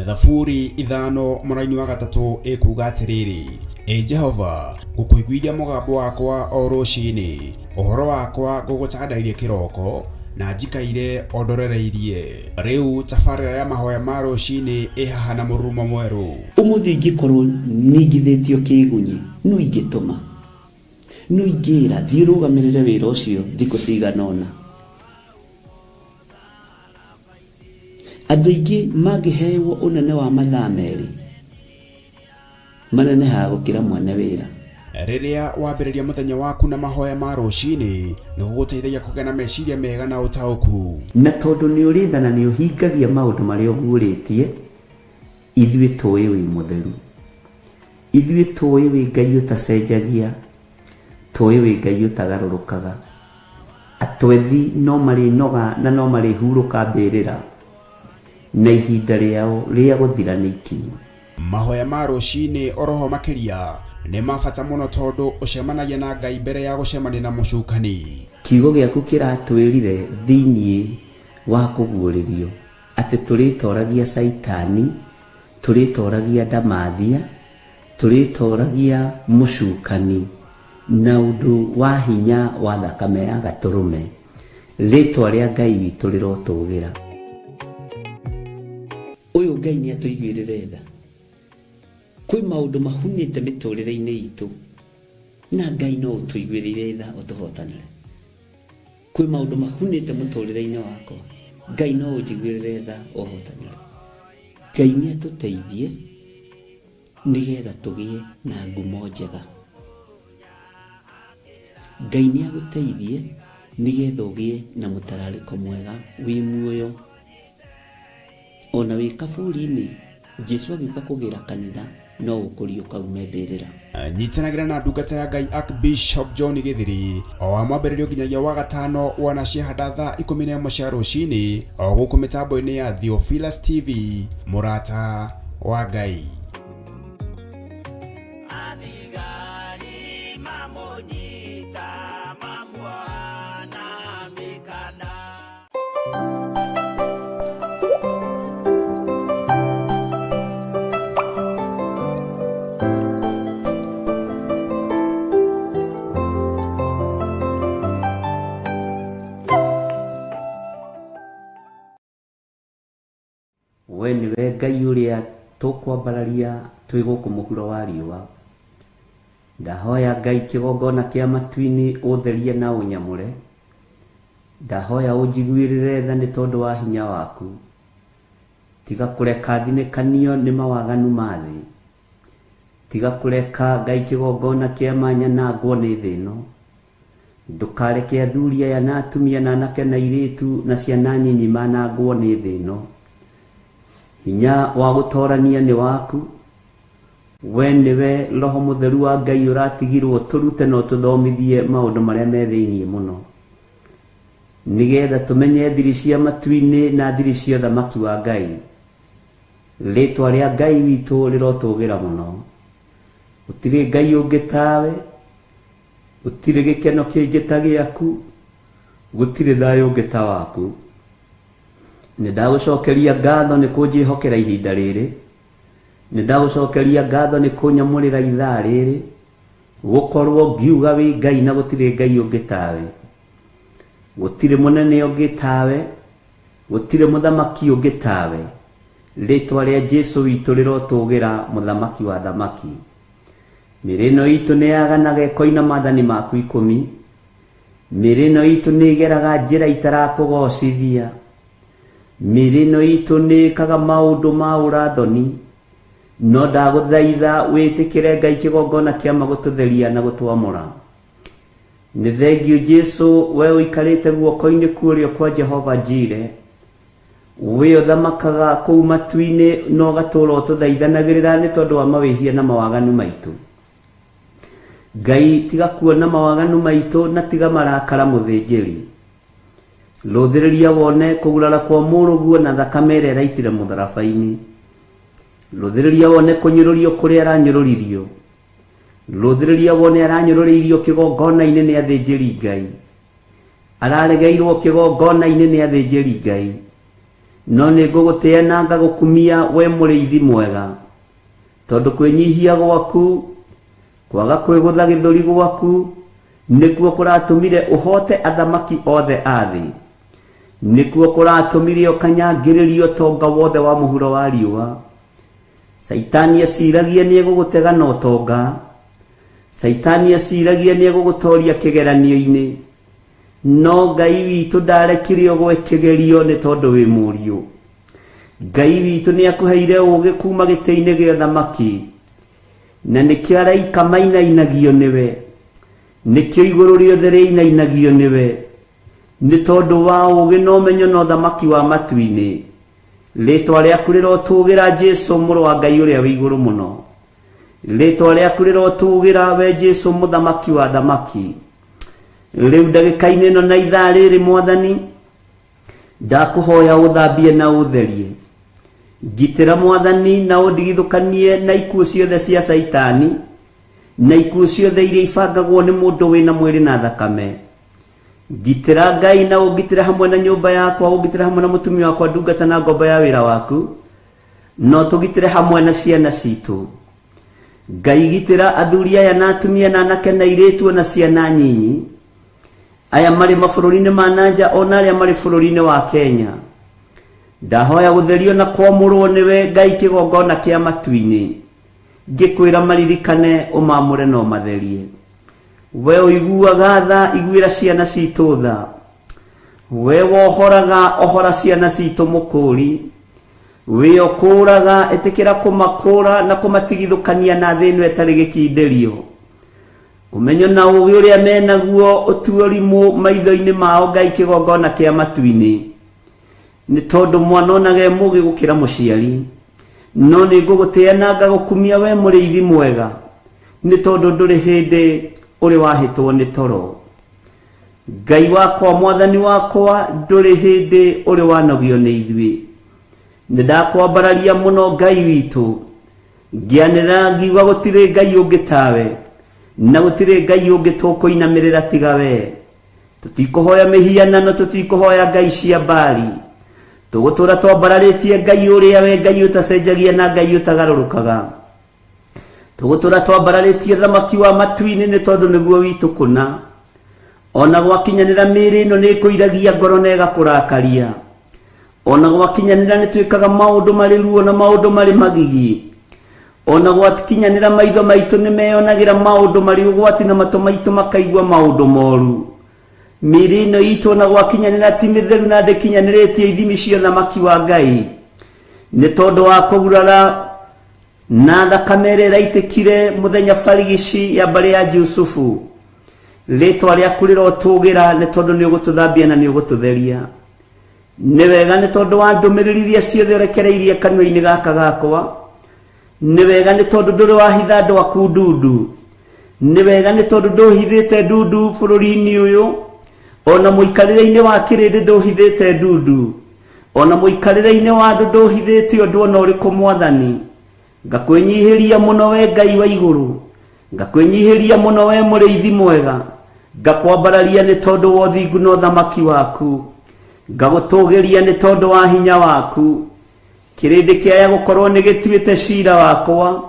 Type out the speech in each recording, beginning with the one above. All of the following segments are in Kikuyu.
Thaburi 5 mũraini wa 3 ĩkuga atĩrĩrĩ, Ĩ Jehova, ngũkũiguithia mũgambo wakwa o rũcinĩ, ũhoro wakwa ngũgũtandairie kĩroko, na njikaire o ndorereirie. Rĩu tabarĩra ya mahoya ma rũcinĩ ĩ haha na mũrurumo mwerũ. Ũmũthĩ ingĩkorwo ningithĩtio kĩgunyi, no ingĩtũma, no ingĩra thiĩ ũrũgamĩrĩre wĩra ũcio thikũ cigana ũna. Andũ aingĩ mangĩhewo ũnene wa mathaa 2 manenehaga gũkĩra mwene wĩra. Rĩrĩa wambĩrĩria mũthenya waku na mahoya ma rũcinĩ, nĩ gũgũteithagia kũgĩa na meciria mega na ũtaũku. Na tondũ nĩ ũrĩ tha na nĩ ũhingagia maũndũ marĩa ũguũrĩtie, ithuĩ tũĩ wĩ mũtheru. Ithuĩ tũĩ wĩ Ngai ũtacenjagia, tũĩ wĩ Ngai ũtagarũrũkaga. Atwethi no marĩnoga na no marĩhurũka mbĩrĩra, na ihinda rĩao rĩa gũthira nĩ ikinyu. Mahoya ma rũcinĩ oroho makĩria nĩ ma bata mũno tondũ ũcemanagia na Ngai mbere ya gũcemania na mũcukani. Kiugo gĩaku kĩratwĩrire thĩinĩ wa kũguũrĩrio atĩ tũrĩtoragia Caitani, tũrĩtoragia ndamathia, tũrĩtoragia mũcukani na ũndũ wa hinya wa thakame ya gatũrũme. Rĩtwa rĩa Ngai witũ rĩrotũgĩra. Ũyũ Ngai nĩ atũiguĩrĩre tha. Kwĩ maũndũ mahunĩte mĩtũrĩre-inĩ itũ na Ngai no ũtũiguĩrĩire tha ũtũhotanĩre. Kwĩ maũndũ mahunĩte mũtũrĩre-inĩ wakwa, Ngai no ũnjiguĩrĩre tha ũhotanĩre. Ngai nĩ atũteithie nĩgetha tũgĩe na ngumo njega. Ngai nĩ agũteithie nĩgetha ũgĩe na mũtararĩko mwega wĩ muoyo. Ona wĩ kaburi-inĩ, Jesu agĩũka kũgĩra kanitha no ũkũriũka ume mbĩrĩra. Nyitanagĩra na ndungata ya Ngai Archbishop John Githiri o wa mwambĩrĩrio nginyagia wa gatano wona ciahanda thaa 11 cia rũcinĩ o gũkũ mĩtambo-inĩ ya Theophilus TV, mũrata wa Ngai. Athigari mamũnyita mamuoha na mĩkanda. We nĩwe Ngai ũrĩa tũkwambararia twĩ gũkũ mũhuro wa riũa. Ndahoya Ngai kĩgongona kĩa matu-inĩ ũtherie na ũnyamũre. Ndahoya ũnjiguĩrĩre tha nĩ tondũ wa hinya waku. Tiga kũreka thinĩkanio nĩ mawaganu ma thĩ. Tiga kũreka Ngai kĩgongona kĩa manyanangwo nĩ thĩ ĩno. Ndũkareke athuri aya na atumia na anake na airĩtu na ciana nyinyi manangwo nĩ thĩ ĩno. Hinya wa gũtorania nĩ waku. We nĩwe Roho Mũtheru wa Ngai ũratigirwo tũrute na ũtũthomithie maũndũ marĩa me thĩinĩ mũno, nĩgetha tũmenye thiri cia matu-inĩ na thiri cia ũthamaki wa Ngai. Rĩtwa rĩa Ngai witũ rĩrotũgĩra mũno. Gũtirĩ Ngai ũngĩ tawe, gũtirĩ gĩkeno kĩngĩ ta gĩaku, gũtirĩ thayũ ũngĩ ta waku. Nĩ ndagũcokeria ngatho nĩ kũnjĩhokera ihinda rĩrĩ. Nĩ ndagũcokeria ngatho nĩ kũnyamũrĩra ithaa rĩrĩ, gũkorwo ngiuga wĩ Ngai na gũtirĩ Ngai ũngĩ tawe. Gũtirĩ mũnene ũngĩ tawe, gũtirĩ mũthamaki ũngĩ tawe. Rĩtwa rĩa Jesu witũ rĩrotũgĩra, mũthamaki wa thamaki. Mĩĩrĩ ĩno itũ nĩ yaganaga ĩkoina maathani maku 10. Mĩĩrĩ ĩno itũ nĩ ĩgeraga njĩra itarakũgocithia. Mĩĩrĩ ĩno itũ nĩ ĩkaga maũndũ ma ũrathoni. No ndagũthaitha wĩtĩkĩre Ngai kĩgongona kĩa magũtũtheria na gũtwamũra. Nĩ thengiũ Jesu, we ũikarĩte guoko-inĩ kũrĩa kwa Jehova Jire. We ũthamakaga kũu matu-inĩ na ũgatũũra ũtũthaithanagĩrĩra nĩ tondũ wa mawĩhia na mawaganu maitũ. Ngai tiga kuona mawaganu maitũ na tiga marakara mũthĩnjĩri. Rũthĩrĩria wone kũgurara kwa mũrũguo na thakame ĩrĩa ĩraitire mũtharaba-inĩ. Rũthĩrĩria wone kũnyũrũrio kũrĩa aranyũrũririo. Rũthĩrĩria wone aranyũrũrĩirio kĩgongona-inĩ nĩ athĩnjĩri Ngai. Araregeirwo kĩgongona-inĩ nĩ athĩnjĩri Ngai. No nĩ ngũgũtĩĩa na ngagũkumia we mũrĩithi mwega, tondũ kwĩnyihia gwaku, kwaga kwĩgũtha gĩthũri gwaku, nĩkuo kũratũmire ũhoote athamaki othe a thĩ, nĩkuo kũratũmire ũkanyangĩrĩrie ũtonga wothe wa mũhuro wa riũa. Caitani eciragia nĩ egũgũtega na ũtonga, Caitani eciragia nĩ egũgũtoria kĩgeranio-inĩ, no Ngai witũ ndarekire ũgwe kĩgerio nĩ tondũ wĩ mũriũ. Ngai witũ nĩ akũheire ũũgĩ kuma gĩtĩ-inĩ gĩa ũthamaki, na nĩkĩo araika mainainagio nĩwe, nĩkĩo igũrũ rĩothe rĩinainagio nĩwe, nĩ tondũ wa ũũgĩ na ũmenyo na ũthamaki wa matu-inĩ. Rĩĩtwa rĩaku rĩrotũũgĩra Jesu, mũrũ wa Ngai ũrĩa wĩ igũrũ mũno. Rĩĩtwa rĩaku rĩrotũũgĩra we Jesu, mũthamaki wa athamaki. Rĩu ndagĩka-inĩ ĩno na ithaa rĩrĩ, Mwathani, ndakũhoya ũthambie na ũtherie. Ngitĩra Mwathani na ũndigithũkanie na ikuũ ciothe cia Caitani, na ikuũ ciothe iria ibangagwo nĩ mũndũ wĩna mwĩrĩ na thakame. Ngitĩra Ngai na ũngitĩre hamwe na nyũmba yakwa, ũngitĩre hamwe na mũtumia wakwa, ndungata na ngombo ya wĩra waku, na ũtũgitĩre hamwe na ciana citũ. Ngai gitĩra athuri aya na atumia na anake na airĩtu na ciana nyinyi, aya marĩ mabũrũri-inĩ ma na nja ona arĩa marĩ bũrũri-inĩ wa Kenya. Ndahoya gũtherio na kwamũrwo nĩwe Ngai kĩgongona kĩa matu-inĩ, ngĩkwĩra maririkane ũmamũre na ũmatherie. We ũiguaga tha, iguĩra ciana citũ tha. We wohoraga, ohora ciana citũ mũkũri. We ũkũũraga, ĩtĩkĩra kũmakũũra na kũmatigithũkania na thĩ ĩno ĩtarĩ gĩkindĩrio. Ũmenyo na ũũgĩ ũrĩa menaguo ũtue ũrimũ maitho-inĩ mao Ngai kĩgongona kĩa matu-inĩ. Nĩ tondũ mwana onaga e mũũgĩ gũkĩra mũciari. No nĩ ngũgũtĩĩa na ngagũkumia we mũrĩithi mwega, nĩ tondũ ndũrĩ hĩndĩ ũrĩ wahĩtwo nĩ toro. Ngai wakwa, Mwathani wakwa, ndũrĩ hĩndĩ ũrĩ wanogio nĩ ithuĩ. Nĩ ndakwambararia mũno Ngai witũ, ngĩanĩrĩra ngiuga gũtirĩ Ngai ũngĩ tawe, na gũtirĩ Ngai ũngĩ tũkũinamĩrĩra tiga we. Tũtikũhoya mĩhianano, tũtikũhoya ngai cia Baali. Tũgũtũũra twambararĩtie Ngai ũrĩa we Ngai ũtacenjagia na Ngai ũtagarũrũkaga. Tũgũtũũra twambararĩtie thamaki wa matu-inĩ nĩ tondũ nĩguo witũ kũna. Ona gwakinyanĩra mĩĩrĩ ĩno nĩ ĩkũiragia ngoro na ĩgakũrakaria. Ona gwakinyanĩra nĩ twĩkaga maũndũ marĩ ruo na maũndũ marĩ magigi. Ona gwakinyanĩra maitho maitũ nĩ meyonagĩra maũndũ marĩ ũgwati na matũ maitũ makaigua maũndũ moru. Mĩĩrĩ ĩno itũ ona gwakinyanĩra ti mĩtheru na ndĩkinyanĩrĩtie ithimi cia ũthamaki wa Ngai. Nĩ tondũ wa kũgurara na thakame ĩrĩa ĩraitĩkire mũthenya barigici ya mbarĩ ya Jusufu. Rĩĩtwa rĩaku rĩrotũgĩra nĩ tondũ nĩ ũgũtũthambia na nĩ ũgũtũtheria. Nĩ wega nĩ tondũ wa ndũmĩrĩri iria ciothe ũrekereirie kanua-inĩ gaka gakwa. Nĩ wega nĩ tondũ ndũrĩ wahitha andũ aku ndundu. Nĩ wega nĩ tondũ ndũhithĩte ndundu bũrũri-inĩ ũyũ, ona mũikarĩre-inĩ wa kĩrĩndĩ ndũhithĩte ndundu, ona mũikarĩre-inĩ wa andũ ndũhithĩte ũndũ ona ũrĩkũ Mwathani. Ngakwĩnyihĩria mũno we Ngai wa igũrũ, ngakwĩnyihĩria mũno we mũrĩithi mwega, ngakwambararia nĩ tondũ wa ũthingu na ũthamaki waku, ngagũtũgĩria nĩ tondũ wa hinya waku. Kĩrĩndĩ kĩaya gũkorwo nĩ gĩtuĩte cira wakwa,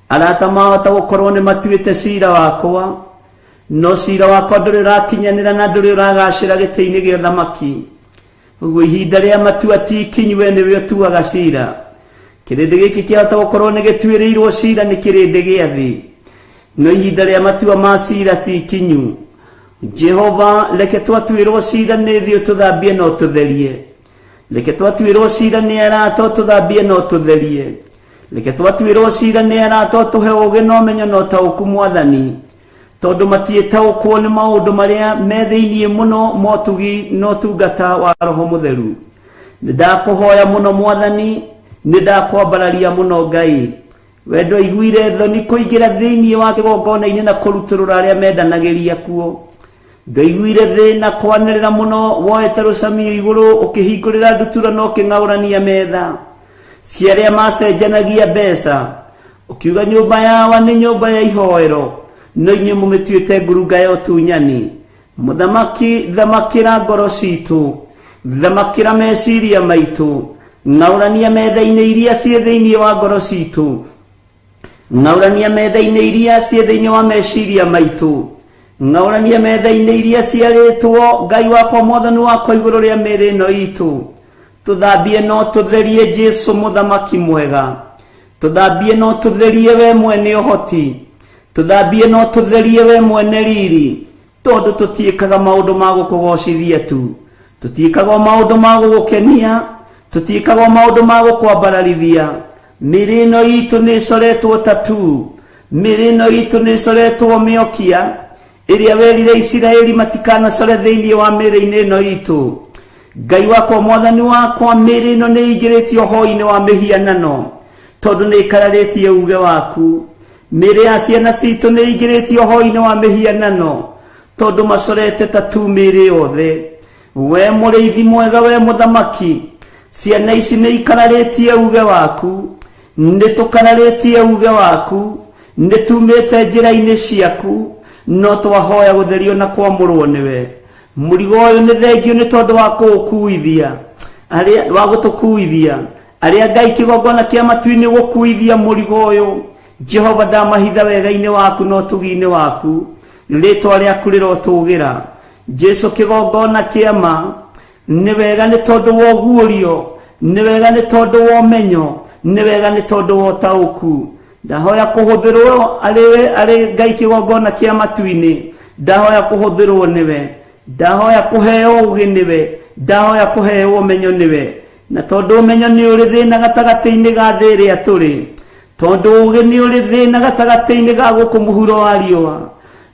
arata mahota gũkorwo nĩ matuĩte cira wakwa, no cira wakwa ndũrĩ ũrakinyanĩra na ndũrĩ ũragacĩra gĩtĩ-inĩ gĩa ũthamaki. Ũguo ihinda rĩa matua ti ikinyu, we nĩwe ũtuaga cira. Kĩrĩndĩ gĩkĩ kĩahota gũkorwo nĩ gĩtuĩrĩirwo cira nĩ kĩrĩndĩ gĩa thĩ, no ihinda rĩa matua ma cira ti ikinyu. Jehova, reke twatuĩrwo cira nĩ thĩ ũtũthambie na ũtũtherie. Reke twatuĩrwo cira nĩ arata ũtũthambie na ũtũtherie. Reke twatuĩrwo cira nĩ arata ũtũhe ũũgĩ na ũmenyo na ũtaũku Mwathani, tondũ matiĩtaũkwo nĩ maũndũ marĩa me thĩinĩ mũno motugi na ũtungata wa Roho Mũtheru. Nĩ ndakũhoya mũno Mwathani, nĩ ndakwambararia mũno Ngai. We ndwaiguire thoni kũingĩra thĩinĩ wa kĩgongona-inĩ na kũrutũrũra arĩa mendanagĩria kuo. Ndwaiguire thĩna kwanĩrĩra mũno woete rũcamio igũrũ ũkĩhingũrĩra ndutura na ũkĩng'aũrania metha cia arĩa macenjanagia mbeca, ũkiuga nyũmba yawa nĩ nyũmba ya ihoero, no inyuĩ mũmĩtuĩte ngurunga ya ũtunyani. Mũthamaki, thamakĩra ngoro citũ. Thamakĩra meciria maitũ, ng'aũrania metha-inĩ iria ciĩ thĩinĩ wa ngoro citũ, ng'aũrania metha-inĩ iria ciĩ thĩinĩ wa meciria maitũ, ng'aũrania metha-inĩ iria ciarĩtwo Ngai wakwa Mwathani wakwa igũrũ rĩa mĩĩrĩ ĩno itũ. Tũthambie no tũtherie Jesu mũthamaki mwega, tũthambie no tũtherie we mwene ũhoti, tũthambie no tũtherie we mwene riri, tondũ tũtiĩkaga maũndũ ma gũkũgocithia tu, tũtiĩkaga maũndũ ma gũgũkenia, tũtiĩkaga maũndũ ma gũkwambararithia. Mĩĩrĩ ĩno itũ nĩ ĩcoretwo tatu, mĩĩrĩ ĩno itũ nĩ ĩcoretwo mĩokia ĩrĩa werire Isiraeli matikanacore thĩinĩ wa mĩĩrĩ-inĩ ĩno itũ. Ngai wakwa Mwathani wakwa, mĩĩrĩ ĩno nĩ ĩingĩrĩtio hoi-inĩ wa mĩhianano, tondũ nĩ ĩkararĩtie uge waku. Mĩĩrĩ ya ciana citũ nĩ ĩingĩrĩtio hoi-inĩ wa mĩhianano, tondũ macorete tatu mĩĩrĩ yothe. We mũrĩithi mwega, we mũthamaki, ciana ici nĩ ikararĩtie uge waku, nĩ tũkararĩtie uge waku, nĩ tumĩte njĩra-inĩ ciaku, no twahoya gũtherio na kwamũrwo nĩwe. Mũrigo ũyũ nĩ thengio nĩ tondũ wa kũũkuithia, arĩa wa gũtũkuithia, arĩa Ngai kĩgongona kĩa matu-inĩ gũkuithia mũrigo ũyũ. Jehova, ndamahitha wega-inĩ waku na ũtugi-inĩ waku, rĩtwa rĩaku rĩrotũgĩra. Jesu kĩgongona kĩa ma, nĩ wega nĩ tondũ wa ũguũrio, nĩ wega nĩ tondũ wa ũmenyo, nĩ wega nĩ tondũ wa ũtaũku. Ndahoya kũhũthĩrwo arĩ Ngai kĩgongona kĩa matu-inĩ, ndahoya kũhũthĩrwo nĩwe, ndahoya kũheo ũgĩ nĩwe, ndahoya kũheo ũmenyo nĩwe. Na tondũ ũmenyo nĩ ũrĩ thĩna gatagatĩ-inĩ ga thĩ ĩrĩa tũrĩ, tondũ ũgĩ nĩ ũrĩ thĩna gatagatĩ-inĩ ga gũkũ mũhuro wa riũa,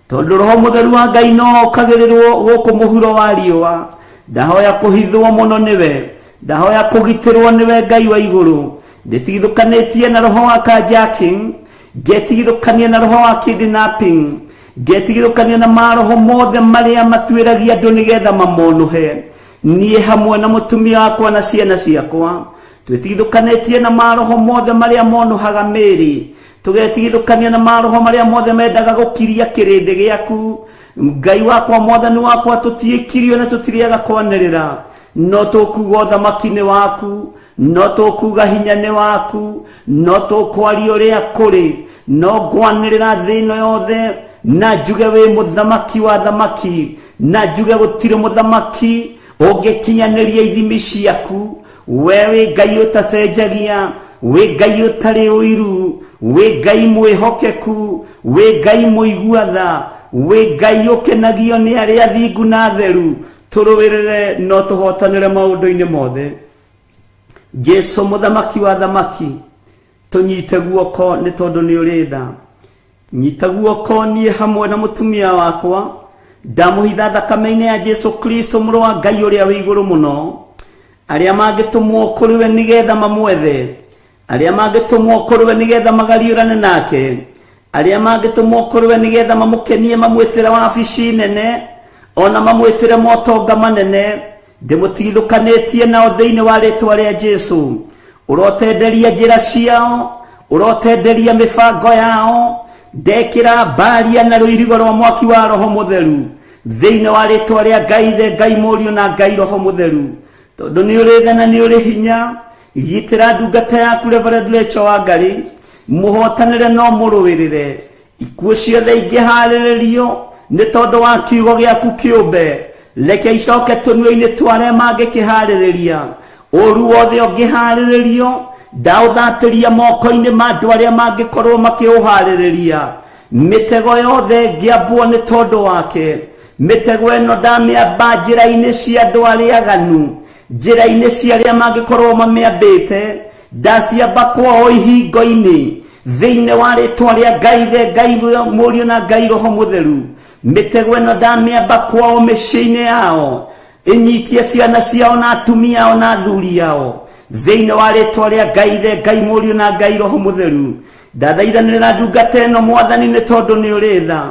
tondũ Roho Mũtheru wa Ngai no okagĩrĩrwo gũkũ mũhuro wa riũa, ndahoya kũhithwo mũno nĩwe, ndahoya kũgitĩrwo nĩwe Ngai wa igũrũ. Ndĩtigithũkanĩtie na roho wa carjacking, ngetigithũkania na roho wa kidnapping, ngetigithũkania na maroho mothe marĩa matuĩragia andũ nĩgetha mamonũhe. Niĩ hamwe na mũtumia wakwa na ciana ciakwa twĩtigithũkanĩtie na maroho mothe marĩa monũhaga mĩĩrĩ, tũgetigithũkania na maroho marĩa mothe mendaga gũkiria kĩrĩndĩ gĩaku. Ngai wakwa Mwathani wakwa, tũtiĩkirio na tũtirĩaga kwanĩrĩra, no tũkuga ũthamaki nĩ waku, no tũkuga hinya nĩ waku, no tũkwaria ũrĩa kũrĩ, no ngwanĩrĩra thĩ ĩno yothe na njuge wĩ mũthamaki wa thamaki, na njuge gũtirĩ mũthamaki ũngĩkinyanĩria ithimi ciaku. We wĩ Ngai ũtacenjagia, wĩ Ngai ũtarĩ ũiru, wĩ Ngai mwĩhokeku, wĩ Ngai mũigua tha, wĩ Ngai ũkenagio nĩ arĩa athingu na atheru. Tũrũĩrĩre no tũhotanĩre maũndũ-inĩ mothe. Jesu mũthamaki wa thamaki, tũnyite guoko nĩ tondũ nĩ ũrĩ tha. Nyita guoko niĩ hamwe na mũtumia wakwa, ndamũhitha thakame-inĩ ya Jesu Kristo mũrũ wa Ngai ũrĩa wĩ igũrũ mũno. Arĩa mangĩtũmwo kũrĩ we nĩgetha mamwethe, arĩa mangĩtũmwo kũrĩ we nĩgetha magariũrane nake, arĩa mangĩtũmwo kũrĩ we nĩgetha mamũkenie, mamwĩtĩre wabici nene, ona mamwĩtĩre motonga manene, ndĩmũtigithũkanĩtie nao thĩinĩ wa rĩtwa rĩa Jesu. Ũrotenderia njĩra ciao, ũrotenderia mĩbango yao, ndekĩra mbaria na rũirigo rwa mwaki wa Roho Mũtheru thĩinĩ wa rĩtwa rĩa Ngai Ithe, Ngai Mũriũ na Ngai Roho Mũtheru. Tondũ nĩ ũrĩ tha na nĩ ũrĩ hinya, gitĩra ndungata yaku Reverend Rachel Wangari, mũhotanĩre no mũrũĩrĩre. Ikuũ ciothe ingĩharĩrĩrio nĩ tondũ wa kiugo gĩaku kĩũmbe, reke icoke tũnua-inĩ twa arĩa mangĩkĩharĩrĩria. Ũru wothe ũngĩharĩrĩrio, ndaũthatĩria moko-inĩ ma andũ arĩa mangĩkorwo makĩũharĩrĩria. Mĩtego yothe ĩngĩambwo nĩ tondũ wake, mĩtego ĩno ndamĩamba njĩra-inĩ cia andũ arĩa aganu, njĩra-inĩ cia arĩa mangĩkorwo mamĩambĩte, ndaciamba kwao ihingo-inĩ thĩinĩ wa rĩtwa rĩa Ngai Ithe, Ngai Mũriũ na Ngai Roho Mũtheru. Mĩtego ĩno ndamĩamba kwao mĩciĩ-inĩ yao, ĩnyitie ciana ciao na atumia ao na athuri ao thĩinĩ wa rĩtwa rĩa Ngai Ithe, Ngai Mũriũ na Ngai Roho Mũtheru. Ndathaithanĩrĩra ndungata ĩno Mwathani nĩ tondũ nĩ ũrĩ tha.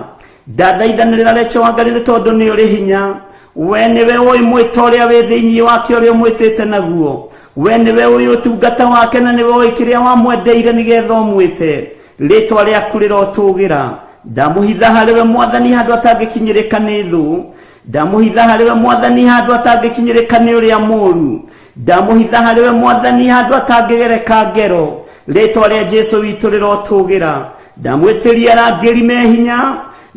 Ndathaithanĩrĩra Rachel Wangari nĩ tondũ nĩ ũrĩ hinya. We nĩwe ũĩ mwĩto ũrĩa wĩ thĩinĩ wake ũrĩa ũmwĩtĩte naguo. We nĩwe ũĩ ũtungata wake na nĩwe ũĩ kĩrĩa wamwendeire nĩgetha ũmwĩte. Rĩtwa rĩaku rĩrotũgĩra. Ndamũhitha harĩ we Mwathani handũ atangĩkinyĩrĩka nĩ thũ. Ndamũhitha harĩ we Mwathani handũ atangĩkinyĩrĩka nĩ ũrĩa mũũru. Ndamũhitha harĩ we Mwathani handũ atangĩgereka ngero. Rĩtwa rĩa Jesu witũ rĩrotũgĩra. Ndamwĩtĩria arangĩri me hinya,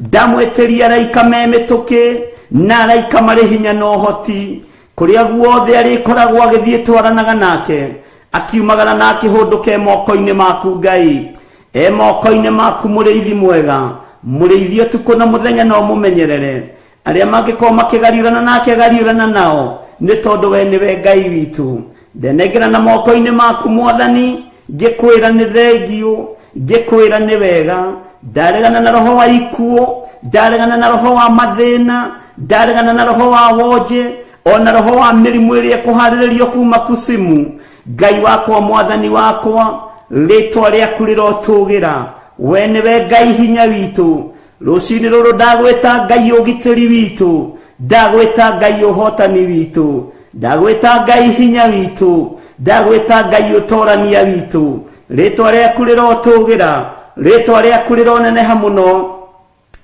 ndamwĩtĩria araika me mĩtũkĩ, na araika marĩ hinya na ũhoti. Kũrĩa guothe arĩkoragwo agĩthiĩ twaranaga nake, akiumagara na akĩhũndũka e moko-inĩ maku Ngai. E moko-inĩ maku mũrĩithi mwega, mũrĩithi ũtukũ na mũthenya no mũmenyerere. Arĩa mangĩkorwo makĩgariũrana nake gariũrana nao, nĩ tondũ we nĩwe Ngai witũ. Ndenengera na moko-inĩ maku Mwathani, ngĩkwĩra nĩ thengiũ, ngĩkwĩra nĩ wega. Ndaregana na roho wa ikuũ, ndaregana na roho wa mathĩna, ndaregana na roho wa wonje, ona roho wa mĩrimũ ĩrĩa ĩkũharĩrĩrio kuma kusimu. Ngai wakwa, Mwathani wakwa, rĩtwa rĩaku rĩrotũgĩra. We nĩwe Ngai hinya witũ. Rũcinĩ rũrũ ndagwĩta Ngai ũgitĩri witũ, ndagwĩta Ngai ũhotani witũ, ndagwĩta Ngai hinya witũ, ndagwĩta Ngai ũtorania witũ. Rĩtwa rĩaku rĩrotũgĩra, rĩtwa rĩaku rĩroneneha mũno,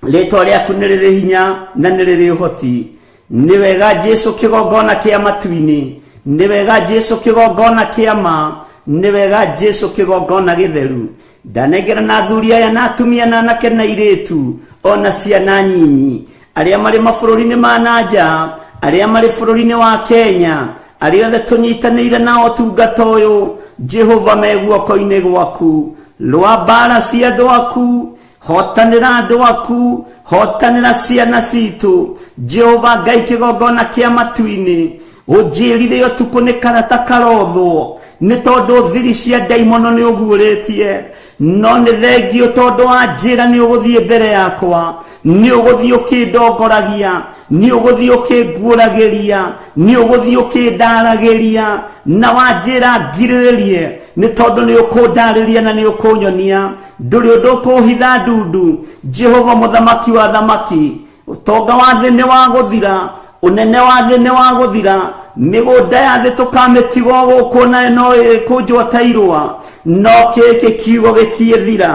rĩtwa rĩaku nĩ rĩrĩ hinya na nĩ rĩrĩ ũhoti. Nĩ wega Jesu kĩgongona kĩa matu-inĩ, nĩ wega Jesu kĩgongona kĩa ma, nĩ wega Jesu kĩgongona gĩtheru. Ndanengera na athuri aya na atumia na anake na airĩtu ona ciana nyinyi, arĩa marĩ mabũrũri-inĩ ma na nja, arĩa marĩ bũrũri-inĩ wa Kenya, arĩa othe tũnyitanĩire nao ũtungata ũyũ, Jehova me guoko-inĩ gwaku. Rũa mbara cia andũ aku, hotanĩra andũ aku, hotanĩra ciana citũ. Jehova Ngai kĩgongona kĩa matu-inĩ, ũnjĩrire ũtukũ nĩ karata karothwo, nĩ tondũ thiri cia ndaimono nĩ ũguũrĩtie. No nĩ thengiũ tondũ wanjĩra nĩ ũgũthiĩ mbere yakwa, nĩ ũgũthiĩ ũkĩndongoragia, nĩ ũgũthiĩ ũkĩnguũragĩria, nĩ ũgũthiĩ ũkĩndaragĩria, na wanjĩra ngirĩrĩrie, nĩ tondũ nĩ ũkũndarĩria na nĩ ũkũnyonia. Ndũrĩ ũndũ ũkũhitha ndundu. Jehova mũthamaki wa thamaki, ũtonga wa thĩ nĩ wa gũthira, ũnene wa thĩ nĩ wa gũthira, mĩgũnda ya thĩ tũkamĩtiga gũkũ nayo no ĩkũnjwo ta irũa. No gĩkĩ kiugo gĩtiĩthira,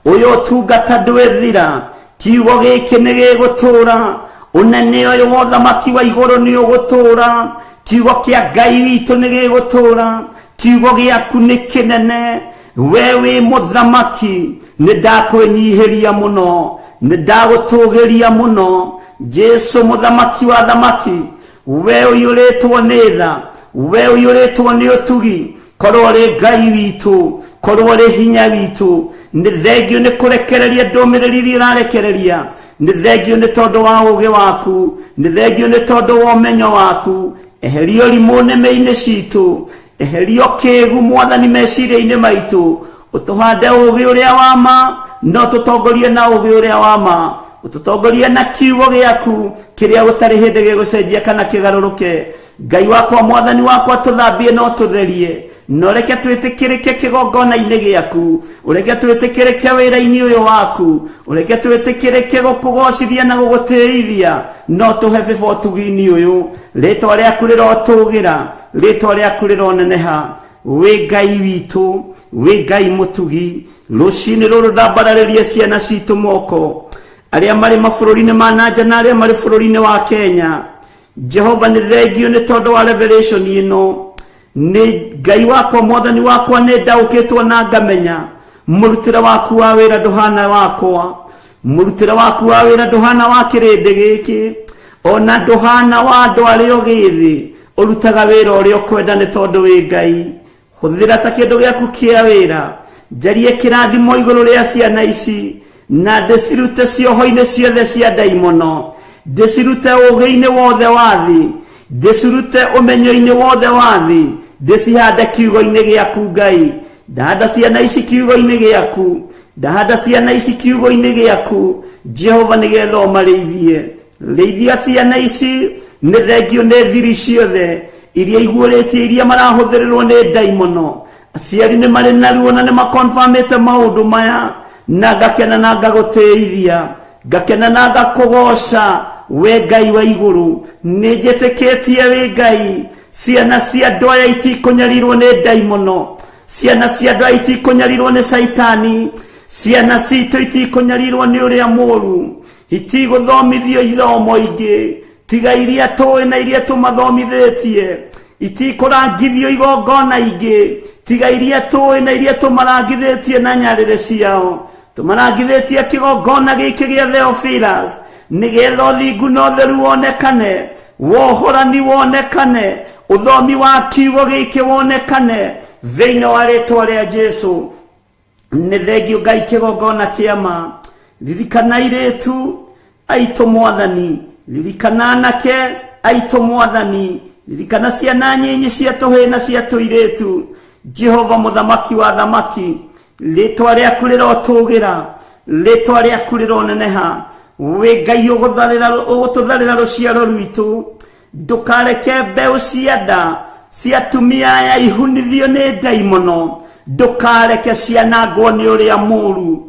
ũyũ ũtungata ndwĩthira, kiugo gĩkĩ nĩ gĩgũtũũra. Ũnene ũyũ wa ũthamaki wa igũrũ nĩ ũgũtũũra, kiugo kĩa Ngai witũ nĩ gĩgũtũũra, kiugo gĩaku nĩ kĩnene. We wĩ mũthamaki, nĩ ndakwĩnyihĩria mũno, nĩ ndagũtũgĩria mũno. Jesu mũthamaki wa thamaki, we ũiyũrĩtwo nĩ tha, we ũiyũrĩtwo nĩ ũtugi, korwo ũrĩ Ngai witũ, korwo ũrĩ hinya witũ. Nĩ thengiũ nĩ kũrekereria ndũmĩrĩri iria ũrarekereria, nĩ thengiũ nĩ tondũ wa ũũgĩ waku, nĩ thengiũ nĩ tondũ wa ũmenyo waku. Eheria ũrimũ nĩmĩ-inĩ citũ, eheria ũkĩgu Mwathani meciria-inĩ maitũ, ũtũhande ũũgĩ ũrĩa wa ma, no tũtongorie na ũũgĩ ũrĩa wa ma, ũtũtongorie na kiugo gĩaku kĩrĩa gũtarĩ hĩndĩ gĩgũcenjia kana kĩgarũrũke. Ngai wakwa, Mwathani wakwa, tũthambie na ũtũtherie, na ũreke twĩtĩkĩrĩke kĩgongona-inĩ gĩaku, ũreke twĩtĩkĩrĩke wĩra-inĩ ũyũ waku, ũreke twĩtĩkĩrĩke gũkũgocithia na gũgũtĩithia, no tũhe bĩba ũtugi-inĩ ũyũ. Rĩtwa rĩaku rĩrotũgĩra, rĩtwa rĩaku rĩroneneha. Wĩ Ngai witũ, wĩ Ngai mũtugi. Rũcinĩ rũrũ ndambararĩria ciana citũ moko, arĩa marĩ mabũrũri-inĩ ma na nja na arĩa marĩ bũrũri-inĩ wa Kenya. Jehova nĩ thengiũ nĩ tondũ wa revelation ĩno. Nĩ Ngai wakwa, Mwathani wakwa, nĩ ndaũkĩtwo na ngamenya mũrutĩre waku wa wĩra ndũhana wakwa, mũrutĩre waku wa wĩra ndũhana wa kĩrĩndĩ gĩkĩ, ona ndũhana wa andũ arĩa ũgĩthĩ. Ũrutaga wĩra ũrĩa ũkwenda nĩ tondũ wĩ Ngai. Hũthĩra ta kĩndũ gĩaku kĩa wĩra. Njarie kĩrathimo igũrũ rĩa ciana ici, na ndĩcirute cioho-inĩ ciothe cia ndaimono, ndĩcirute ũũgĩ-inĩ wothe wa thĩ, ndĩcirute ũmenyo-inĩ wothe wa thĩ, ndĩcihande kiugo-inĩ gĩaku Ngai. Ndahanda ciana ici kiugo-inĩ gĩaku, ndahanda ciana ici kiugo-inĩ gĩaku Jehova, nĩgetha ũmarĩithie. Rĩithia ciana ici, nĩ thengiũ nĩ thiri ciothe iria iguũrĩtie, iria marahũthĩrĩrwo nĩ ndaimono. Aciari nĩ marĩ na ruo na nĩ makonfamĩte maũndũ maya, na ngakena na ngagũtĩithia, ngakena na ngakũgoca we Ngai wa igũrũ. Nĩ njĩtĩkĩtie wĩ Ngai. Ciana cia andũ aya itikũnyarirwo nĩ ndaimono, ciana cia andũ aya itikũnyarirwo nĩ Caitani, ciana citũ itikũnyarirwo nĩ ũrĩa mũũru, itigũthomithio ithomo ingĩ. Tiga iria tũĩ na iria tũmathomithĩtie itikũrangithio igongona ingĩ. Tiga iria tũĩ na iria tũmarangithĩtie na nyarĩrĩ ciao, tũmarangithĩtie kĩgongona gĩkĩ gĩa Theophilus, nĩgetha ũthingu na ũtheru wonekane, wohorani wonekane, ũthomi wa kiugo gĩkĩ wonekane thĩinĩ wa rĩtwa rĩa Jesu. Nĩ thengio Ngai kĩgongona kĩama. Ririkana airĩtu aitũ Mwathani, ririkana anake aitũ Mwathani, ririkana ciana nyinyi cia tũhĩĩ na cia tũirĩtu. Jehova mũthamaki wa thamaki, rĩtwa rĩaku rĩrotũgĩra, rĩtwa rĩaku rĩroneneha. Wĩ Ngai ũgũtũtharĩra rũciaro rwitũ. Ndũkareke mbeũ cia nda cia atumia aya ihunithio nĩ ndaimono, ndũkareke cianangwo nĩ ũrĩa mũũru.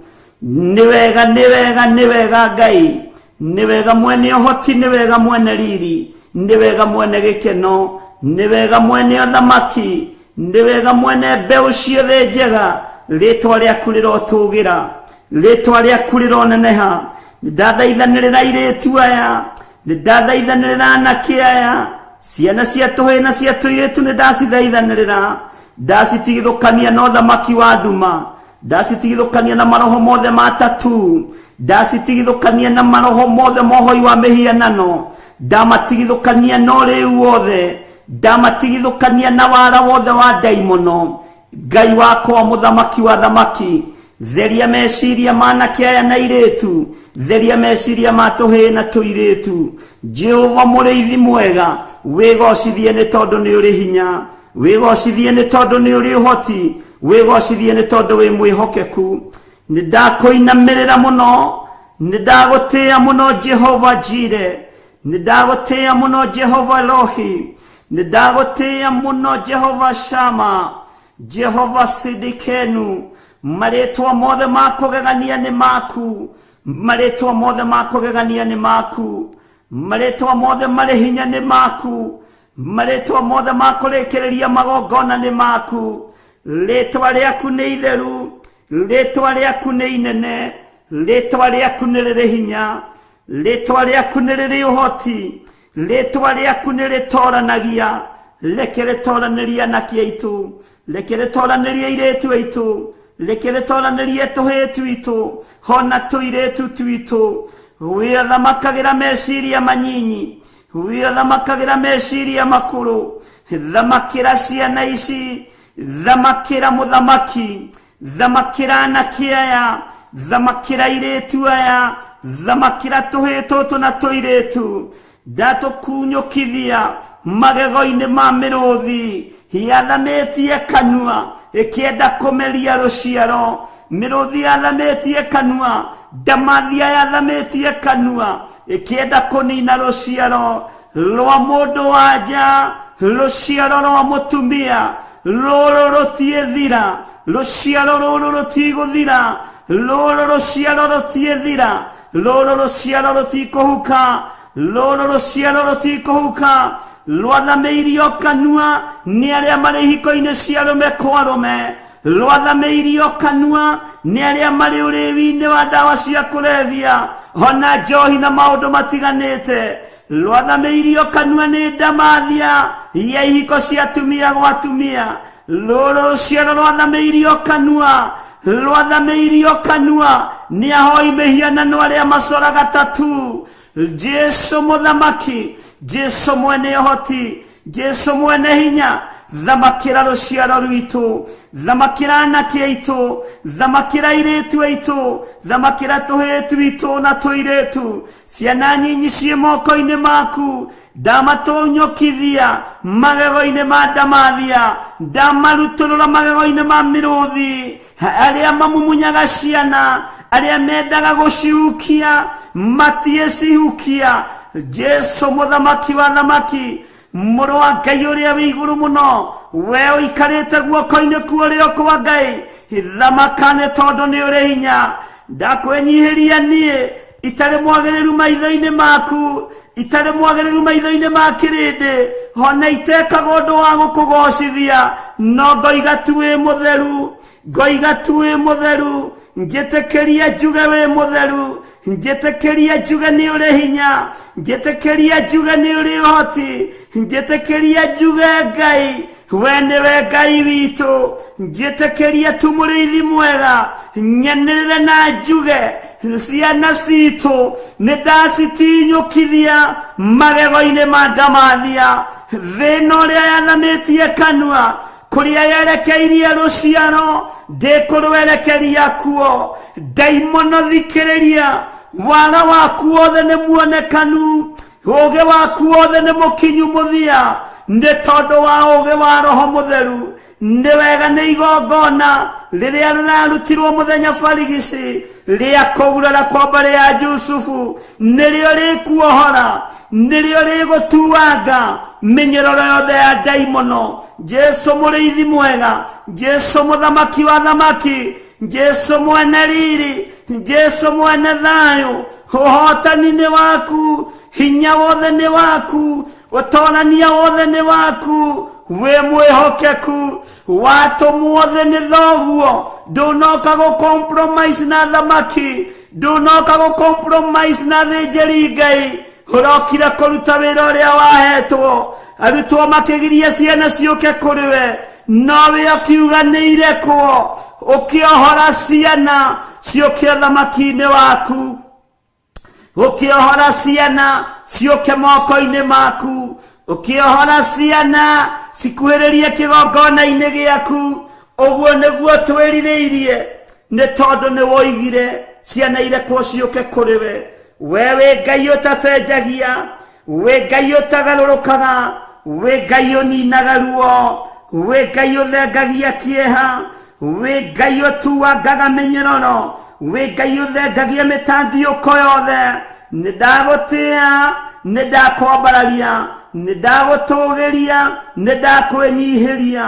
Nĩ wega, nĩ wega, nĩ wega Ngai, nĩ wega mwene ũhoti, nĩ wega mwene riri, nĩ wega mwene gĩkeno, nĩ wega mwene ũthamaki, nĩ wega mwene mbeũ ciothe njega. Rĩtwa rĩaku rĩrotũgĩra, rĩtwa rĩaku rĩroneneha. Ndathaithanĩrĩra airĩtu aya, ndathaithanĩrĩra anake aya, ciana cia tũhĩĩ na cia tũirĩtu, nĩ ndacithaithanĩrĩra, ndacitigithũkania na ũthamaki wa nduma, ndacitigithũkania na maroho mothe ma tatu, ndacitigithũkania na maroho mothe mohoi wa mĩhianano, ndamatigithũkania na ũrĩu wothe, ndamatigithũkania na wara wothe wa ndaimono. Ngai wakwa mũthamaki wa thamaki, theria meciria ma anake aya na airĩtu, theria meciria ma tũhĩĩ na tũirĩtu. Jehova mũrĩithi mwega, wĩgocithie nĩ tondũ nĩ ũrĩ hinya, wĩgocithie nĩ tondũ nĩ ũrĩ ũhoti, wĩgocithie nĩ tondũ wĩ mwĩhokeku. Nĩ ndakũinamĩrĩra mũno, nĩ ndagũtĩĩa mũno Jehova Jire, nĩ ndagũtĩĩa mũno Jehova Elohi, nĩ ndagũtĩĩa mũno Jehova Shama, Jehova Sidikenu. Marĩtwa mothe ma kũgegania nĩ maku, marĩtwa mothe ma kũgegania nĩ maku, marĩtwa mothe marĩ hinya nĩ maku, marĩtwa mothe ma kũrĩkĩrĩria magongona nĩ maku. Rĩtwa rĩaku nĩ itheru, rĩtwa rĩaku nĩ inene, rĩtwa rĩaku nĩ rĩrĩ hinya, rĩtwa rĩaku nĩ rĩrĩ ũhoti, rĩtwa rĩaku nĩ rĩtoranagia. Reke rĩtoranĩrie anake aitũ, reke rĩtoranĩrie airĩtu aitũ, reke rĩtoranĩrie tũhĩĩ twitũ hona tũirĩtu twitũ. Wĩthamakagĩra meciria manyinyi, wĩthamakagĩra meciria makũrũ. Thamakĩra ciana ici, thamakĩra mũthamaki, thamakĩra anake aya, thamakĩra airĩtu aya, thamakĩra tũhĩĩ tũtũ na tũirĩtu. Ndatũkunyũkithia magego-inĩ ma mĩrũthi yathamĩtie kanua ĩkĩenda kũmeria rũciaro. Mĩrũthi yathamĩtie kanua, ndamathia yathamĩtie kanua ĩkĩenda kũnina rũciaro rwa mũndũ wa nja, rũciaro rwa mũtumia. Rũrũ rũtiĩthira, rũciaro rũrũ rũtigũthira, rũrũ rũciaro rũtiĩthira, rũrũ rũciaro rũtikũhuka, rũrũ rũciaro rũtikũhuka. Rwathamĩirio kanua nĩ arĩa marĩ ihiko-inĩ cia arũme kwa arũme, rwathamĩirio kanua nĩ arĩa marĩ ũrĩwi-inĩ wa ndawa cia kũrebia ona njohi na maũndũ matiganĩte, rwathamĩirio kanua nĩ ndamathia ya ihiko cia atumia gwa atumia. Rũrũ rũciaro rwathamĩirio kanua, rwathamĩirio kanua nĩ ahoi mĩhianano arĩa macoraga tatu. Jesu mũthamaki, Jesu mwene ũhoti, Jesu mwene hinya, thamakĩra rũciaro rwitũ, thamakĩra anake aitũ, thamakĩra airĩtu aitũ, thamakĩra tũhĩĩ twitũ na tũirĩtu. Ciana nyinyi ciĩ moko-inĩ maku, ndamatũnyũkithia magego-inĩ ma ndamathia, ndamarutũrũra magego-inĩ ma mĩrũthi arĩa mamumunyaga ciana, arĩa mendaga gũcihukia matiĩcihukia. Jesu mũthamaki wa thamaki, mũrũ wa Ngai ũrĩa wĩ igũrũ mũno, we ũikarĩte guoko-inĩ kwa ũrĩo kwa Ngai, thamaka nĩ tondũ nĩ ũrĩ hinya. Ndakwĩnyihĩria niĩ itarĩ mwagĩrĩru maitho-inĩ maku, itarĩ mwagĩrĩru maitho-inĩ ma kĩrĩndĩ, ona itekaga ũndũ wa gũkũgocithia, no ngoiga tu wĩ mũtheru, ngoiga tu wĩ mũtheru. Njĩtĩkĩria njuge wĩ mũtheru, njĩtĩkĩria njuge nĩ ũrĩ hinya, njĩtĩkĩria njuge nĩ ũrĩ ũhoti, njĩtĩkĩria njuge Ngai we nĩwe Ngai witũ, njĩtĩkĩria tu mũrĩithi mwega, nyenĩrĩre na njuge ciana citũ nĩ ndacitinyũkithia magego-inĩ ma ndamathia. Thĩna ũrĩa yathamĩtie kanua kũrĩa yerekeirie rũciaro ndĩkũrwerekeria kuo. Ndaimono thikĩrĩria, wara waku wothe nĩ muonekanu, ũũgĩ waku wothe nĩ mũkinyu mũthia, nĩ tondũ wa ũũgĩ wa Roho Mũtheru. Nĩ wega nĩ igongona rĩrĩa rĩrarutirwo mũthenya barigici rĩa kũgurara kwa mbarĩ ya Jusufu, nĩrĩo rĩkuohora, nĩrĩo rĩgũtuanga mĩnyororo yothe ya ndaimono. Jesu mũrĩithi mwega, Jesu mũthamaki wa thamaki, Jesu mwene riri, Jesu mwene thayũ, ũhotani nĩ waku, hinya wothe nĩ waku, ũtorania wothe nĩ waku, wĩ mwĩhokeku, watũmwo thĩ nĩ thoguo, ndũnoka gũ compromise na thamaki, ndũnoka gũ compromise na thĩnjĩri Ngai, ũrokire kũruta wĩra ũrĩa wahetwo. Arutwo makĩgiria ciana ciũke kũrĩ we, nowe ũkiuga nĩ irekwo, ũkĩohora ciana ciũke ũthamaki-inĩ waku, ũkĩohora ciana ciũke moko-inĩ maku, ũkĩohora ciana cikuhĩrĩrie kĩgongona-inĩ gĩaku. Ũguo nĩguo twĩrirĩirie, nĩ tondũ nĩ woigire ciana irekwo ciũke kũrĩ we. We wĩ Ngai ũtacenjagia, wĩ Ngai ũtagarũrũkaga, wĩ Ngai ũninaga ruo, wĩ Ngai ũthengagia kĩeha, wĩ Ngai ũtuangaga mĩnyororo, wĩ Ngai ũthengagia mĩtandiũko yothe. Nĩ ndagũtĩa, nĩ ndakwambararia, nĩ ndagũtũgĩria, nĩ ndakwĩnyihĩria.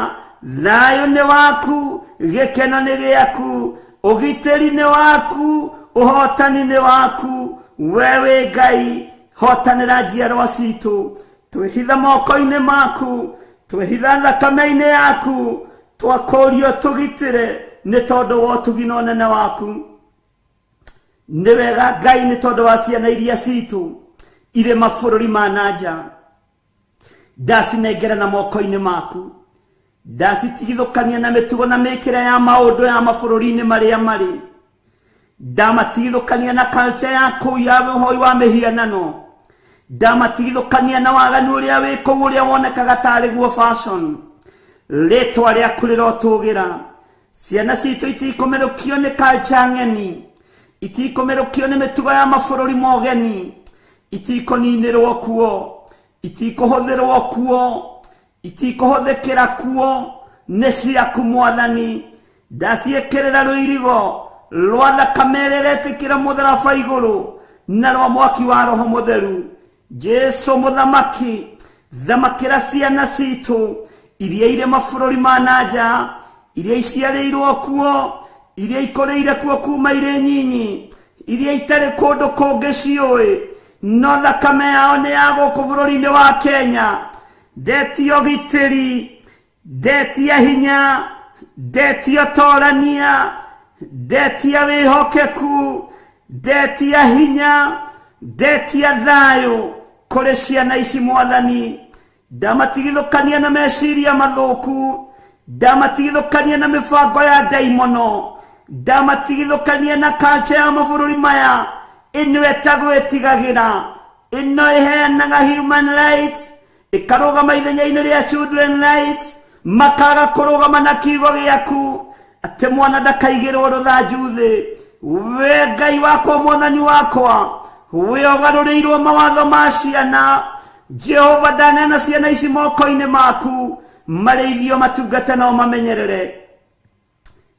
Thayũ nĩ waku, gĩkeno nĩ gĩaku, ũgitĩri nĩ waku, ũhotani nĩ waku. We wĩ Ngai, hotanĩra njiarwa citũ, twĩhitha moko-inĩ maku, twĩhitha thakame-inĩ yaku, twakũrio tũgitĩre nĩ tondũ wa ũtugi na ũnene waku. Nĩ wega Ngai nĩ tondũ wa ciana iria citũ irĩ mabũrũri ma na nja, ndacinengera na moko-inĩ maku, ndacitigithũkania na mĩtugo na mĩkĩre ya maũndũ ya mabũrũri-inĩ marĩa marĩ, ndamatigithũkania na culture ya kũu ya ũhoi wa mĩhianano, ndamatigithũkania na waganu ũrĩa wĩ kũu ũrĩa wonekaga tarĩ guo fashion. Rĩtwa rĩaku rĩrotũgĩra. Ciana citũ itikũmerũkio nĩ culture ng'eni, itikũmerũkio nĩ mĩtugo ya mabũrũri mogeni, itikũninĩrwo kuo, itikũhũthĩrwo kuo, itikũhũthĩkĩra kuo, nĩ ciaku Mwathani. Ndaciĩkĩrĩra rũirigo rwa thakame ĩrĩa ĩretĩkĩra mũtharaba igũrũ na rwa mwaki wa Roho Mũtheru. Jesu mũthamaki, thamakĩra ciana citũ iria irĩ mabũrũri ma na nja, iria iciarĩirwo kuo, iria ikũrĩire kuo kuma irĩ nyinyi, iria itarĩ kũndũ kũngĩ ciũĩ, no thakame yao nĩ ya gũkũ bũrũri-inĩ wa Kenya. Ndetia ũgitĩri, ndetia hinya, ndetia ũtorania, ndetia wĩhokeku, ndetia hinya, ndetia thayũ kũrĩ ciana ici Mwathani. Ndamatigithũkania na meciria mathũku, ndamatigithũkania na mĩbango ya ndaimono, ndamatigithũkania na culture ya mabũrũri maya ĩno ĩtagwĩtigagĩra, ĩno ĩheanaga human rights, ĩkarũgama ithenya-inĩ rĩa children rights, makaga kũrũgama na kiugo gĩaku atĩ mwana ndakaigĩrwo rũthanju thĩ. We Ngai wakwa, Mwathani wakwa, we ũgarũrĩirwo mawatho ma ciana. Jehova, ndaneana ciana ici moko-inĩ maku, marĩithio matungate nao mamenyerere.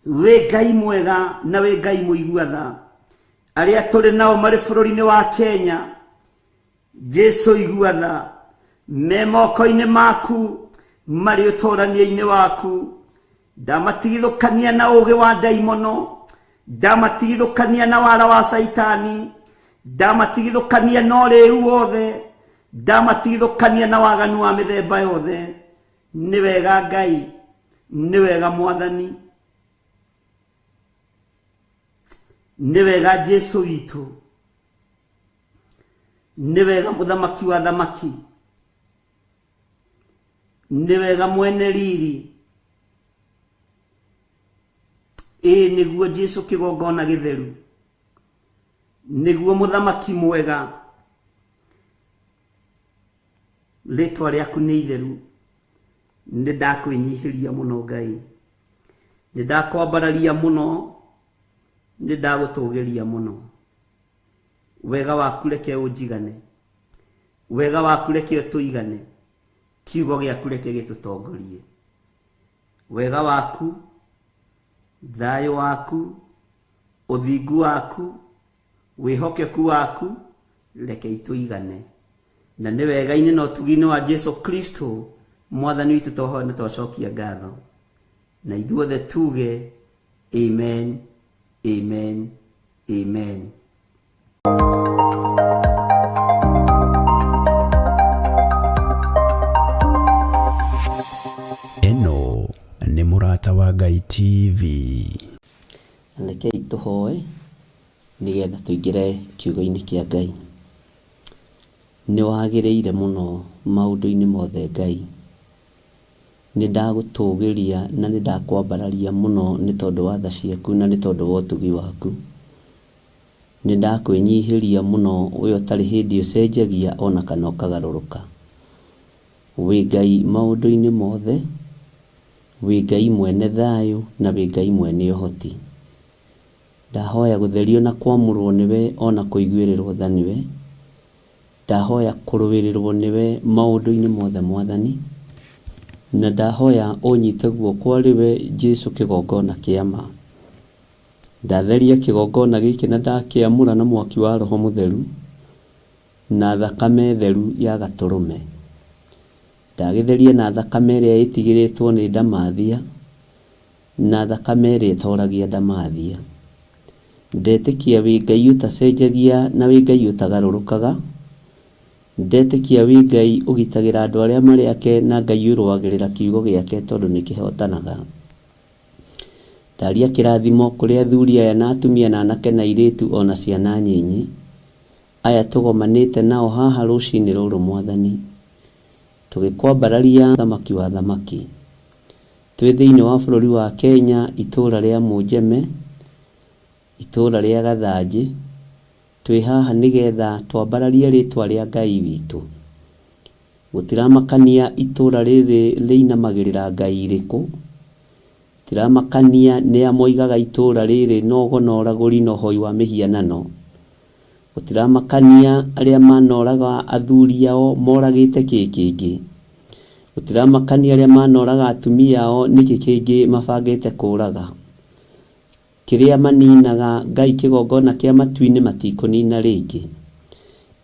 Wĩ Ngai mwega na wĩ Ngai mũigua tha. Arĩa tũrĩ nao marĩ bũrũri-inĩ wa Kenya, Jesu igua tha, me moko-inĩ maku, marĩ ũtũrania-inĩ waku. Ndamatigithũkania na ũũgĩ wa ndaimono, ndamatigithũkania na wara wa caitani, ndamatigithũkania na ũrĩu wothe, ndamatigithũkania na waganu wa mĩthemba yothe. Nĩ wega Ngai, nĩ wega Mwathani. Nĩ wega Jesu witũ, nĩ wega mũthamaki wa thamaki, nĩ wega mwene riri. Ĩĩ nĩguo Jesu kĩgongona gĩtheru, nĩguo mũthamaki mwega, rĩtwa rĩaku nĩ itheru. Nĩ ndakwĩnyihĩria mũno Ngai, nĩ ndakwambararia mũno, nĩ ndagũtũgĩria mũno. Wega waku reke ũnjigane, wega waku reke ũtũigane, kiugo gĩaku reke gĩtũtongorie. Wega waku, thayũ waku, ũthingu waku, wĩhokeku waku, reke itũigane. Na nĩ wega-inĩ na ũtugi-inĩ wa Jesu Kristo mwathani witũ twahoya na twacokia ngatho, na ithuothe tuge amen, amen, amen. Ĩno nĩ Mũrata wa Ngai TV. Rekei tũhoe nĩgetha tũingĩre kiugo-inĩ kĩa Ngai. Nĩ wagĩrĩire mũno maũndũ-inĩ mothe Ngai. Nĩ ndagũtũgĩria na nĩ ndakwambararia mũno nĩ tondũ wa tha ciaku na nĩ tondũ wa ũtugi waku. Nĩ ndakwĩnyihĩria mũno we ũtarĩ hĩndĩ ũcenjagia ona kana ũkagarũrũka. Wĩ Ngai maũndũ-inĩ mothe, wĩ Ngai mwene thayũ na wĩ Ngai mwene ũhoti. Ndahoya gũtherio na kwamũrwo nĩwe ona kũiguĩrĩrwo tha nĩwe. Ndahoya kũrũĩrĩrwo nĩwe maũndũ-inĩ mothe Mwathani. Na ndahoya ũnyite guoko arĩ we Jesu kĩgongona kĩa ma. Ndatheria kĩgongona gĩkĩ na ndakĩamũra na mwaki wa Roho Mũtheru na thakame theru ya Gatũrũme. Ndagĩtheria na thakame ĩrĩa ĩtigĩrĩtwo nĩ ndamathia na thakame ĩrĩa ĩtoragia ndamathia. Ndetĩkia wĩ Ngai ũtacenjagia na wĩ Ngai ũtagarũrũkaga. Ndetĩkia wĩ Ngai ũgitagĩra andũ arĩa marĩ ake na Ngai ũrũagĩrĩra kiugo gĩake tondũ nĩ kĩhotanaga. Ndaria kĩrathimo kũrĩ athuri aya na atumia na anake na airĩtu o na ciana nyinyi, aya tũgomanĩte nao haha rũcinĩ rũrũ Mwathani, tũgĩkwambararia Mũthamaki wa athamaki. Twĩ thĩinĩ wa bũrũri wa Kenya, itũũra rĩa Mũnjeme, itũũra rĩa Gathanjĩ, twĩ haha nĩgetha twambararie rĩtwa rĩa Ngai witũ. Gũtiramakania itũũra rĩrĩ rĩinamagĩrĩra ngai irĩkũ, gũtiramakania nĩa moigaga itũũra rĩrĩ no ũgo na ũragũri na ũhoi wa mĩhianano, gũtiramakania arĩa manoraga athuri ao moragĩte kĩ kĩngĩ, gũtiramakania arĩa manoraga atumia ao nĩkĩ kĩngĩ mabangĩte kũraga. Kĩrĩa maninaga Ngai kĩgongona kĩa matu-inĩ matikũnina rĩngĩ.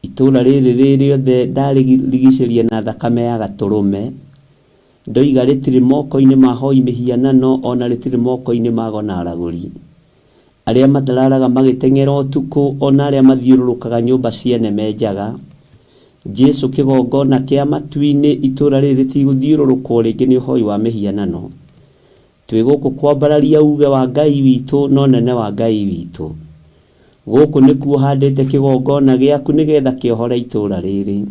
Itũũra rĩrĩ rĩ rĩothe ndarĩrigicĩria na thakame ya Gatũrũme. Ndoiga rĩtirĩ moko-inĩ ma ahoi mĩhianano o na rĩtirĩ moko-inĩ ma ago na aragũri. Arĩa matararaga magĩteng'era ũtukũ o na arĩa mathiũrũrũkaga nyũmba ciene me njaga. Jesu kĩgongona kĩa matu-inĩ itũũra rĩrĩ rĩtigũthiũrũrũkwo rĩngĩ nĩ ũhoi wa mĩhianano. Twĩ gũkũ kwambararia uuge wa Ngai witũ na ũnene wa Ngai witũ. Gũkũ nĩkuo handĩte kĩgongona gĩaku nĩgetha kĩohore itũũra rĩrĩ.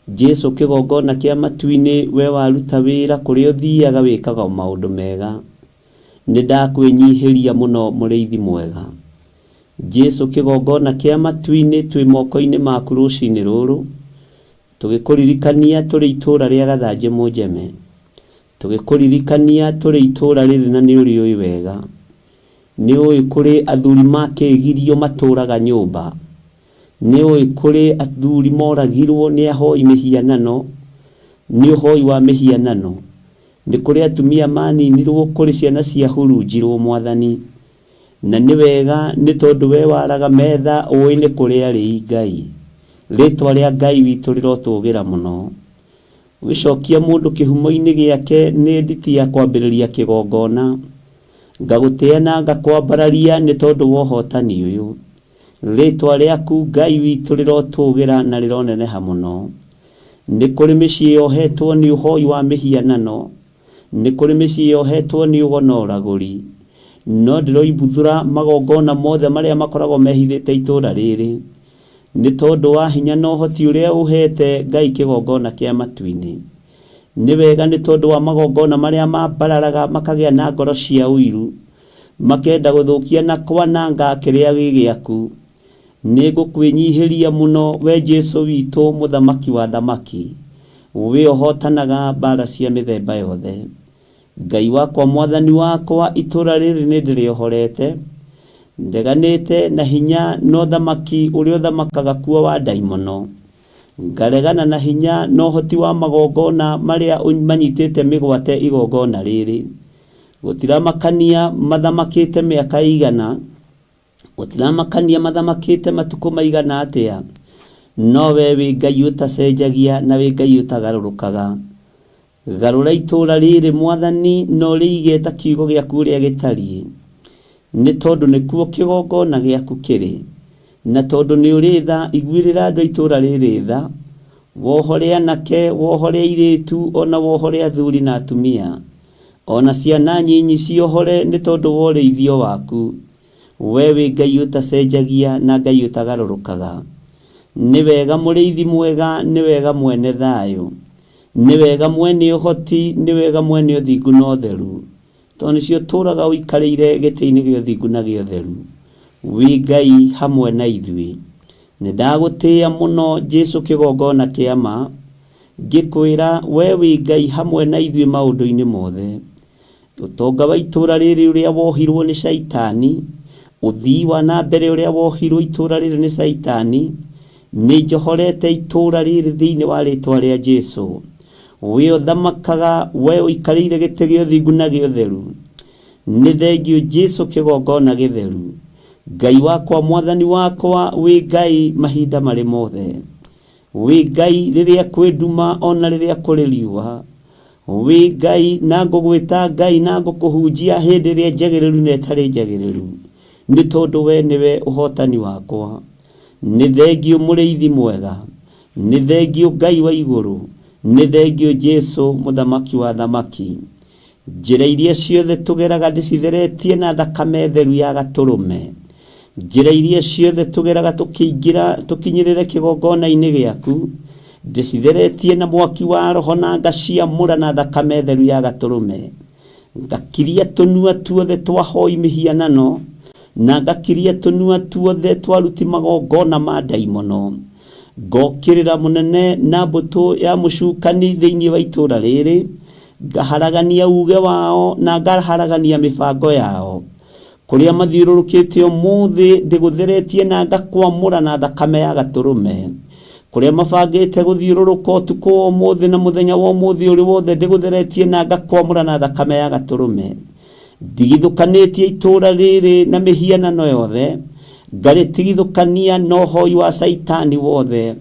Jesu kĩgongona kĩa matu-inĩ we waruta wĩra kũrĩa ũthiaga wĩkaga o maũndũ mega. Nĩndakwĩnyihĩria mũno mũrĩithi mwega. Jesu kĩgongona kĩa matu-inĩ twĩ moko-inĩ maku rũcinĩ rũrũ. Tũgĩkũririkania tũrĩ itũũra rĩa Gathanjĩ Mũnjeme. Tũgĩkũririkania tũrĩ itũũra rĩrĩ na nĩũrĩũĩ wega. Nĩũĩ kũrĩ athuri makĩgirio matũũraga nyũmba. Nĩũĩ kũrĩ athuri moragirwo nĩ ahoi mĩhianano, nĩ ũhoi wa mĩhianano. Nĩ kũrĩ atumia maninirwo, kũrĩ ciana ciahurunjirwo Mwathani. Na nĩ wega nĩ tondũ we waraga metha ũĩ nĩ kũrĩ arĩi Ngai. Rĩtwa rĩa Ngai witũ rĩrotũgĩra mũno. Ũgĩcokia mũndũ kĩhumo-inĩ gĩake nĩ nditi ya kwambĩrĩria kĩgongona. Ngagũtĩa na ngakwambararia nĩ tondũ wa ũhotani ũyũ. Rĩtwa rĩaku Ngai witũ rĩrotũgĩra na rĩroneneha mũno. Nĩ kũrĩ mĩciĩ yohetwo nĩ ũhoi wa mĩhianano. Nĩ kũrĩ mĩciĩ yohetwo nĩ ũgo na ũragũri. No ndĩroimbuthũra magongona mothe marĩa makoragwo mehithĩte itũũra rĩrĩ, nĩ tondũ wa hinya na ũhoti ũrĩa ũheete Ngai kĩgongona kĩa matu-inĩ. Nĩ wega nĩ tondũ wa magongona marĩa mambararaga makagĩa na ngoro cia ũiru, makenda gũthũkia na kwananga kĩrĩa gĩ gĩaku. Nĩ ngũkwĩnyihĩria mũno, we Jesu witũ, Mũthamaki wa athamaki, we ũhootanaga mbaara cia mĩthemba yothe. Ngai wakwa, Mwathani wakwa, itũũra rĩrĩ nĩndĩrĩohorete, ndeganĩte na hinya na ũthamaki ũrĩa ũthamakaga kuo wa ndaimono, ngaregana na hinya na ũhoti wa magongona marĩa manyitĩte mĩgwate igongona rĩrĩ. Gũtiramakania mathamakĩte mĩaka ĩigana, Gũtiramakania mathamakĩte matukũ maigana atĩa, no we wĩ Ngai ũtacenjagia na wĩ Ngai ũtagarũrũkaga. Garũra itũũra rĩrĩ, Mwathani, na ũrĩige ta kiugo gĩaku ũrĩa gĩtariĩ, nĩ tondũ nĩkuo kĩgongona gĩaku kĩrĩ. Na tondũ nĩ ũrĩ tha, iguĩrĩra andũ a itũũra rĩrĩ tha, wohore anake, wohore airĩtu, o na wohore athuri na atumia, o na ciana nyinyi ciohore nĩ tondũ wa ũrĩithio waku. We wĩ Ngai ũtacenjagia na Ngai ũtagarũrũkaga. Nĩ wega mũrĩithi mwega, nĩ wega mwene thayũ. Nĩ wega mwene ũhoti, nĩ wega mwene ũthingu na ũtheru. Tondũ nĩcio ũtũũraga ũikarĩire gĩtĩ-inĩ gĩa ũthingu na gĩa ũtheru. Wĩ Ngai hamwe na ithuĩ. Nĩ ndagũtĩĩa mũno Jesu kĩgongona kĩa ma, ngĩkwĩra we wĩ Ngai hamwe na ithuĩ maũndũ-inĩ mothe. Ũtonga wa itũũra rĩrĩ ũrĩa wohirwo nĩ Shaitani, ũthii wa na mbere ũrĩa wohirwo itũũra rĩrĩ nĩ Shaitani, nĩ njohorete itũũra rĩrĩ thĩinĩ wa rĩtwa rĩa Jesu. We ũthamakaga, we ũikarĩire gĩtĩ gĩa ũthingu na gĩa ũtheru. Nĩ thengiũ Jesu kĩgongona gĩtheru. Ngai wakwa, Mwathani wakwa, wĩ Ngai mahinda marĩ mothe. Wĩ Ngai rĩrĩa kwĩ nduma o na rĩrĩa kũrĩ riũa. Wĩ Ngai na ngũgwĩta Ngai na ngũkũhunjia hĩndĩ ĩrĩa njagĩrĩru na ĩtarĩ njagĩrĩru, nĩ tondũ we nĩwe ũhotani wakwa. Nĩ thengiũ mũrĩithi mwega, nĩ thengiũ Ngai wa igũrũ, nĩ thengiũ Jesu mũthamaki wa athamaki. Njĩra iria ciothe tũgeraga ndĩcitheretie na thakame theru ya Gatũrũme. Njĩra iria ciothe tũgeraga tũkĩingĩra tũkinyĩrĩre kĩgongona-inĩ gĩaku, ndĩcitheretie na mwaki wa Roho na ngaciamũra na thakame theru ya Gatũrũme. Ngakiria tũnua tuothe twa hoi mĩhianano, na ngakiria tũnua tuothe twa aruti magongona ma ndaimono. Ngokĩrĩra mũnene na mbũtũ ya mũcukani thĩinĩ wa itũũra rĩrĩ, Ngaharagania uuge wao na ngaharagania mĩbango yao. Kũrĩa mathiũrũrũkĩte ũmũthĩ ndĩgũtheretie na ngakwamũra na thakame ya Gatũrũme. Kũrĩa mabangĩte gũthiũrũrũka ũtukũ wa ũmũthĩ na mũthenya wa ũmũthĩ ũrĩ wothe ndĩgũtheretie na ngakwamũra na thakame ya Gatũrũme. Ndigithũkanĩtie itũũra rĩrĩ na mĩhianano yothe, ngarĩtigithũkania na ũhoi wa Caitani wothe.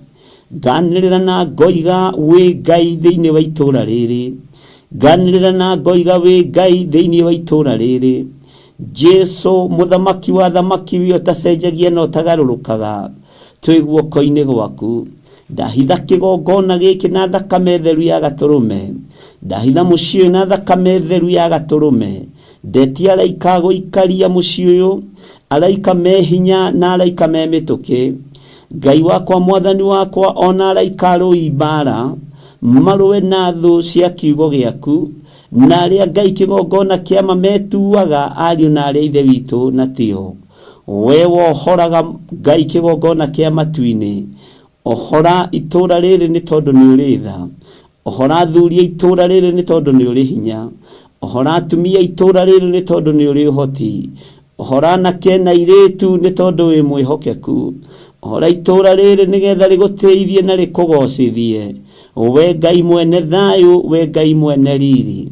Nganĩrĩra na ngoiga wĩ Ngai thĩinĩ wa itũũra rĩrĩ. Nganĩrĩra na ngoiga wĩ Ngai thĩinĩ wa itũũra rĩrĩ. Jesu mũthamaki wa athamaki wĩ ũtacenjagia na ũtagarũrũkaga, twĩ guoko-inĩ gwaku. Ndahitha kĩgongona gĩkĩ na thakame theru ya gatũrũme. Ndahitha mũciĩ ũyũ na thakame theru ya gatũrũme. Ndetia araika a gũikaria mũciĩ ũyũ, araika me hinya na araika me mĩtũkĩ. Ngai wakwa, Mwathani wakwa, o na araika arũi mbaara, marũe na thũ cia kiugo gĩaku, na arĩa Ngai kĩgongona kĩa ma metuaga ariũ na aarĩ a Ithe witũ na tio. Wee wohoraga Ngai kĩgongona kĩa matu-inĩ, ohora itũũra rĩrĩ nĩ tondũ nĩ ũrĩ tha. Ohora athuri a itũũra rĩrĩ nĩ tondũ nĩ ũrĩ hinya. Ohora atumia a itũũra rĩrĩ nĩ tondũ nĩ ũrĩ ũhoti. Ohora anake na airĩtu nĩ tondũ wĩ mwĩhokeku. Ohora itũũra rĩrĩ nĩgetha rĩgũtĩithie na rĩkũgoocithie. We Ngai mwene thayũ, we Ngai mwene riri.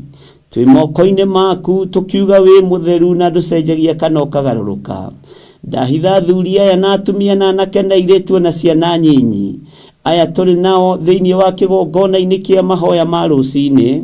Twĩ moko-inĩ maku tũkiuga wĩ mũtheru na ndũcenjagia kana ũkagarũrũka. Ndahitha athuri aya na atumia na anake na airĩtu o na ciana nyinyi aya tũrĩ nao thĩinĩ wa kĩgongona-inĩ kĩa mahoya ma rũcinĩ,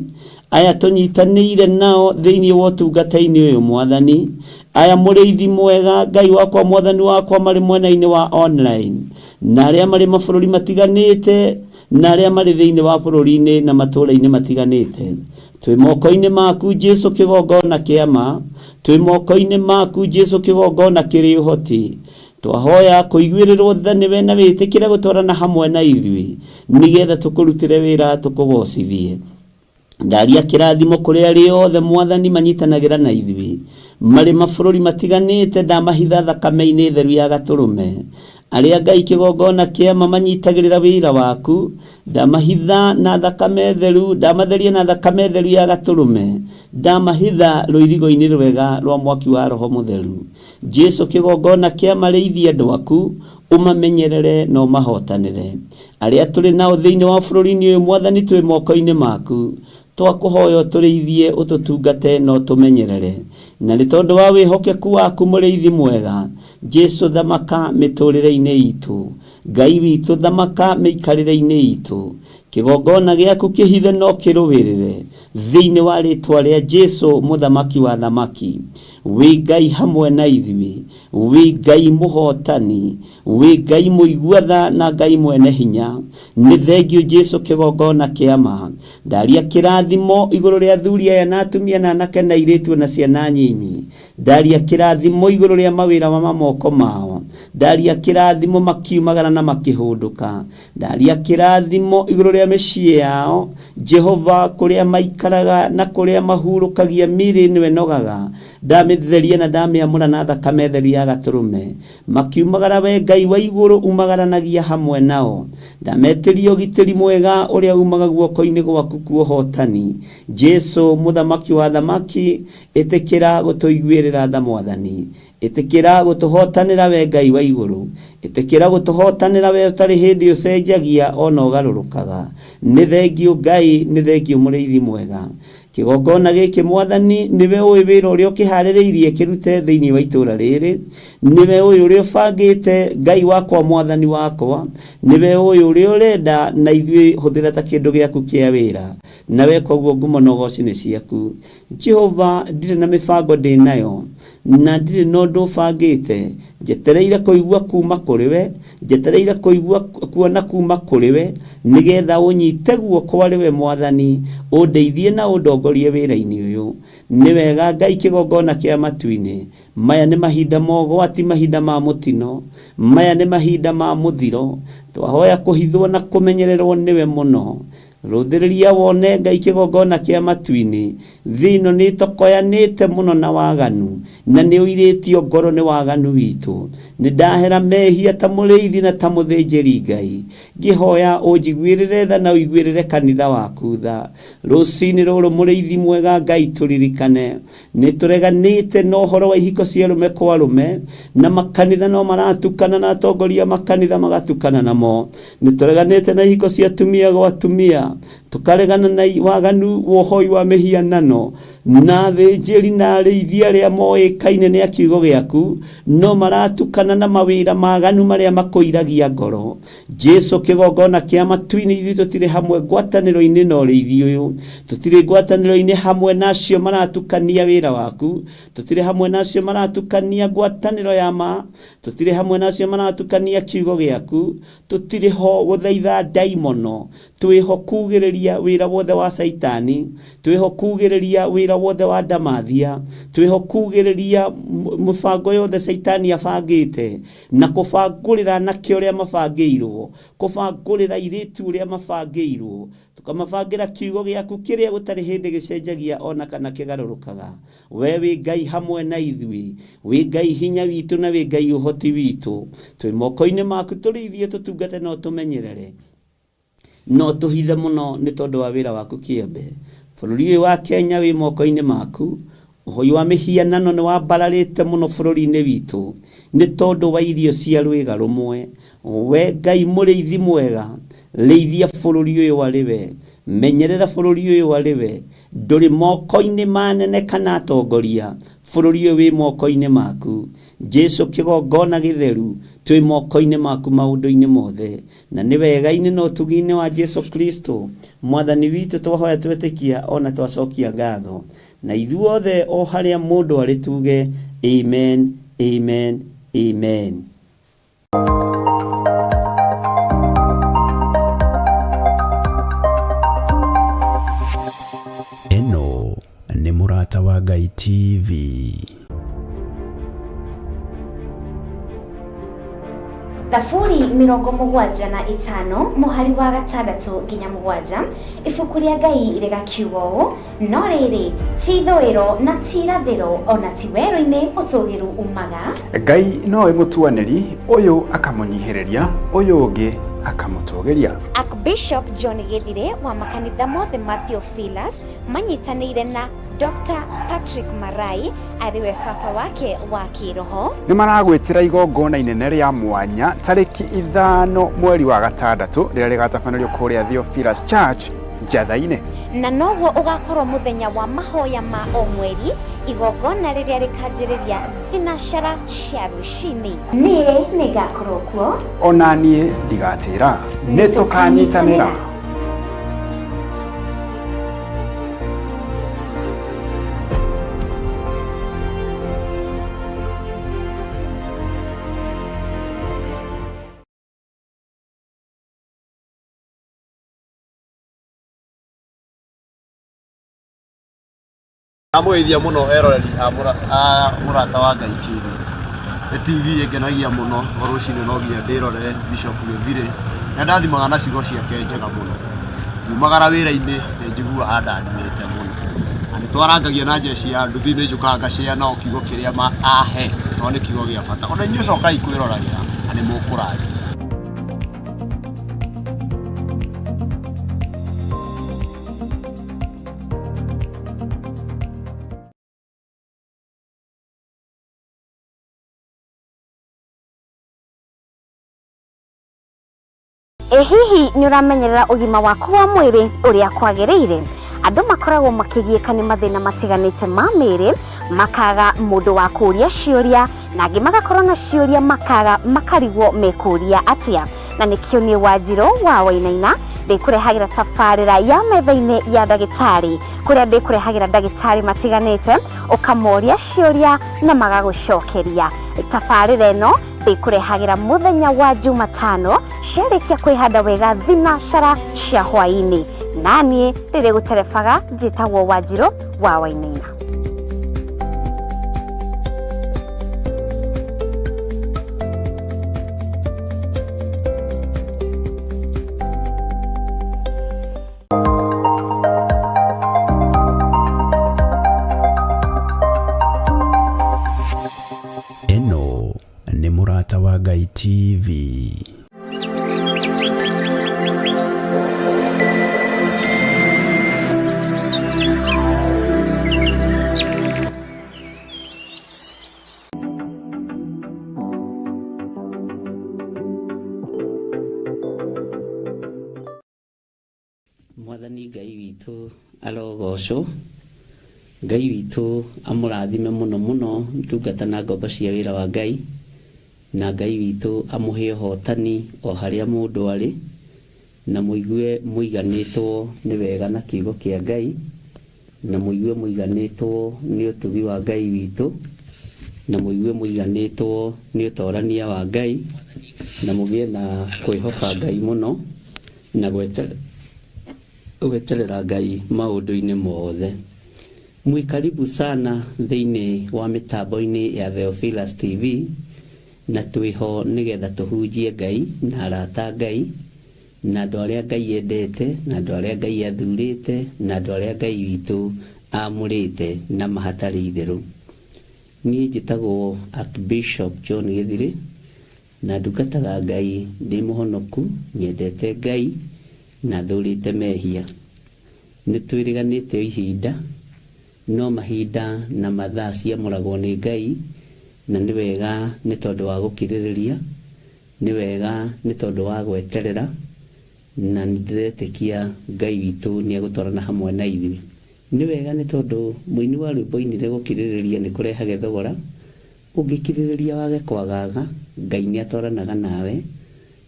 aya tũnyitanĩire nao thĩinĩ wa ũtungata-inĩ ũyũ Mwathani, aya mũrĩithi mwega Ngai wakwa Mwathani wakwa marĩ mwena-inĩ wa online, na arĩa marĩ mabũrũri matiganĩte na arĩa marĩ thĩinĩ wa bũrũri-inĩ na matũũra-inĩ matiganĩte. Twĩ moko-inĩ maku Jesu kĩgongona kĩa ma, twĩ moko-inĩ maku Jesu kĩgongona kĩrĩ ũhoti. Twahoya kũiguĩrĩrwo tha nĩwe na wĩtĩkĩre gũtwarana hamwe na ithuĩ, nĩgetha tũkũrutĩre wĩra tũkũgocithie. Ndaria kĩrathimo kũrĩ arĩa othe Mwathani manyitanagĩra na ithuĩ marĩ mabũrũri matiganĩte, ndamahitha thakame-inĩ theru ya Gatũrũme. Arĩa Ngai kĩgongona kĩa ma manyitagĩrĩra wĩra waku, ndamahitha na thakame theru, ndamatheria na thakame theru ya Gatũrũme, ndamahitha rũirigo-inĩ rwega rwa mwaki wa Roho Mũtheru. Jesu kĩgongona kĩa marĩithie andũ aku, ũmamenyerere na ũmahotanĩre. Arĩa tũrĩ nao thĩinĩ wa bũrũri-inĩ ũyũ Mwathani twĩ moko-inĩ maku, twakũhoya ũtũrĩithie, ũtũtungate na ũtũmenyerere. Na nĩ tondũ wa wĩhokeku waku mũrĩithi mwega, Jesu thamaka mĩtũrĩre-inĩ itũ, Ngai witũ thamaka mĩikarĩre-inĩ itũ. Kĩgongona gĩaku kĩhithe no kĩrũĩrĩre thĩinĩ wa rĩtwa rĩa Jesu mũthamaki wa thamaki. Wĩ Ngai hamwe na ithuĩ, wĩ Ngai mũhotani, wĩ Ngai mũigua tha na Ngai mwene hinya. Nĩ thengiũ Jesu kĩgongona kĩa ma. Ndaria kĩrathimo igũrũ rĩa athuri aya na atumia na anake na airĩtu na ciana nyinyi. Ndaria kĩrathimo igũrũ rĩa mawĩra ma moko mao. Ndaria kĩrathimo makiumagara na makĩhũndũka. Ndaria kĩrathimo igũrũ rĩa mĩciĩ yao. Jehova kũrĩa maikaraga na kũrĩa mahurũkagia mĩĩrĩ ĩno ĩnogaga, ndamĩtheria na ndamĩamũra na thakame theru ya Gatũrũme. Makiumagara we Ngai wa igũrũ umagaranagia hamwe nao. Ndametĩria ũgitĩri mwega ũrĩa umaga guoko-inĩ gwaku kwa ũhotani. Jesu mũthamaki wa thamaki, ĩtĩkĩra gũtũiguĩrĩra tha Mwathani. Ĩtĩkĩra gũtũhotanĩra we Ngai wa igũrũ. Ĩtĩkĩra gũtũhotanĩra we ũtarĩ hĩndĩ ũcenjagia ona ũgarũrũkaga. Nĩ thengiũ Ngai, nĩ thengiũ mũrĩithi mwega. Kĩgongona gĩkĩ Mwathani nĩwe ũĩ wĩra ũrĩa ũkĩharĩrĩirie kĩrute thĩinĩ wa itũũra rĩrĩ. Nĩwe ũĩ ũrĩa ũbangĩte Ngai wakwa Mwathani wakwa. Nĩwe ũĩ ũrĩa ũrenda na ithuĩ hũthĩra ta kĩndũ gĩaku kĩa wĩra. Na weka ũguo ngumo na ũgoci nĩ ciaku. Jehova ndirĩ na mĩbango ndĩ nayo na ndirĩ na ũndũ bangĩte, njetereire kũigua kuma kũrĩ we, njetereire kũigua kuona kuma kũrĩ we, nĩgetha ũnyite guoko arĩ we Mwathani, ũndeithie na ũndongorie wĩra-inĩ ũyũ. Nĩ wega Ngai kĩgongona kĩa matu-inĩ, maya nĩ mahinda ma ũgwati, mahinda ma mũtino, maya nĩ mahinda ma mũthiro, twahoya kũhithwo na kũmenyererwo nĩwe mũno. Rũthĩrĩria wone Ngai kĩgongona kĩa matu-inĩ, thĩ ĩno nĩ ĩtokoyanĩte mũno na waganu, na nĩ ũirĩtio ngoro nĩ waganu witũ. Nĩ ndahera mehia ta mũrĩithi na ta mũthĩnjĩri Ngai, ngĩhoya ũnjiguĩrĩre tha na ũiguĩrĩre kanitha waku tha. Rũcinĩ rũrũ mũrĩithi mwega Ngai tũririkane, nĩ tũreganĩte na ũhoro wa ihiko cia arũme kwa arũme, na makanitha no maratukana na atongoria a makanitha magatukana namo. Nĩ tũreganĩte na ihiko cia atumia gwa atumia, tũkaregana na waganu wa ũhoi wa mĩhianano, na athĩnjĩri na arĩithi arĩa moĩkaine nĩ a kiugo gĩaku, no maratukana na mawĩra maganu marĩa makũiragia ngoro. Jesu kĩgongona kĩa matu-inĩ, ithuĩ tũtirĩ hamwe ngwatanĩro-inĩ na ũrĩithi ũyũ, tũtirĩ ngwatanĩro-inĩ hamwe na acio maratukania wĩra waku, tũtirĩ hamwe na acio maratukania ngwatanĩro ya ma, tũtirĩ hamwe na acio maratukania kiugo gĩaku, tũtirĩ ho gũthaitha ndaimono, twĩho kugĩrĩria wĩra wothe wa Caitani, twĩho kugĩrĩria wĩra wothe wa ndamathia, twĩho kugĩrĩria mũbango yothe Caitani abangĩte, na kũbangũrĩra anake ũrĩa mabangĩirwo, kũbangũrĩra airĩtu ũrĩa mabangĩirwo, tũkamabangĩra kiugo gĩaku kĩrĩa gũtarĩ hĩndĩ gĩcenjagia ona kana kĩgarũrũkaga. We wĩ Ngai hamwe na ithuĩ, wĩ Ngai hinya witũ na wĩ Ngai ũhoti witũ. Twĩ moko-inĩ maku tũrĩithie, tũtungate na ũtũmenyerere, na ũtũhithe mũno nĩ tondũ wa wĩra waku kĩũmbe. Bũrũri ũyũ wa Kenya wĩ moko-inĩ maku. Ũhoi wa mĩhianano nĩ wambararĩte mũno bũrũri-inĩ witũ nĩ tondũ wa irio cia rwĩga rũmwe. We Ngai mũrĩithi mwega, rĩithia bũrũri ũyũ arĩ we, menyerera bũrũri ũyũ arĩ we. Ndũrĩ moko-inĩ ma anene kana atongoria, bũrũri ũyũ wĩ moko-inĩ maku. Jesu kĩgongona gĩtheru, twĩ moko-inĩ maku maũndũ-inĩ mothe. Na nĩ wega-inĩ na ũtugi-inĩ wa Jesu Kristo, Mwathani witũ twahoya twetĩkia ona twacokia ngatho. Na ithuothe o harĩa mũndũ arĩ tuge, Amen, Amen, Amen. Ĩno Nĩ Mũrata wa Ngai TV. Thaburi 75 mũhari wa 6 nginya 7, ibuku rĩa Ngai rĩgakiuga ũũ: no rĩrĩ, ti ithũĩro na ti irathĩro, ona ti werũ-inĩ ũtũgĩru umaga. Ngai nowe mũtuanĩri, ũyũ akamũnyihĩrĩria, ũyũ ũngĩ akamũtũgĩria. Archbishop John Gĩthirĩ wa makanitha mothe ma Theophilus manyitanĩire na Dr. Patrick Marai arĩ we baba wake wa kĩroho. Nĩ maragwĩtĩra igongona inene rĩa mwanya tarĩki 5 mweri wa 6 rĩrĩa rĩgatabanĩrio kũrĩa Theophilus Church Njatha-inĩ. Na noguo ũgakorwo mũthenya wa mahoya ma o mweri, igongona rĩrĩa rĩkanjĩrĩria thinacara cia rũcinĩ. Niĩ nĩngakorwo kuo. Ona niĩ ndigatĩra. Nĩ tũkanyitanĩra. Ndamũgeithia mũno eroreri a Mũrata wa Ngai TV. Nĩ TV ĩngenagia mũno o rũcinĩ no nginya ndĩrorere Bishop Gĩthirĩ. Nĩ andathimaga na ciugo ciake njega mũno. Ngiumagara wĩra-inĩ nĩ njiguaga andathimĩte mũno. Na nĩ twarangagia na jeshi ya nduthi nĩ njũkaga ngacĩa nao kiugo kĩrĩa ahe tondũ nĩ kiugo gĩa bata. Ona inyuĩ cokai kwĩroragĩra na nĩ mũkũrathimwo. Ĩ hihi nĩ ũramenyerera ũgima waku wa mwĩrĩ ũrĩa kwagĩrĩire? Andũ makoragwo makĩgiĩka nĩ mathĩna matiganĩte ma mĩĩrĩ, makaga mũndũ wa kũũria ciũria, na angĩ magakorwo na ciũria makaga makarigwo mekũũria atĩa. Na nĩkĩo niĩ Wanjirũ wa Wainaina ndĩkũrehagĩra tabarĩra ya metha-inĩ ya ndagĩtarĩ, kũrĩa ndĩkũrehagĩra ndagĩtarĩ matiganĩte, ũkamoria ciũria na magagũcokeria. Tabarĩra ĩno ndĩkũrehagĩra mũthenya wa Jumatano ciarĩkia kwĩhanda wega thinacara cia hwaĩ-inĩ. Naniĩ rĩrĩ gũterebaga njĩtagwo Wanjirũ wa Wainaina. Ĩno nĩ Mũrata wa Ngai TV. Mwathani Ngai witũ arogocwo. Ngai witũ amũrathime mũno mũno ndungata na ngombo cia wĩra wa Ngai, na Ngai witũ amũhe ũhotani o harĩa mũndũ arĩ, na mũigue mũiganĩtwo nĩ wega na kiugo kĩa Ngai, na mũigue mũiganĩtwo nĩ ũtugi wa Ngai witũ, na mũigue mũiganĩtwo nĩ ũtorania wa Ngai, na mũgĩe na kwĩhoka Ngai mũno, na gweterera Ngai maũndũ-inĩ mothe. Mwĩ karibu sana thĩinĩ wa mĩtambo-inĩ ya Theophilus TV, na twĩho nĩgetha tũhunjie Ngai na arata Ngai, na andũ arĩa Ngai endete, na andũ arĩa Ngai athurĩte, na andũ arĩa Ngai witũ amũrĩte na mahatarĩ itherũ. Niĩ njĩtagwo Archbishop John Gĩthirĩ, na ndungataga Ngai ndĩ mũhonoku, nyendete Ngai na thũrĩte mehia. Nĩ twĩrĩganĩte ihinda, no mahinda na mathaa ciamũragwo nĩ Ngai, na nĩ wega nĩ tondũ wa gũkirĩrĩria, nĩ wega nĩ tondũ wa gweterera, na nĩ ndĩretĩkia Ngai witũ nĩ egũtwarana hamwe na ithuĩ. Nĩ wega nĩ tondũ mũini wa rwĩmbo ainire gũkirĩrĩria nĩ kũrehage thogora, ũngĩkirĩrĩria wage kwagaga, Ngai nĩ atwaranaga nawe,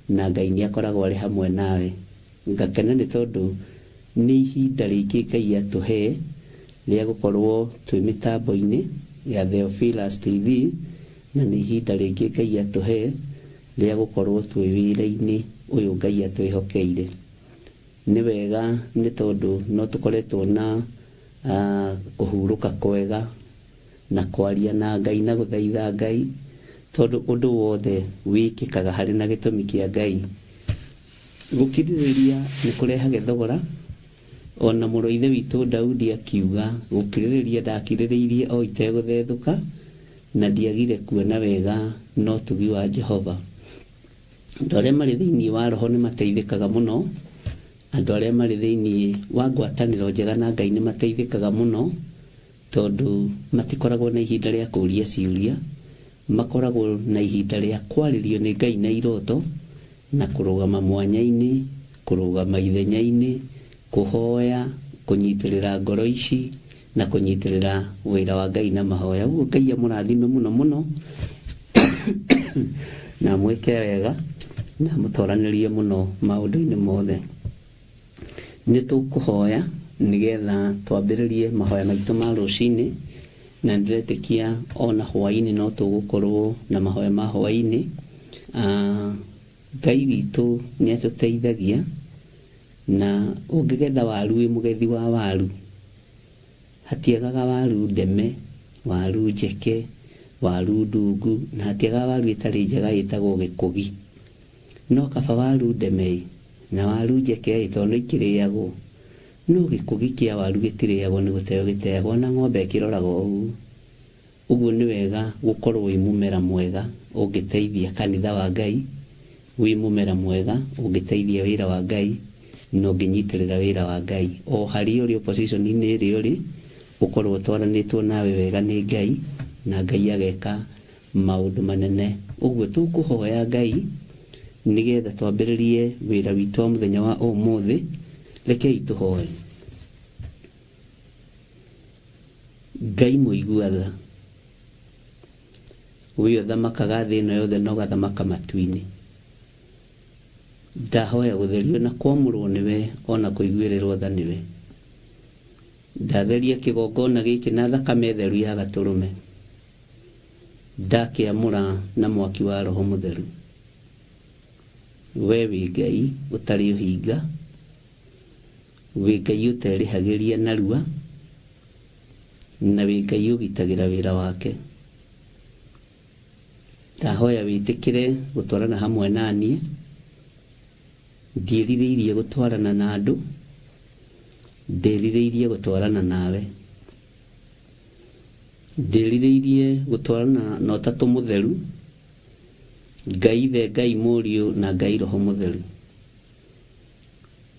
na Ngai nĩ akoragwo arĩ hamwe nawe. Ngakena nĩ tondũ nĩ ihinda rĩngĩ Ngai atũhe rĩa gũkorwo twĩ mĩtambo-inĩ ya Theophilus TV, na nĩ ihinda rĩngĩ Ngai atũhe rĩa gũkorwo twĩ wĩra-inĩ ũyũ Ngai atwĩhokeire. Nĩ wega nĩ tondũ no tũkoretwo na Kũhurũka kwega na kwaria na Ngai na gũthaitha Ngai, tondũ ũndũ wothe wĩkĩkaga harĩ na gĩtũmi kĩa Ngai. Gũkirĩrĩria nĩ kũrehage thogora, o na mũrũ wa ithe witũ Daudi akiuga, Gũkirĩrĩria ndakirĩrĩirie o itegũthethũka, na ndiagire kuona wega na ũtugi wa Jehova. Andũ arĩa marĩ thĩinĩ wa roho nĩ mateithĩkaga mũno, andũ arĩa marĩ thĩinĩ wa ngwatanĩro njega na Ngai nĩ mateithĩkaga mũno, tondũ matikoragwo na ihinda rĩa kũũria ciũria, makoragwo na ihinda rĩa kwarĩrio nĩ Ngai na iroto, na kũrũgama mwanya-inĩ, kũrũgama ithenya-inĩ, kũhoya, kũnyitĩrĩra ngoro ici, na kũnyitĩrĩra wĩra wa Ngai na mahoya. Ũguo Ngai amũrathime mũno mũno na amwĩke wega na amũtoranĩrie mũno maũndũ-inĩ mothe. Nĩ tũkũhoya nĩgetha twambĩrĩrie mahoya maitũ ma rũcinĩ, na ndĩretĩkia ona hwaĩ-inĩ no tũgũkorwo na mahoya ma hwaĩ-inĩ. Ah, Ngai witũ nĩ atũteithagia, na ũngĩgetha waru wĩ mũgethi wa waru, hatiagaga waru ndeme, waru njeke, waru ndungu, na hatiagaga waru ĩtarĩ njega ĩtagwo gĩkũgi. No kaba waru ndeme ĩ, na waru njeke ĩ, tondũ no ikĩrĩagwo. No gĩkũgi kĩa waru gĩtirĩagwo nĩ gũteo gĩteagwo, ona ng'ombe ĩkĩroraga o ũguo. Ũguo nĩ wega gũkorwo wĩ mũmera mwega ũngĩteithia kanitha wa Ngai, wĩ mũmera mwega ũngĩteithia wĩra wa Ngai, na ũngĩnyitĩrĩra wĩra wa Ngai. O harĩa ũrĩ o position inĩ ĩrĩa ũrĩ, ũkorwo ũtwaranĩtwo nawe wega nĩ Ngai, na Ngai ageka maũndũ manene. Ũguo tũkũhoya Ngai nĩgetha twambĩrĩrie wĩra witũ wa mũthenya wa ũmũthĩ. Rekei tũhoe. Ngai mũigua tha, we ũthamakaga thĩ ĩno yothe na ũgathamaka matu-inĩ, ndahoya gũtherio na kwamũrwo nĩwe o na kũiguĩrĩrwo tha nĩwe. Ndatheria kĩgongona gĩkĩ na thakame theru ya Gatũrũme, ndakĩamũra na mwaki wa Roho Mũtheru. We wĩ Ngai ũtarĩ ũhinga, Wĩ Ngai ũterĩhagĩria narua, na wĩ Ngai ũgitagĩra wĩra wake. Ndahoya wĩtĩkĩre gũtwarana hamwe na niĩ. Ndiĩrirĩirie gũtwarana na andũ, ndĩrirĩirie gũtwarana nawe. Ndĩrirĩirie gũtwarana na Ũtatũ Mũtheru, Ngai Ithe, Ngai Mũriũ na Ngai Roho Mũtheru.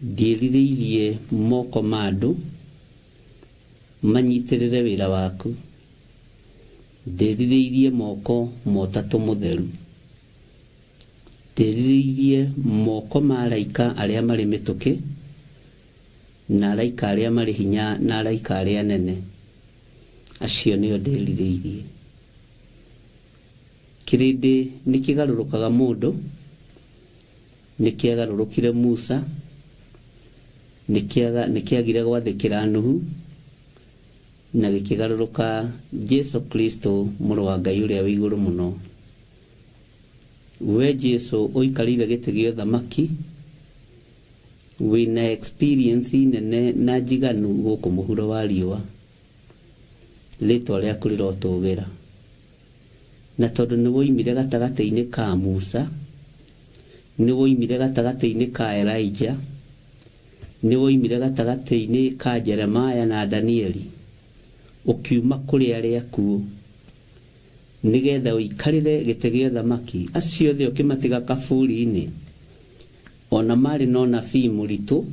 Ndiĩrirĩirie moko ma andũ manyitĩrĩre wĩra waku, ndĩrirĩirie moko ma Ũtatũ Mũtheru. Ndĩrirĩirie moko ma araika arĩa marĩ mĩtũkĩ, na araika arĩa marĩ hinya na araika arĩa anene. Acio nĩo ndĩrirĩirie. Kĩrĩndĩ nĩ kĩgarũrũkaga mũndũ, Nĩ kĩagarũrũkire Musa, nĩ kĩagire gwathĩkĩra Nuhu, na gĩkĩgarũrũka Jesu Kristo, Mũrũ wa Ngai Ũrĩa wĩ Igũrũ Mũno. We Jesu ũikarĩire gĩtĩ gĩa ũthamaki, wĩna experience nene na njiganu gũkũ mũhuro wa riũa. Rĩtwa rĩaku rĩrotũgĩra. Na tondũ nĩ woimire gatagatĩ-inĩ ka Musa, nĩ woimire gatagatĩ-inĩ ka Elija, nĩ woimire gatagatĩ-inĩ ka Jeremaya na Danieli, ũkiuma kũrĩ arĩa akuũ, nĩgetha ũikarĩre gĩtĩ gĩa ũthamaki, acio othe ũkĩmatiga kaburi-inĩ, o na marĩ na ũnabii mũritũ,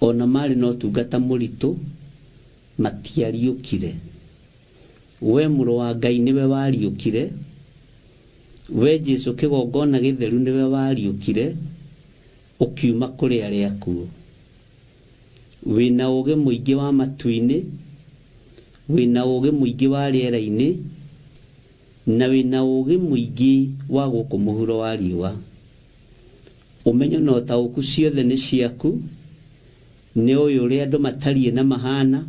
o na marĩ na ũtungata mũritũ, matiariũkire. We Mũrũ wa Ngai nĩwe wariũkire, We Jesu kĩgongona gĩtheru nĩwe wariũkire, ũkiuma kũrĩ arĩa akuũ. Wĩna ũũgĩ mũingĩ wa matu-inĩ, wĩna ũũgĩ mũingĩ wa rĩera-inĩ, na wĩna ũũgĩ mũingĩ wa gũkũ mũhuro wa riũa. Ũmenyo na ũtaũku ciothe nĩ ciaku, Nĩ ũĩ ũrĩa andũ matariĩ na mahaana,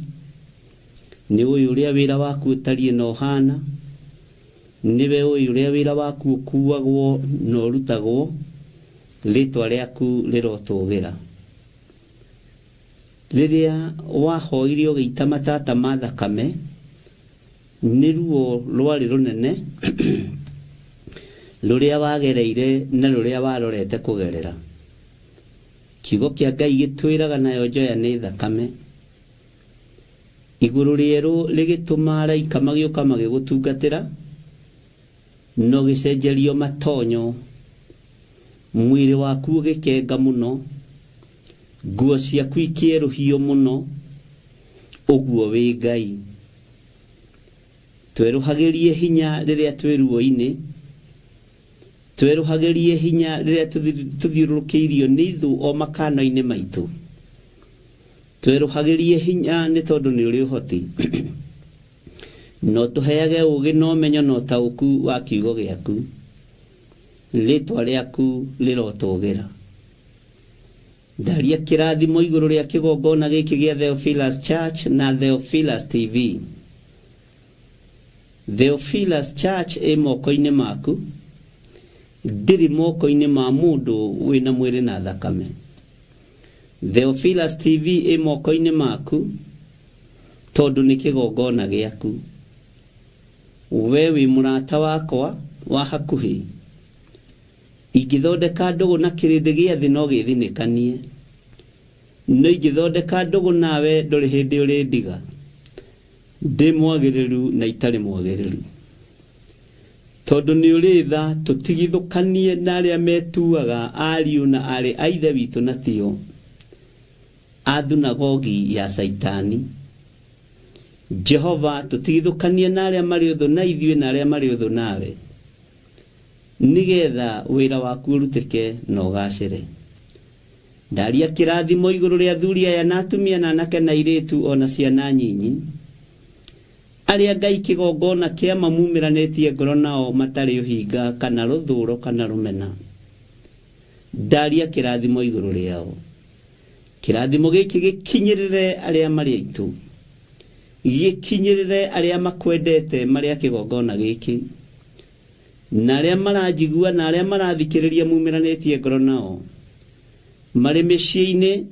nĩ ũĩ ũrĩa wĩra waku ũtariĩ na ũhaana, nĩwe ũĩ ũrĩa wĩra waku ũkuagwo na ũrutagwo, rĩĩtwa rĩaku rĩrotũũgĩra. Rĩrĩa wahoire ũgĩita matata ma thakame, nĩ ruo rwarĩ rũnene rũrĩa wagereire na rũrĩa warorete kũgerera. Kiugo kĩa Ngai gĩtwĩraga nayo njoya nĩ thakame. Igũrũ rĩerũ rĩgĩtũma araika magĩũka magĩgũtungatĩra, na ũgĩcenjerio matonyo, mwĩrĩ waku ũgĩkenga mũno, nguo ciaku ikĩerũhio mũno, ũguo wĩ Ngai. Twerũhagĩrie hinya rĩrĩa twĩ ruo-inĩ, twerũhagĩrie hinya rĩrĩa tũthiũrũrũkĩirio nĩ ithũ o makano-inĩ maitũ. Twerũhagĩrie hinya nĩ tondũ nĩ ũrĩ ũhoti. Na ũtũheage ũũgĩ na ũmenyo na ũtaũku wa kiugo gĩaku. Rĩĩtwa rĩaku rĩrotũũgĩra. Ndaria kĩrathimo igũrũ rĩa kĩgongona gĩkĩ gĩa Theophilus Church na Theophilus TV. Theophilus Church ĩ moko-inĩ maku, ndĩrĩ moko-inĩ ma mũndũ wĩna mwĩrĩ na thakame. Theophilus TV ĩ moko-inĩ maku tondũ nĩ kĩgongona gĩaku. We wĩ mũrata wakwa wa hakuhĩ. Ingĩthondeka ndũgũ na kĩrĩndĩ gĩa thĩ no gĩthinĩkanie. No ingĩthondeka ndũgũ nawe ndũrĩ hĩndĩ ũrĩndiga. Ndĩ mwagĩrĩru na itarĩ mwagĩrĩru. Tondũ nĩ ũrĩ tha tũtigithũkanie na arĩa metuaga ariũ na aarĩ a Ithe witũ na tio, a thunagogi ya Caitani. Jehova, tũtigithũkanie na arĩa marĩ ũthũ na ithuĩ na arĩa marĩ ũthũ nawe, nĩ getha wĩra waku ũrutĩke na ũgaacĩre. Ndaria kĩrathimo igũrũ rĩa athuri aya na atumia na anake na airĩtu o na ciana nyinyi, arĩa Ngai kĩgongona kĩa mamumĩranĩtie ngoro nao matarĩ ũhinga kana rũthũũro kana rũmena. Ndaria kĩrathimo igũrũ rĩao. Kĩrathimo gĩkĩ gĩkinyĩrĩre arĩa marĩ aitũ, gĩkinyĩrĩre arĩa makwendete marĩ a kĩgongona gĩkĩ, na arĩa maranjigua na arĩa marathikĩrĩria mumĩranĩtie ngoro nao, marĩ mĩciĩ-inĩ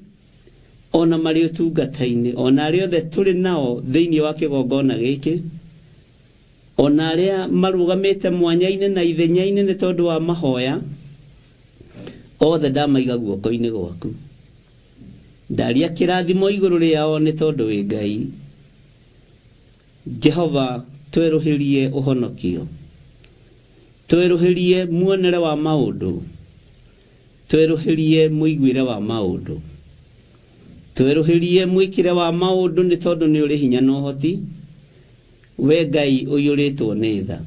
o na marĩ ũtungata-inĩ, o na arĩa othe tũrĩ nao thĩinĩ wa kĩgongona gĩkĩ, o na arĩa marũgamĩte mwanya-inĩ na ithenya-inĩ nĩ tondũ wa mahoya, othe ndamaiga guoko-inĩ gwaku. Ndaria kĩrathimo igũrũ rĩao nĩ tondũ wĩ Ngai. Jehova, twerũhĩrie ũhonokio. Twerũhĩrie muonere wa maũndũ. Twerũhĩrie mũiguĩre wa maũndũ. Twerũhĩrie mwĩkĩre wa maũndũ nĩ tondũ nĩ ũrĩ hinya na ũhoti, we Ngai ũiyũrĩtwo nĩ tha.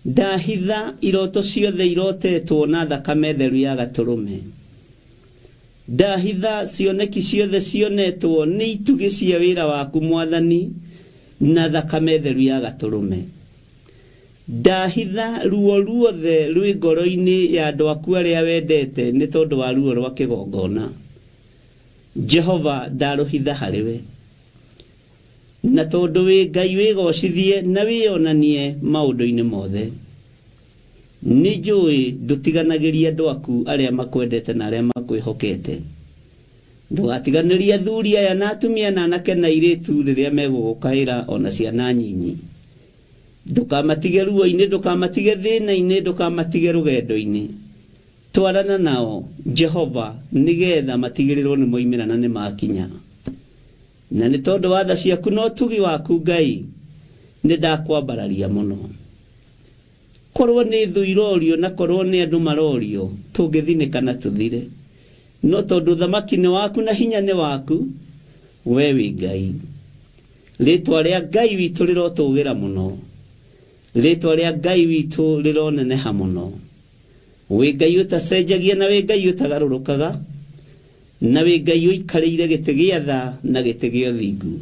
Ndahitha iroto ciothe irotetwo na thakame theru ya Gatũrũme. Ndahitha cioneki ciothe cionetwo nĩ itugĩ cia wĩra waku Mwathani na thakame theru ya Gatũrũme. Ndahitha ruo ruothe rwĩ ngoro-inĩ ya andũ aku arĩa wendete nĩ tondũ wa ruo rwa kĩgongona. Jehova, ndarũhitha harĩ we. Na tondũ wĩ Ngai wĩgocithie na wĩyonanie maũndũ-inĩ mothe. Nĩ njũĩ ndũtiganagĩria andũ aku arĩa makwendete na arĩa makwĩhokete. Ndũgatiganĩrie athuri aya na atumia na anake na airĩtu rĩrĩa megũgũkaĩra o na ciana nyinyi. Ndũkamatige ruo-inĩ, ndũkamatige thĩna-inĩ, ndũkamatige rũgendo-inĩ. Twarana nao, Jehova, nĩgetha matigĩrĩrwo nĩ moimĩra na nĩ makinya. Na nĩ tondũ wa tha ciaku na ũtugi waku, Ngai, nĩ ndakwambararia mũno. Korwo nĩ thũ irorio na korwo nĩ andũ marorio, tũngĩthinĩka na tũthire. No tondũ ũthamaki nĩ waku na hinya nĩ waku, wee wĩ Ngai. Rĩĩtwa rĩa Ngai witũ rĩrotũũgĩra mũno, rĩĩtwa rĩa Ngai witũ rĩroneneha mũno. Wĩ Ngai ũtacenjagia na wĩ Ngai ũtagarũrũkaga, na wĩ Ngai ũikarĩire gĩtĩ gĩa tha na gĩtĩ gĩa ũthingu.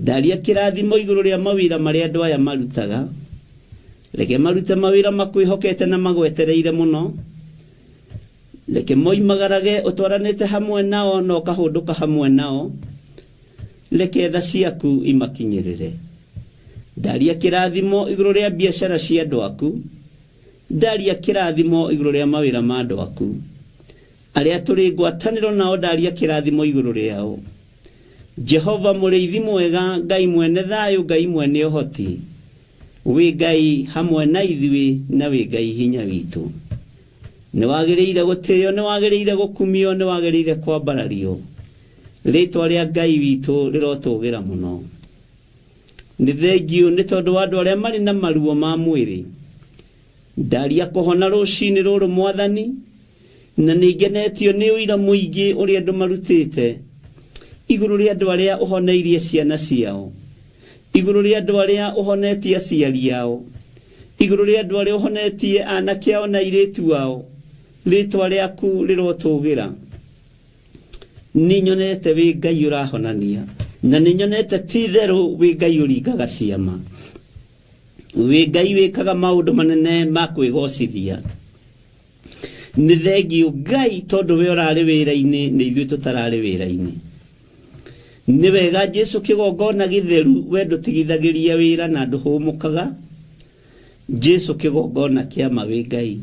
Ndaria kĩrathimo igũrũ rĩa mawĩra marĩa andũ aya marutaga. Reke marute mawĩra makwĩhokete na magwetereire mũno. Reke moimagarage ũtwaranĩte hamwe nao na ũkahũndũka hamwe nao. Reke tha ciaku imakinyĩrĩre. Ndaria kĩrathimo igũrũ rĩa biacara cia andũ aku. Ndaria kĩrathimo igũrũ rĩa mawĩra ma andũ aku. Arĩa tũrĩ ngwatanĩro nao ndaria kĩrathimo igũrũ rĩao. Jehova mũrĩithi mwega, Ngai mwene thayũ, Ngai mwene ũhoti, wĩ Ngai hamwe na ithuĩ na wĩ Ngai hinya witũ. Nĩ wagĩrĩire gũtĩo, nĩ wagĩrĩire gũkumio, nĩ wagĩrĩire kwambarario. Rĩtwa rĩa Ngai witũ rĩrotũgĩra mũno. Nĩ thengiũ nĩ tondũ wa andũ arĩa marĩ na maruo ma mwĩrĩ. Ndaria kũhona rũcinĩ rũrũ Mwathani, na nĩ ngenetio nĩ ũira mũingĩ ũrĩa andũ marutĩte igũrũ rĩa andũ arĩa ũhoneirie ciana ciao, igũrũ rĩa andũ arĩa ũhonetie aciari ao, igũrũ rĩa andũ arĩa ũhonetie anake ao na airĩtu ao. Rĩtwa rĩaku rĩrotũgĩra. Nĩ nyonete wĩ Ngai ũrahonania, na nĩ nyonete ti itherũ wĩ Ngai ũringaga ciama, wĩ Ngai wĩkaga maũndũ manene ma kwĩgocithia. Nĩ thengiũ Ngai tondũ we ũrarĩ wĩra-inĩ nĩ ithuĩ tũtararĩ wĩra-inĩ. Nĩ wega Jesu kĩgongona gĩtheru, we ndũtigithagĩria wĩra na ndũhũmũkaga. Jesu kĩgongona kĩa ma wĩ Ngai.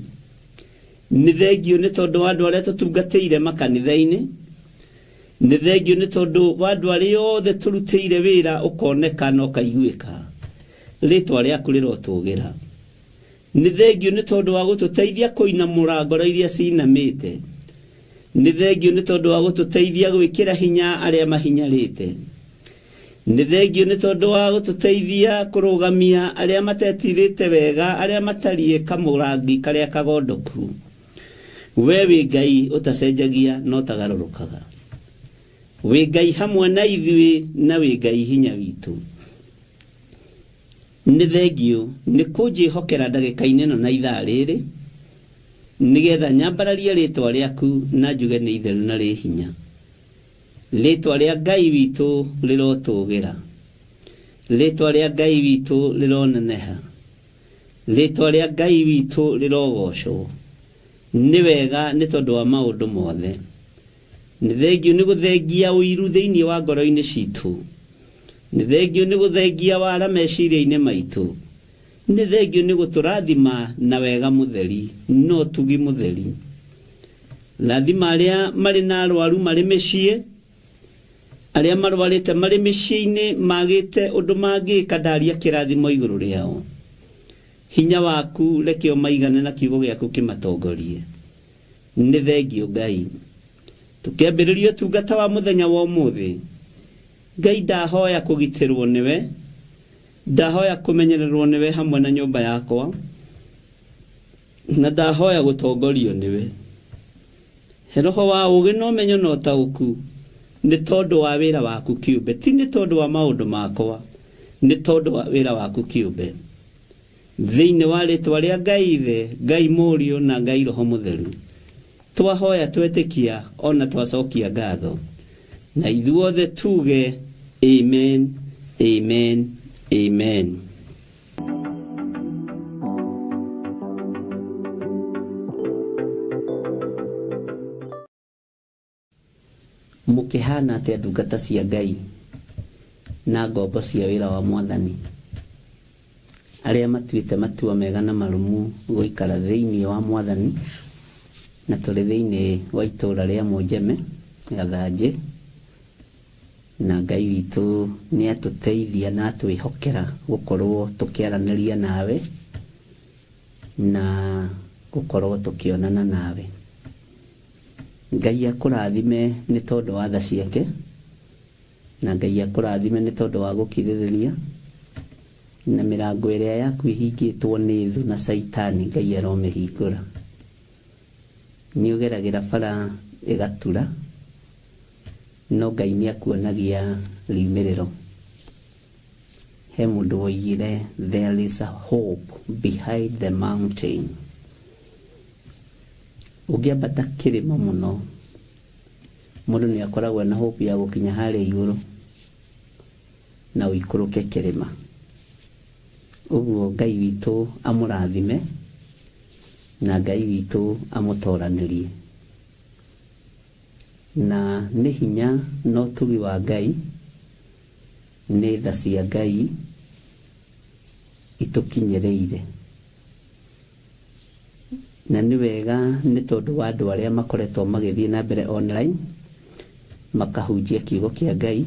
Nĩ thengiũ nĩ tondũ wa andũ arĩa tũtungatĩire makanitha-inĩ. Nĩ thengiũ nĩ tondũ wa andũ arĩa othe tũrutĩire wĩra ũkoneka na ũkaiguĩka. Rĩtwa rĩaku rĩrotũgĩra. Nĩ thengiũ nĩ tondũ wa gũtũteithia kũinamũra ngoro iria cinamĩte. Nĩ thengiũ nĩ tondũ wa gũtũteithia gwĩkĩra hinya arĩa mahinyarĩte. Nĩ thengiũ nĩ tondũ wa gũtũteithia kũrũgamia arĩa matetirĩte wega, arĩa matariĩ kamũrangi karĩa kagondoku. We wĩ Ngai ũtacenjagia na ũtagarũrũkaga. Wĩ Ngai hamwe na ithuĩ na wĩ Ngai hinya witũ. Nĩ thengiũ nĩ kũnjĩhokera ndagĩka-inĩ ĩno na ithaa rĩrĩ, nĩgetha nyambararie rĩtwa rĩaku na njuge nĩ itheru na rĩ hinya. Rĩtwa rĩa Ngai witũ rĩrotũgĩra. Rĩtwa rĩa Ngai witũ rĩroneneha. Rĩtwa rĩa Ngai witũ rĩrogocwo. Nĩ wega nĩ tondũ wa maũndũ mothe. Nĩ thengiũ nĩ gũthengia ũiru thĩinĩ wa ngoro-inĩ citũ. Nĩ thengiũ nĩ gũthengia wara meciria-inĩ maitũ. Nĩ thengiũ nĩ gũtũrathima na wega mũtheri na ũtugi mũtheri. Rathima arĩa marĩ na arwaru marĩ mĩciĩ, arĩa marwarĩte marĩ mĩciĩ-inĩ magĩte ũndũ mangĩka, ndaria kĩrathimo igũrũ rĩao. Hinya waku reke ũmaigane na kiugo gĩaku kĩmatongorie. Nĩ thengiũ Ngai. Tũkĩambĩrĩria ũtungata wa mũthenya wa ũmũthĩ, Ngai ndahoya kũgitĩrwo nĩwe, ndahoya kũmenyererwo nĩwe hamwe na nyũmba yakwa, na ndahoya gũtongorio nĩwe. He roho wa ũũgĩ na ũmenyo na ũtaũku, nĩ tondũ wa wĩra waku kĩũmbe, ti nĩ tondũ wa maũndũ makwa, nĩ tondũ wa wĩra waku kĩũmbe. Thĩinĩ wa rĩtwa rĩa Ngai Ithe, Ngai Mũriũ na Ngai Roho Mũtheru, twahoya twetĩkia ona twacokia ngatho. Na ithuothe tuge amen, amen, amen. Mũkĩhana atĩa ndungata cia Ngai na ngombo cia wĩra wa Mwathani, arĩa matuĩte matua mega na marũmu gũikara thĩinĩ wa Mwathani, na tũrĩ thĩinĩ wa itũũra rĩa Mũnjeme, Gathanjĩ, na Ngai witũ nĩ atũteithia na atwĩhokera gũkorwo tũkĩaranĩria nawe na gũkorwo tũkĩonana nawe. Ngai akũrathime nĩ tondũ wa tha ciake, na Ngai akũrathime nĩ tondũ wa gũkirĩrĩria, na mĩrango ĩrĩa yaku ĩhingĩtwo nĩ thũ na Caitani Ngai aromĩhingũra. Nĩ ũgeragĩra bara ĩgatura, no Ngai nĩ akuonagia riumĩrĩro. He mũndũ woigire there is a hope behind the mountain. Ũngĩambata kĩrĩma mũno, mũndũ nĩ akoragwo na hope ya gũkinya harĩa igũrũ na ũikũrũke kĩrĩma. Ũguo Ngai witũ amũrathime na Ngai witũ amũtoranĩrie. Na nĩ hinya na ũtugi wa Ngai, nĩ tha cia Ngai itũkinyĩrĩire. Na nĩ wega nĩ tondũ wa andũ arĩa makoretwo magĩthiĩ na mbere online makahunjia kiugo kĩa Ngai,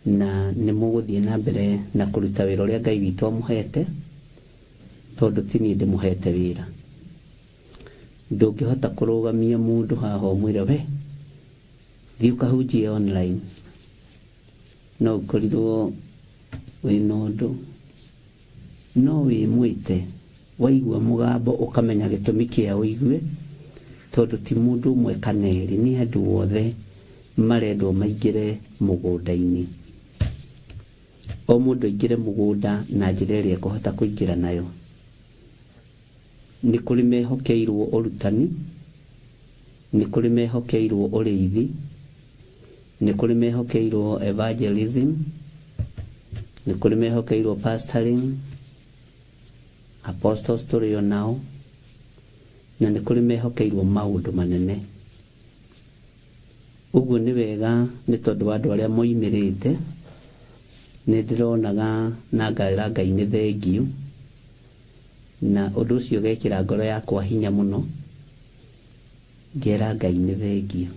na nĩ mũgũthiĩ na mbere na kũruta wĩra ũrĩa Ngai witũ amũhete, tondũ ti niĩ ndĩmũhete wĩra. Ndũngĩhota kũrũgamia mũndũ haha ũmwĩre we thiĩ ũkahunjie online, no ũkorirwo wĩna ũndũ. No wĩmwĩte waigua mũgambo ũkamenya gĩtũmi kĩa ũigue, tondũ ti mũndũ ũmwe kana erĩ, nĩ andũ othe marendwo maingĩre mũgũnda-inĩ. O mũndũ aingĩre mũgũnda na njĩra ĩrĩa ekũhota kũingĩra nayo. Nĩ kũrĩ mehokeirwo ũrutani, nĩ kũrĩ mehokeirwo ũrĩithi, nĩ kũrĩ mehokeirwo evangelism, nĩ kũrĩ mehokeirwo pastoring, apostles tũrĩ o nao, na nĩ kũrĩ mehokeirwo maũndũ manene. Ũguo nĩ wega nĩ tondũ wa andũ arĩa moimĩrĩte, nĩ ndĩronaga na ngarĩra Ngai nĩ thengiũ, na ũndũ ũcio ũgekĩra ngoro yakwa hinya mũno, ngera Ngai nĩ thengiũ.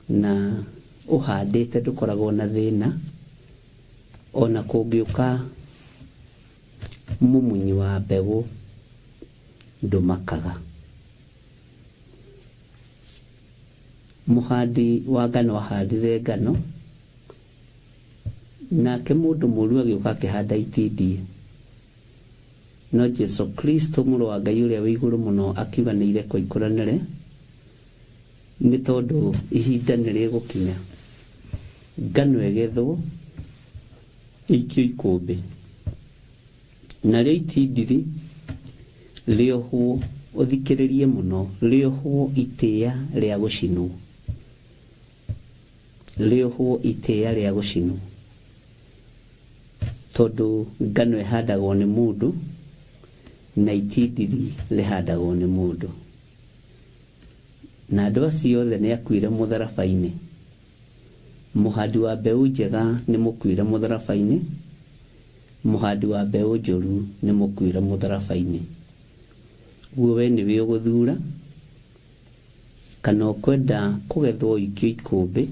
Na ũhandĩte ndũkoragwo na thĩna, ona kũngĩũka mũmunyi wa mbegũ ndũmakaga. Mũhandi wa ngano ahandire ngano, nake mũndũ mũũru agĩũka akĩhanda itindiĩ. No Jesu Kristo Mũrũ wa Ngai ũrĩa wĩ igũrũ mũno akiuga nĩ irekwo ikũranĩre, nĩ tondũ ihinda nĩ rĩgũkinya ngano ĩgethwo ĩikio ikũmbĩ. Narĩo itindiri rĩohwo, ũthikĩrĩrie mũno, rĩohwo itĩĩa rĩa gũcinwo. Rĩohwo itĩĩa rĩa gũcinwo. Tondũ ngano ĩhandagwo nĩ mũndũ, na itindiri rĩhandagwo nĩ mũndũ. Na andũ acio othe nĩ akuire mũtharaba-inĩ. Mũhandi wa mbeũ njega nĩ mũkuĩre mũtharaba-inĩ, mũhandi wa mbeũ njũru nĩ mũkuĩre mũtharaba-inĩ. Ũguo we nĩwe ũgũthura kana ũkwenda kũgethwo ũikio ikũmbĩ,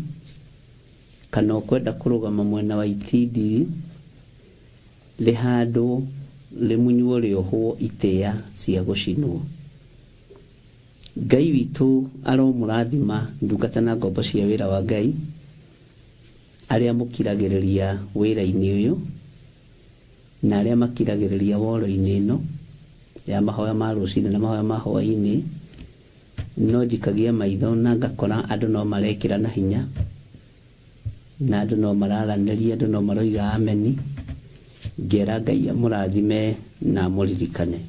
kana ũkwenda kũrũgama mwena wa itindiĩ rĩhandwo rĩmunywo rĩohwo itĩa cia gũcinwo. Ngai witũ aromũrathima ndungata na ngombo cia wĩra wa Ngai arĩa mũkiragĩrĩria wĩra-inĩ ũyũ na arĩa makiragĩrĩria woro-inĩ ĩno ya mahoya ma rũcinĩ na mahoya ma hwaĩ-inĩ. No njikagia maitho na ngakora andũ no marekĩra na hinya na andũ no mararanĩria, andũ no maroiga ameni, ngera Ngai amũrathime na amũririkane.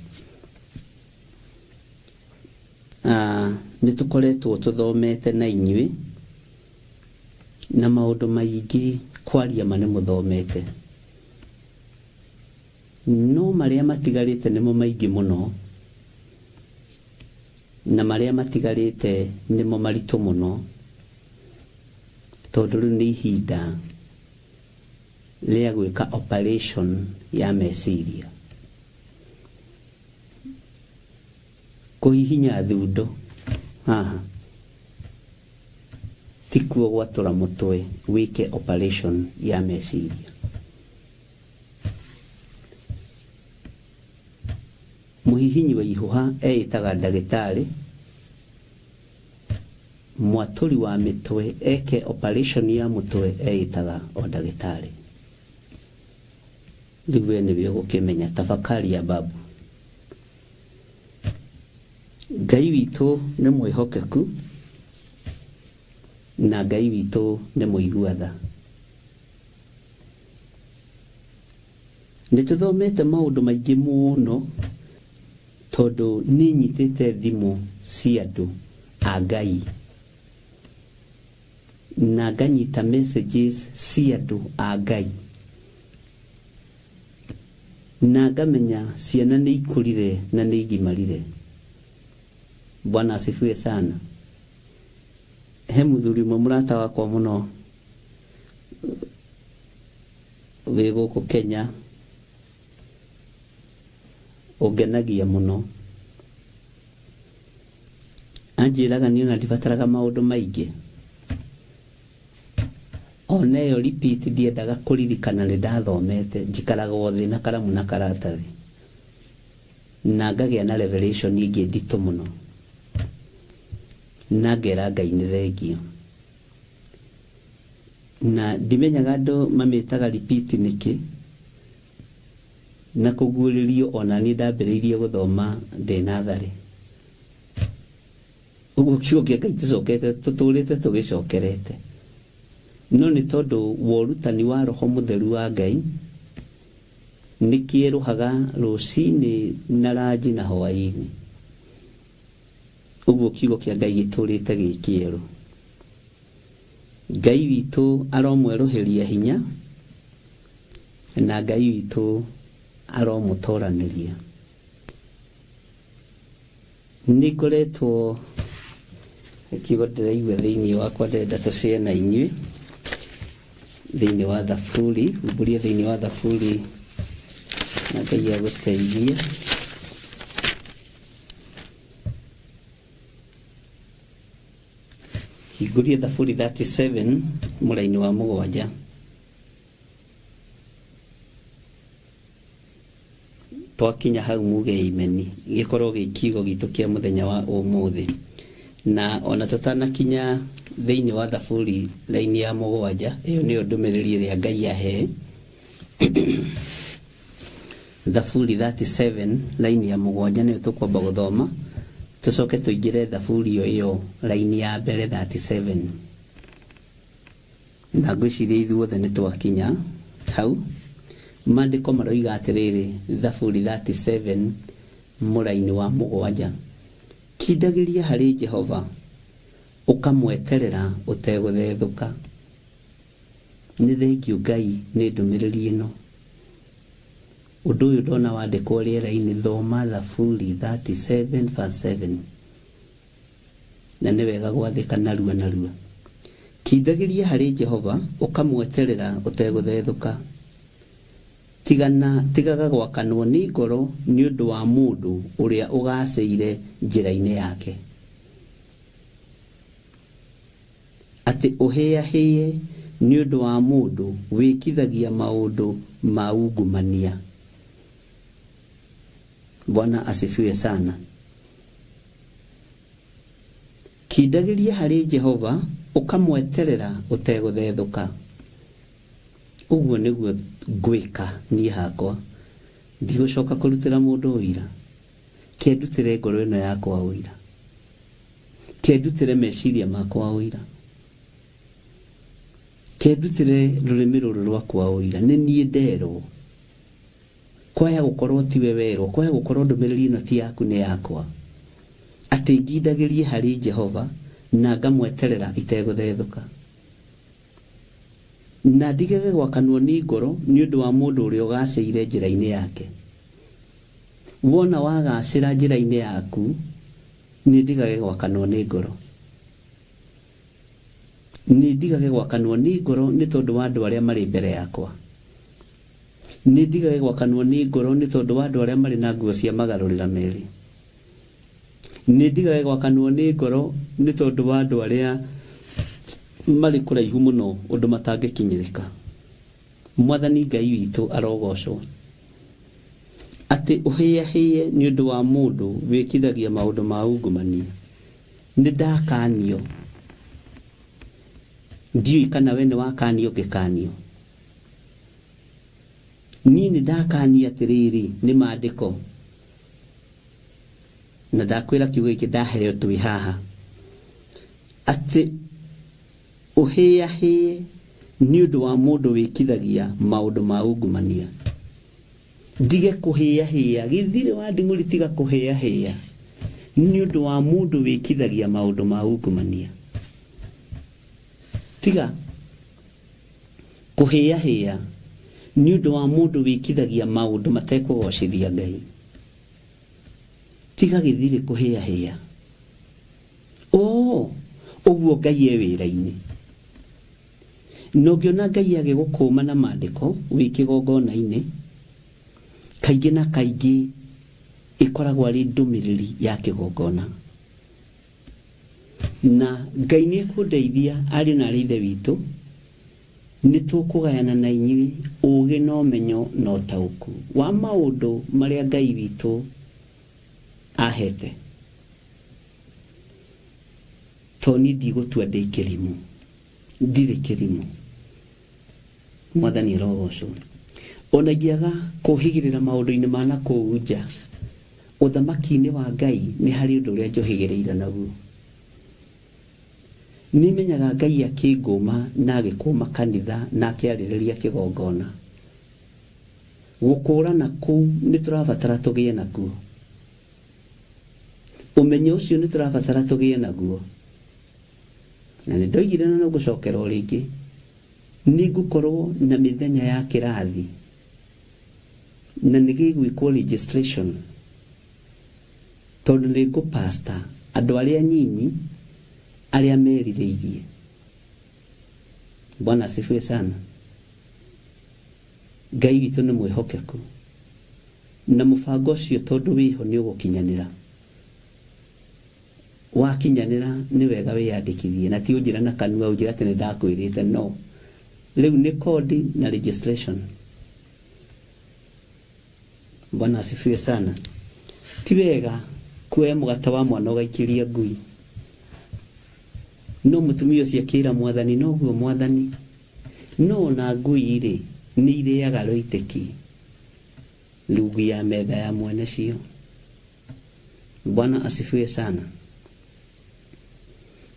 Nĩ tũkoretwo tũthomete na inyuĩ na maũndũ maingĩ kwaria ma nĩ mũthomete. No marĩa matigarĩte nĩmo maingĩ mũno na marĩa matigarĩte nĩmo maritũ mũno tondũ rĩu nĩ ihinda rĩa gwĩka operation ya meciria. Kũhihinya thundo haha tikuo gwatũra mũtwe wĩke operation ya meciria. Mũhihinyi wa ihũha eĩtaga ndagĩtarĩ, mwatũri wa mĩtwe eke operation ya mũtwe eĩtaga o ndagĩtarĩ. Rĩu we nĩwe ũgũkĩmenya tafakari ya babu. Ngai witũ nĩ mwĩhokeku na Ngai witũ nĩ mũigua tha. Nĩ tũthomete maũndũ maingĩ mũno tondũ nĩ nyitĩte thimũ cia andũ a Ngai na nganyita messages cia andũ a Ngai na ngamenya ciana nĩ ikũrire na nĩ igimarire. Bwana asifiwe sana. He mũthuri ũmwe mũrata wakwa mũno wĩ gũkũ Kenya. Ũngenagia mũno. Anjĩraga niĩ ona ndibataraga maũndũ maingĩ. Ona ĩyo repeat ndiendaga kũririkana nĩ ndathomete, njikaraga o thĩ na karamu na karatathi. Na ngagĩa na revelation ĩngĩ nditũ mũno. Na ngera Ngai nĩ thengio. Na ndimenyaga andũ mamĩtaga repeat nĩkĩ. Na kũguũrĩrio o na niĩ ndambĩrĩirie gũthoma ndĩ natharĩ. Ũguo kiugo kĩa Ngai tũcokete tũtũrĩte tũgĩcokerete. No nĩ tondũ wa ũrutani wa Roho Mũtheru wa Ngai, nĩ kĩerũhaga rũcinĩ na ranji na hwaĩ-inĩ. Ũguo kiugo kĩa Ngai gĩtũrĩte gĩ kĩerũ. Ngai witũ aromwerũhĩria hinya, na Ngai witũ aromũtoranĩria. Nĩ ngoretwo kiugo ndĩraigua thĩinĩ wakwa ndĩrenda tũcĩe na inyuĩ thĩinĩ wa Thaburi, humbũria thĩinĩ wa Thaburi na Ngai agũteithie. Hingũria Thaburi 37 mũraini wa mũgwanja. Twakinya hau muge imeni gĩkorwo gĩ kiugo gitũ kĩa mũthenya wa ũmũthĩ. Na ona tũtanakinya thĩinĩ wa Thaburi raini ya mũgwanja, ĩyo nĩyo ndũmĩrĩri ĩrĩa Ngai ahe. Thaburi 37 raini ya mũgwanja nĩyo tũkwamba gũthoma, tũcoke tũingĩre Thaburi o ĩyo raini ya mbere 37. Na ngwĩciria ithuothe nĩ twakinya hau. Maandĩko maroiga atĩrĩrĩ, Thaburi 37 mũraini wa mũgwanja, Kindagĩria harĩ Jehova, ũkamweterera ũtegũthethũka. Nĩ thengiũ Ngai nĩ ndũmĩrĩri ĩno. Ũndũ ũyũ ndona wandĩkwo rĩera-inĩ, thoma Thaburi 37 verse 7. Na nĩ wega gwathĩka narua narua. Kindagĩria harĩ Jehova, ũkamweterera ũtegũthethũka. Tigana, tigaga gwakanwo nĩ ngoro nĩ ũndũ wa mũndũ ũrĩa ũgaacĩire njĩra-inĩ yake. Atĩ ũhĩahĩe nĩ ũndũ wa mũndũ wĩkithagia maũndũ ma ungumania. Bwana asifiwe sana. Kindagĩria harĩ Jehova, ũkamweterera ũtegũthethũka. Ũguo nĩguo ngwĩka niĩ hakwa, ndigũcoka kũrutĩra mũndũ ũira. Ke ndutĩre ngoro ĩno yakwa ũira. Ke ndutĩre meciria makwa ũira. Ke ndutĩre rũrĩmĩ rũrũ rwakwa ũira. Nĩ niĩ nderwo. Kwaya gũkorwo tiwe werwo, kwaya gũkorwo ndũmĩrĩri ĩno ti yaku nĩ yakwa, atĩ ngindagĩrie harĩ Jehova na ngamweterera itegũthethũka. Na ndigage gwakanwo nĩ ngoro nĩ ũndũ wa mũndũ ũrĩa ũgaacĩire njĩra-inĩ yake. Wona wagaacĩra njĩra-inĩ yaku, nĩ ndigage gwakanwo nĩ ngoro. Nĩ ndigage gwakanwo nĩ ngoro nĩ tondũ wa andũ arĩa marĩ mbere yakwa. Nĩ ndigage gwakanwo nĩ ngoro nĩ tondũ wa andũ arĩa marĩ na nguo cia magarũrĩra merĩ. Nĩ ndigage gwakanwo nĩ ngoro nĩ tondũ wa andũ arĩa marĩ kũraihu mũno ũndũ matangĩkinyĩrĩka. Mwathani Ngai witũ arogocwo. Atĩ ũhĩahĩe nĩ ũndũ wa mũndũ wĩkithagia maũndũ ma ungumania. Nĩ ndakanio. Ndiũĩ kana we nĩ wakanio ngĩkanio. Niĩ nĩ ndakanio atĩrĩrĩ nĩ maandĩko. Na ndakwĩra kiugo gĩkĩ ndaheo twĩ haha. Atĩ ũhĩahĩe nĩ ũndũ wa mũndũ wĩkithagia maũndũ ma ungumania. Ndige kũhĩahĩa, gĩthirĩ wa nding'ũri tiga kũhĩahĩa nĩ ũndũ wa mũndũ wĩkithagia maũndũ ma ungumania. Tiga kũhĩahĩa nĩ ũndũ wa mũndũ wĩkithagia maũndũ matekũgocithia Ngai. Tiga gĩthirĩ kũhĩahĩa. Oo, ũguo Ngai e wĩra-inĩ. Na ũngĩona Ngai agĩgũkũma na maandĩko wĩ kĩgongona-inĩ, kaingĩ na kaingĩ Ĩkoragwo arĩ ndũmĩrĩri ya kĩgongona. Na Ngai nĩ ekũndeithia ariũ na aarĩ a Ithe witũ, nĩ tũkũgayana na inyuĩ ũũgĩ na ũmenyo na ũtaũku wa maũndũ marĩa Ngai witũ ahete. Tondũ niĩ ndigũtua ndĩ kĩrimũ, ndirĩ kĩrimũ. Mwathani arogocwo. Ona ingĩaga kũhĩgĩrĩra maũndũ-inĩ ma na kũu nja, ũthamaki-inĩ wa Ngai nĩ harĩ ũndũ ũrĩa njũhĩgĩrĩire naguo. Nĩ menyaga Ngai akĩngũma na agĩkũma kanitha na akĩarĩrĩria kĩgongona. Gũkũrana kũu nĩ tũrabatara tũgĩe nakuo. Ũmenyo ũcio nĩ tũrabatara tũgĩe naguo. Na nĩ ndoigire na no ngũcokera o rĩngĩ, nĩ ngũkorwo na mĩthenya ya kĩrathi na nĩ gĩgwĩkwo registration tondũ nĩ ngũpasta andũ arĩa anyinyi arĩa merirĩirie. Bwana asifiwe sana. Ngai witũ nĩ mwĩhokeku na mũbango ũcio tondũ wĩho nĩ ũgũkinyanĩra. Wakinyanĩra nĩ wega wĩyandĩkithie na ti ũnjĩre na kanua ũnjĩre atĩ nĩ ndakwĩrĩte no. Rĩu nĩ kodi na registration. Bwana asifiwe sana. Ti wega kuoya mũgate wa mwana ũgaikĩria ngui. No mũtumia ũcio akĩra mwathani noguo mwathani, no ona ngui rĩ nĩ irĩaga rũitĩki rungu ya metha ya mwene cio. Bwana asifiwe sana.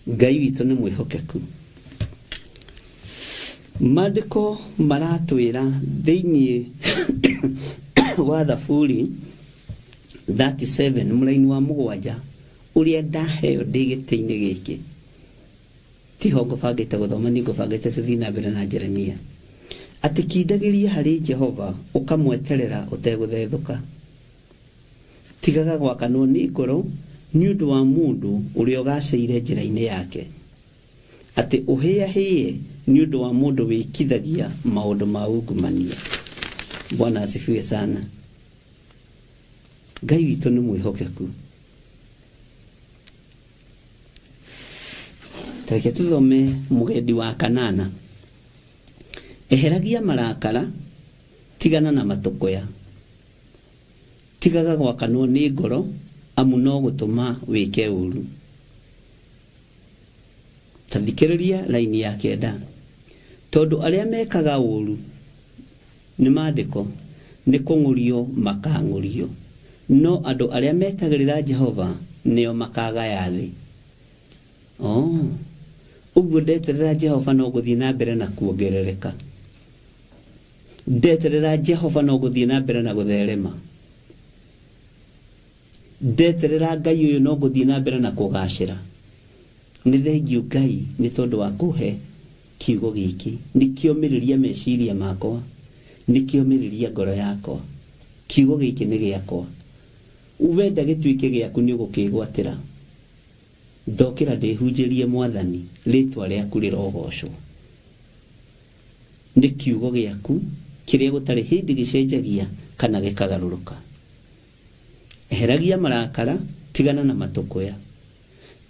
Ngai witũ nĩ mwĩhokeku. Maandĩko maratwĩra thĩinĩ wa Thaburi 37 mũraini wa mũgwanja ũrĩa ndaheo ndĩ gĩtĩ-inĩ gĩkĩ tiho ngũbangĩte gũthoma niĩ ngũbangĩte tũthiĩ na mbere na Jeremia atĩ kindagĩria harĩ Jehova ũkamweterera ũtegũthethũka Tigaga gwakanwo nĩ ngoro nĩ ũndũ wa mũndũ ũrĩa ũgaacĩire njĩra-inĩ yake, atĩ ũhĩahĩe nĩ ũndũ wa mũndũ wĩkithagia maũndũ ma ungumania. Bwana asifiwe sana. Ngai witũ nĩ mwĩhokeku. Tareke tũthome mũgendi wa kanana. Eheragia marakara, tigana na matũkũya. Tigaga gwakanwo nĩ ngoro, amu no gũtũma wĩke ũũru. Ta thikĩrĩria raini ya kenda. Tondũ arĩa mekaga ũũru, nĩ maandĩko, nĩ kũng'ũrio makang'ũrio, no andũ arĩa metagĩrĩra Jehova nĩo makagaya thĩ. Oh, ũguo ndeterera Jehova no gũthiĩ na mbere na kuongerereka. Ndeterera Jehova no gũthiĩ na mbere na gũtherema. Ndeterera Ngai ũyũ no gũthiĩ na mbere na kũgacĩra. Nĩ thengiũ Ngai nĩ tondũ wa kũhe kiugo gĩkĩ. Nĩkĩomĩrĩria meciria makwa, nĩkĩomĩrĩria ngoro yakwa. Kiugo gĩkĩ nĩ gĩakwa. Wenda gĩtuĩke gĩaku nĩ ũgũkĩgwatĩra. Ndokĩra ndĩhunjĩrie Mwathani, rĩtwa rĩaku rĩrogocwo. Nĩ kiugo gĩaku kĩrĩa gũtarĩ hĩndĩ gĩcenjagia kana gĩkagarũrũka. Eheragia marakara, tigana na matũkũya.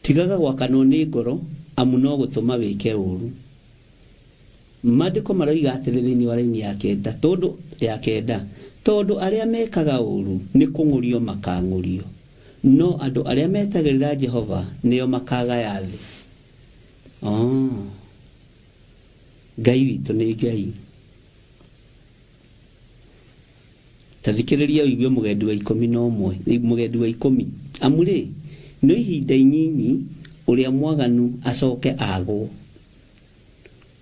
Tigaga gwakanwo nĩ ngoro, amu no gũtũma wĩke ũũru. Maandĩko maroiga atĩrĩ thĩinĩ wa raini ya kenda, tondũ ya kenda, tondũ arĩa mekaga ũũru nĩ kũng'ũrio makang'ũrio, no andũ arĩa metagĩrĩra Jehova nĩo makagaya thĩ. Oh. Ngai witũ nĩ Ngai. Ta thikĩrĩria ũigue mũgendi wa ikũmi na ũmwe, mũgendi wa ikũmi. Amu rĩ, no ihinda inyinyi ũrĩa mwaganu acoke agwo.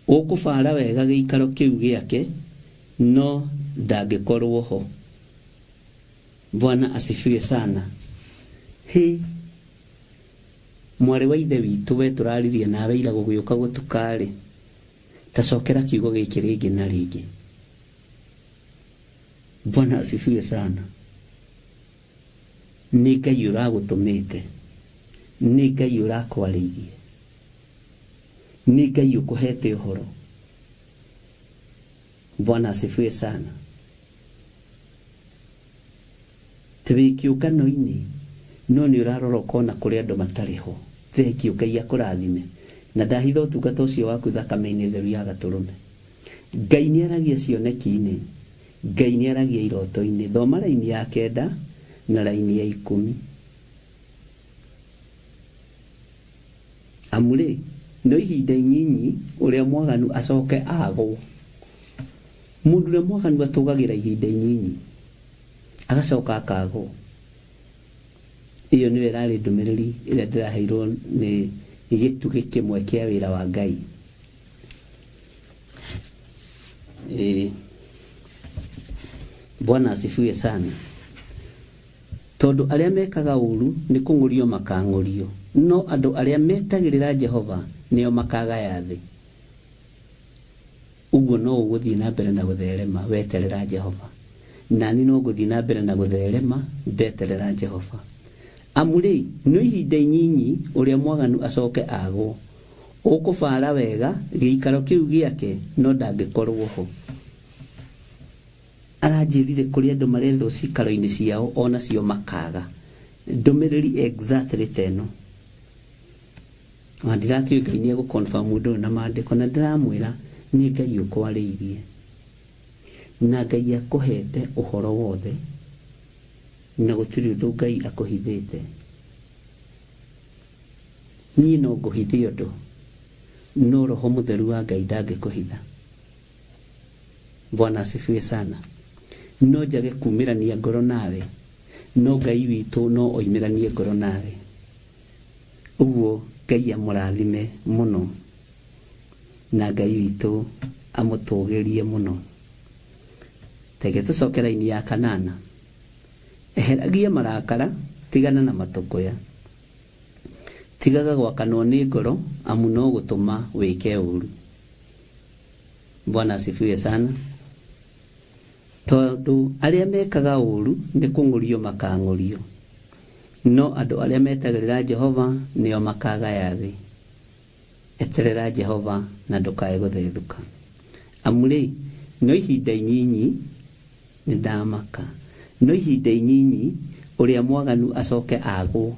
Ũkũbaara wega gĩikaro kĩu gĩake, no ndangĩkorwo ho. Bwana asifiwe sana. Hĩ! Mwarĩ wa ithe witũ we tũraririe nawe ira gũgĩũka gũtuka-rĩ, ta cokera kiugo gĩkĩ rĩngĩ na rĩngĩ. Bwana asifiwe sana. Nĩ Ngai ũragũtũmĩte, nĩ Ngai ũrakwarĩirie, nĩ Ngai ũkũhete ũhoro. Bwana asifiwe sana. Ti wĩ kĩũngano-inĩ no nĩ ũrarora ũkona kũrĩ andũ matarĩ ho. Thengiũ, Ngai akũrathime. Na ndahitha ũtungata ũcio waku thakame-inĩ theru ya Gatũrũme. Ngai nĩ aragia cioneki-inĩ. Ngai nĩ aragia iroto-inĩ. Thoma raini ya kenda na raini ya ikũmi. Amu-rĩ, no ihinda inyinyi ũrĩa mwaganu acoke aagwo. Mũndũ ũrĩa mwaganu atũgagĩra ihinda inyinyi, agacoka akagwo. Ĩyo nĩyo ĩrarĩ ndũmĩrĩri ĩrĩa ndĩraheirwo nĩ gĩtugĩ kĩmwe kĩa wĩra wa Ngai. Ĩĩ. Bwana asifiwe sana. Tondũ arĩa mekaga ũũru nĩ kũng'ũrio makaang'ũrio, no andũ arĩa metagĩrĩra Jehova nĩo makaagaya thĩ. Ũguo no ũgũthiĩ na mbere na gũtherema weterera Jehova, na niĩ no ngũthiĩ na mbere na gũtherema ndeterera Jehova. Amu-rĩ, no ihinda inyinyi ũrĩa mwaganu acoke aagwo, ũkũbaara wega gĩikaro kĩu gĩake, no ndangĩkorũo ho. Aranjĩrire kũrĩ andũ marethwo cikaro-inĩ ciao onacio makaga. Ndũmĩrĩri exactly ta ĩno. Ona ndirakĩũĩ Ngai nĩ egũ confirm ũndũ ũyũ na mandĩko na ndĩramwĩra nĩ Ngai ũkwarĩirie. Na Ngai akũhete ũhoro wothe na gũtirĩ ũndũ Ngai akũhithĩte. Niĩ no ngũhithe ũndũ no Roho Mũtheru wa Ngai ndangĩkũhitha. Bwana asifiwe sana. No njage kumĩrania ngoro nawe, no Ngai witũ no oimĩranie ngoro nawe. Ũguo Ngai amũrathime mũno na Ngai witũ amũtũgĩrie mũno. Reke tũcoke raini ya kanana. Eheragia marakara, tigana na matũkũya. Tigaga gwakanwo nĩ ngoro, amu no gũtũma wĩke ũũru. Bwana asifiwe sana. Tondũ arĩa mekaga ũũru nĩ kũng'ũrio makang'ũrio, no andũ arĩa metagĩrĩra Jehova nĩo makagaya thĩ. Eterera Jehova na ndũkae gũthethũka. Amu-rĩ, no ihinda inyinyi, nĩndamaka, no ihinda inyinyi ũrĩa mwaganu acoke agwo.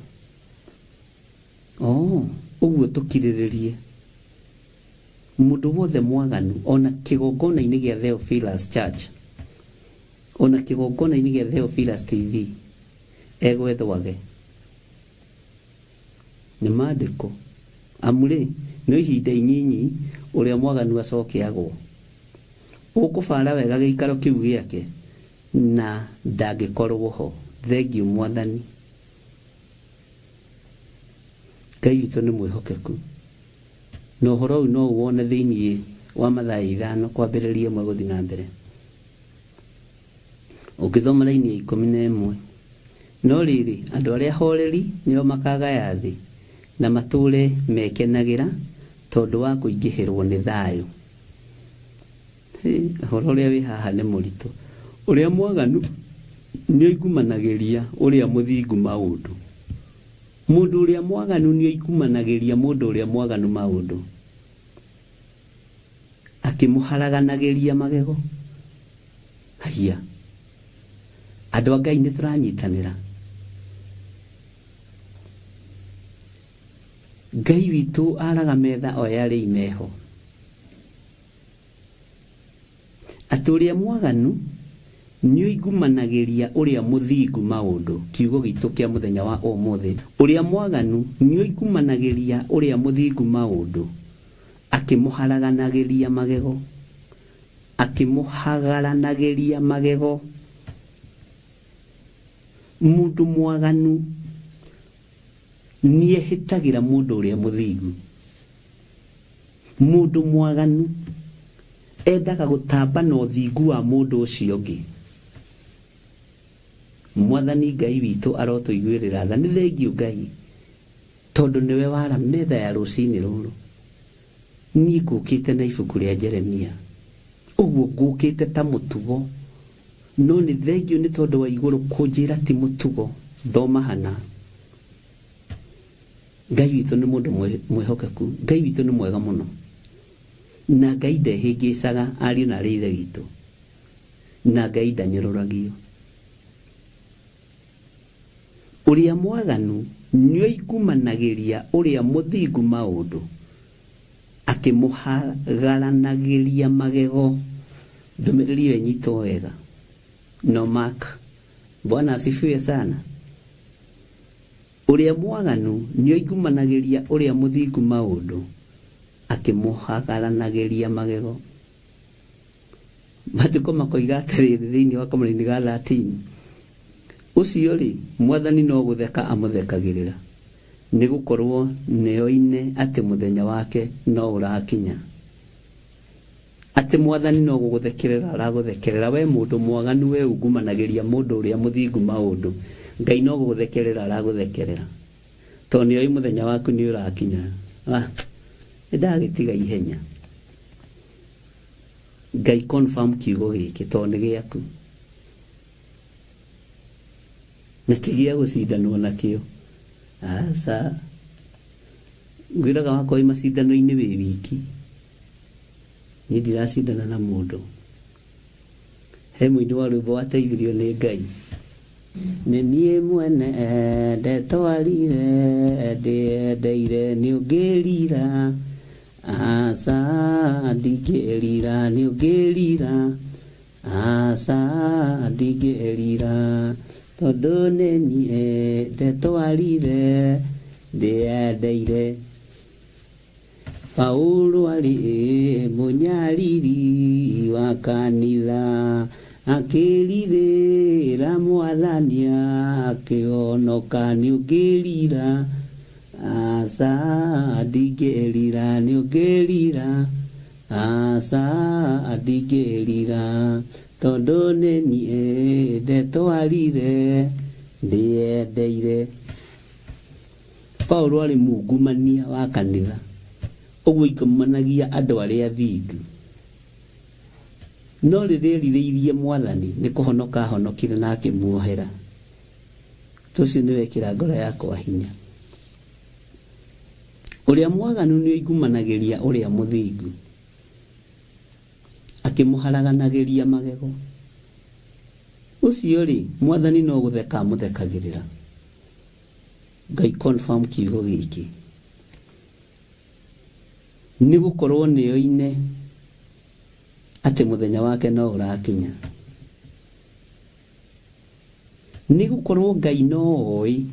Oo, ũguo tũkirĩrĩrie. Mũndũ wothe mwaganu, o na kĩgongona-inĩ gĩa Theophilus Church, o na kĩgongona-inĩ gĩa Theophilus TV, egwethwage. Nĩ maandĩko. Amu-rĩ, no ihinda inyinyi ũrĩa mwaganu acoke agwo. Ũkũbaara wega gĩikaro kĩu gĩake, na ndangĩkorwo ho. Thengiũ Mwathani. Ngai witũ nĩ mwĩhokeku. Na ũhoro ũyũ no ũwone thĩinĩ wa Mathayo ithano kwambĩrĩria ĩmwe gũthiĩ na mbere. Ũngĩthoma raini ya 11. No rĩrĩ, andũ arĩa ahoreri nĩo makagaya thĩ, na matũũre mekenagĩra tondũ wa kũingĩhĩrũo nĩ thayũ. Hĩ, ũhoro ũrĩa wĩ haha nĩ mũritũ. Ũrĩa mwaganu nĩoigumanagĩria ũrĩa mũthingu maũndũ. Mũndũ ũrĩa mwaganu nĩoigumanagĩria mũndũ ũrĩa mwaganu maũndũ, akĩmũharaganagĩria magego. Haiya! Andũ a Ngai nĩtũranyitanĩra? Ngai witũ araga metha oe arĩi meho. Atĩ ũrĩa mwaganu nĩoigumanagĩria ũrĩa mũthingu maũndũ, kiugo gitũ kĩa mũthenya wa ũmũthĩ, ũrĩa mwaganu nĩoigumanagĩria ũrĩa mũthingu maũndũ, akĩmũharaganagĩria magego, akĩmũhagaranagĩria magego. Mũndũ mwaganu nĩehĩtagĩra mũndũ ũrĩa mũthingu. Mũndũ mwaganu endaga gũtamba na ũthingu wa mũndũ ũcio ũngĩ. Mwathani Ngai witũ arotũiguĩrĩra tha. Nĩ thengiũ Ngai tondũ nĩwe wara metha ya rũcinĩ rũrũ. Niĩ ngũkĩte na ibuku rĩa Jeremia. Ũguo ngũkĩte ta mũtugo. No nĩ thengiũ nĩ tondũ wa igũrũ kũnjĩra ti mũtugo. Thoma hana. Ngai witũ nĩ mũndũ mwĩhokeku. Ngai witũ nĩ mwega mũno. Na Ngai ndehĩngĩcaga ariũ na arĩ ithe witũ. Na Ngai ndanyũrũragio. Ũrĩa mwaganu nĩoingumanagĩria ũrĩa mũthingu maũndũ, akĩmũhagaranagĩria magego. Ndũmĩrĩri ĩyo ĩnyitwo wega. No mark. Bwana asifiwe sana. Ũrĩa mwaganu nĩoingumanagĩria ũrĩa mũthingu maũndũ, akĩmũhagaranagĩria magego. Maandĩko makoiga atĩrĩrĩ thĩinĩ wa kamũraini ga 13, ũcio-rĩ, Mwathani no gũtheka amũthekagĩrĩra, nĩ gũkorũo nĩoine atĩ mũthenya wake no ũrakinya. Atĩ Mwathani no gũgũthekerera aragũthekerera, wee mũndũ mwaganu, wee ungumanagĩria mũndũ ũrĩa mũthingu maũndũ, Ngai no gũgũthekerera aragũthekerera, tondũ nĩoĩ mũthenya waku nĩ ũrakinya. Ah, nĩ ndagĩtiga ihenya. Ngai confirm kiugo gĩkĩ tondũ nĩ gĩaku na ti gĩa gũcindanwo nakĩo. Aca, ngwĩraga wakorwo wĩ macindano-inĩ wĩ wiki, niĩ ndiracindana na mũndũ. He mũini wa rwĩmbo wateithirio nĩ Ngai. Nĩ niĩ mwene ndetwarire ndĩendeire nĩ ũngĩrira Aca ndingĩrira nĩ ũngĩrira Aca ndingĩrira tondũ nĩ niĩ ndetwarire ndĩendeire. Paulo arĩ mũnyariri wa kanitha, akĩrirĩra Mwathani akĩhonoka. Nĩũngĩrira? Aca ndingĩrira. Nĩũngĩrira? Aca ndingĩrira, tondũ nĩ niĩ ndetwarire ndĩendeire. Paulo aarĩ mungumania wa kanitha, ũguo aingumanagia andũ arĩa athingu. No rĩrĩa erirĩirie Mwathani, nĩ kũhonoka ahonokire na akĩmuohera. Ũndũ ũcio nĩ wekĩra ngoro yakwa hinya. Ũrĩa mwaganu nĩoingumanagĩria ũrĩa mũthingu, akĩmũharaganagĩria magego. Ũcio-rĩ, Mwathani no gũtheka amũthekagĩrĩra. Ngai confirm kiugo gĩkĩ. Nĩ gũkorwo nĩoine atĩ mũthenya wake no ũrakinya. Nĩ gũkorwo Ngai no oĩ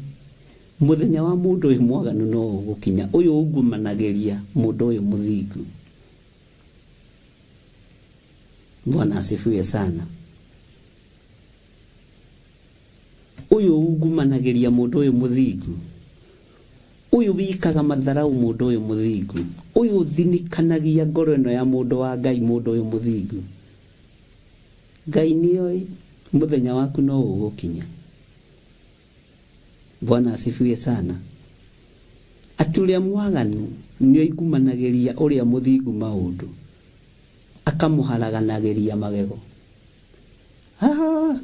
mũthenya wa mũndũ ũyũ mwaganu no ũgũkinya, ũyũ ungumanagĩria mũndũ ũyũ mũthingu. Bwana asifiwe sana. Ũyũ ungumanagĩria mũndũ ũyũ mũthingu, ũyũ wikaga matharau mũndũ ũyũ mũthingu, ũyũ ũthinikanagia ngoro ĩno ya mũndũ wa Ngai mũndũ ũyũ mũthingu. Ngai nĩoĩ mũthenya waku no ũgũkinya. Bwana asifiwe sana. Atĩ ũrĩa mwaganu nĩoingumanagĩria ũrĩa mũthingu maũndũ, akamũharaganagĩria magego. Ah!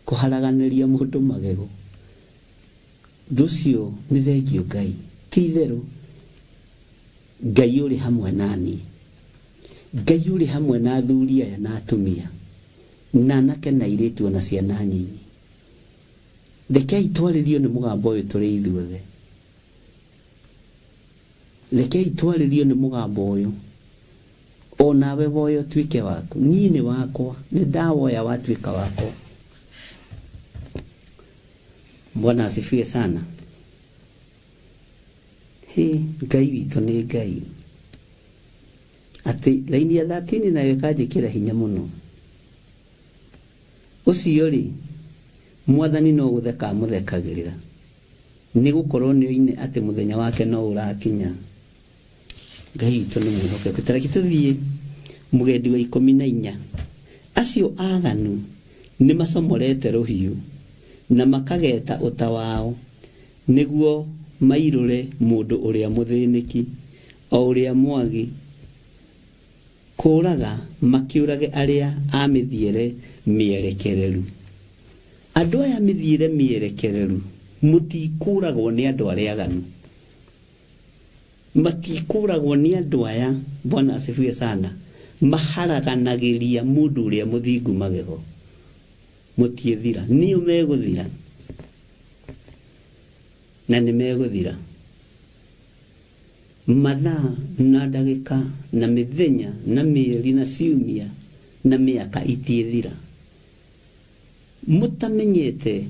Kũharaganĩria mũndũ magego. Ũndũ ũcio nĩ thengiũ Ngai. Ti itherũ Ngai ũrĩ hamwe na niĩ. Ngai ũrĩ hamwe na athuri aya na atumia, na anake na airĩtu ona ciana nyinyi. Rekei twarĩrio nĩ mũgambo ũyũ tũrĩ ithuothe. Rekei twarĩrio nĩ mũgambo ũyũ. O nawe woya ũtuĩke waku. Niĩ nĩ wakwa, nĩ ndawoya watuĩka wakwa. Bwana asifiwe sana. Hĩ, Ngai witũ nĩ Ngai. Atĩ raini ya 13 nayo ĩkanjĩkĩra hinya mũno. Ũcio-rĩ, Mwathani no gũtheka amũthekagĩrĩra, nĩ gũkorũo nĩoine atĩ mũthenya wake no ũrakinya. Ngai witũ nĩ mwĩhokeku. Ta reke tũthiĩ mũgendi wa 14. Acio aganu nĩ macomorete rũhiũ na makageta ũta wao nĩguo mairũre mũndũ ũrĩa mũthĩnĩki, o ũrĩa mwagi, kũũraga makĩũrage arĩa a mĩthiĩre mĩerekereru. Andũ aya mĩthiĩre mĩerekereru, mũtikũũragwo nĩ andũ arĩa aganu. Matikũũragwo nĩ andũ aya, Bwana asifiwe sana, maharaganagĩria mũndũ ũrĩa mũthingu magego. Mũtiĩthira, nĩo megũthira. Na nĩ megũthira. Mathaa na ndagĩka na mĩthenya na mĩeri na ciumia na mĩaka itiĩthira. Mũtamenyete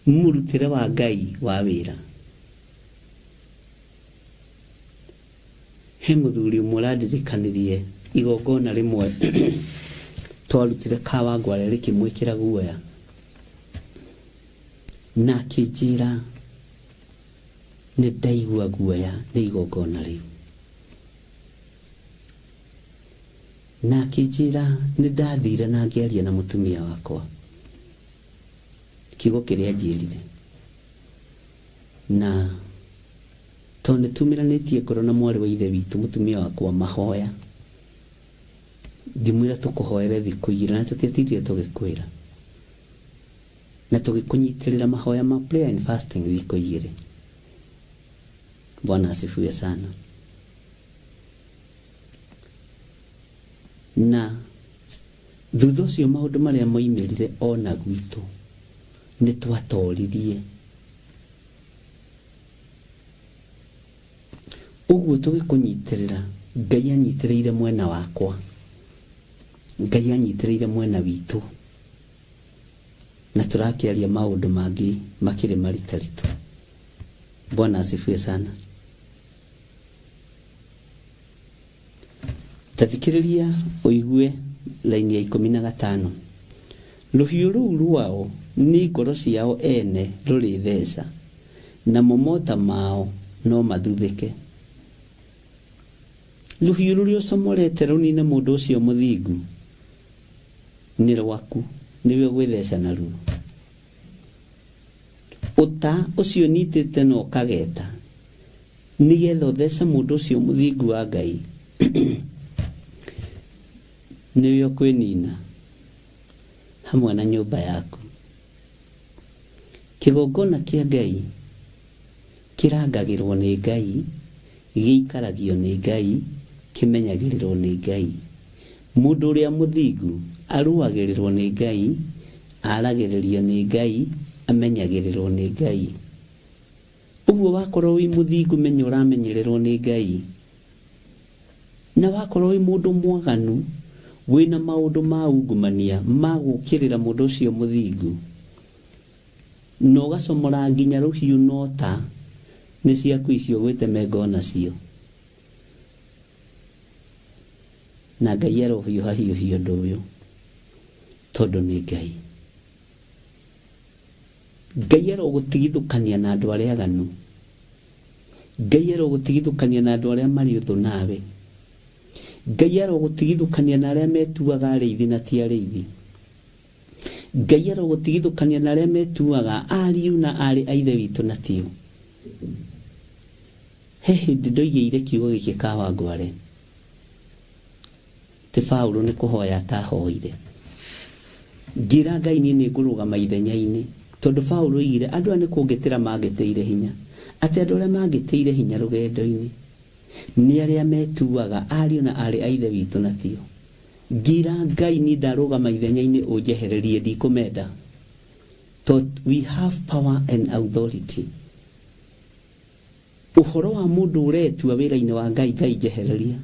mũrutĩre wa Ngai wa wĩra. He mũthuri ũmwe ũrandirikanirie igongona rĩmwe twarutire Kawangware rĩkĩmwĩkĩra guoya na akĩnjĩra nĩ ndaigua guoya nĩ igongona rĩu. Na akĩnjĩra nĩ ndathire na ngĩaria na mũtumia wakwa kiugo kĩrĩa anjĩrire na tondũ nĩ tumĩranĩtie ngoro na mwarĩ wa ithe witũ mũtumia wakwa mahoya ngĩmwĩra tũkũhoere thikũ igĩrĩ na tũtiatindire tũgĩkwĩra na tũgĩkũnyitĩrĩra mahoya ma prayer and fasting thikũ igĩrĩ. Bwana asifiwe sana. Na thutha ũcio maũndũ marĩa moimĩrire ona gwitũ nĩ twatoririe. Ũguo tũgĩkũnyitĩrĩra, Ngai anyitĩrĩire mwena wakwa, Ngai anyitĩrĩire mwena witũ, na tũrakĩaria maũndũ mangĩ makĩrĩ maritaritũ. Bwana asifiwe sana. Ta thikĩrĩria ũigue raini ya 15. Rũhiũ rũu rwao nĩ ngoro ciao ene rũrĩtheca, namo mota mao no mathuthĩke. Rũhiũ rũrĩa ũcomorete rũnine mũndũ ũcio mũthingu nĩ rwaku, nĩwe ũgwĩtheca naruo. Ũta ũcio ũnyitĩte na ũkageta nĩgetha ũthece mũndũ ũcio mũthingu wa Ngai nĩwe ũkwĩnina hamwe na nyũmba yaku. Kĩgongona kĩa Ngai kĩrangagĩrwo nĩ Ngai, gĩikaragio nĩ Ngai, kĩmenyagĩrĩrwo nĩ Ngai. Mũndũ ũrĩa mũthingu arũagĩrĩrwo nĩ Ngai, aragĩrĩrio nĩ Ngai, amenyagĩrĩrwo nĩ Ngai. Ũguo wakorwo wĩ mũthingu menya ũramenyererwo nĩ Ngai. Na wakorwo wĩ mũndũ mwaganu wĩna maũndũ ma ungumania ma gũkĩrĩra mũndũ ũcio mũthingu na ũgacomora nginya rũhiũ na ũta, nĩ ciaku icio ũgwĩtemenga onacio. Na Ngai arohiũha hiũhia ũndũ ũyũ tondũ nĩ Ngai. Ngai arogũtigithũkania na andũ arĩa aganu. Ngai arogũtigithũkania na andũ arĩa marĩ ũthũ nawe. Ngai arogũtigithũkania na arĩa metuaga arĩithi na ti arĩithi. Ngai arogũtigithũkania na arĩa metuaga ariũ na aarĩ a Ithe witũ na tio. He hĩndĩ ndoigĩire kiugo gĩkĩ Kawangware. Ti Paulo nĩ kũhoya atahoire. Ngĩra Ngai niĩ nĩ ngũrũgama ithenya-inĩ. Tondũ Paulo oigire andũ aya nĩ kũngĩtĩra mangĩtĩire hinya. Atĩ andũ arĩa mangĩtĩire hinya rũgendo-inĩ nĩ arĩa metuaga ariũ na aarĩ a Ithe witũ na tio. Ngĩra Ngai niĩ ndarũgama ithenya-inĩ ũnjehererie ndikũmenda. Tondũ we have power and authority. Ũhoro wa mũndũ ũretua wĩra-inĩ wa Ngai, Ngai njehereria.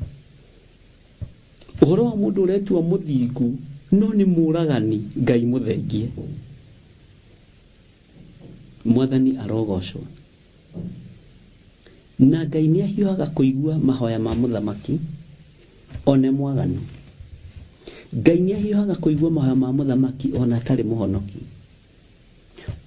Ũhoro wa mũndũ ũretua mũthingu no nĩ mũragani, Ngai mũthengie. Mwathani arogocwo. Na Ngai nĩ ahiũhaga kũigua mahoya ma mũthamaki one mwaganu. Ngai nĩ ahiũhaga kũigua mahoya ma mũthamaki ona atarĩ mũhonoki.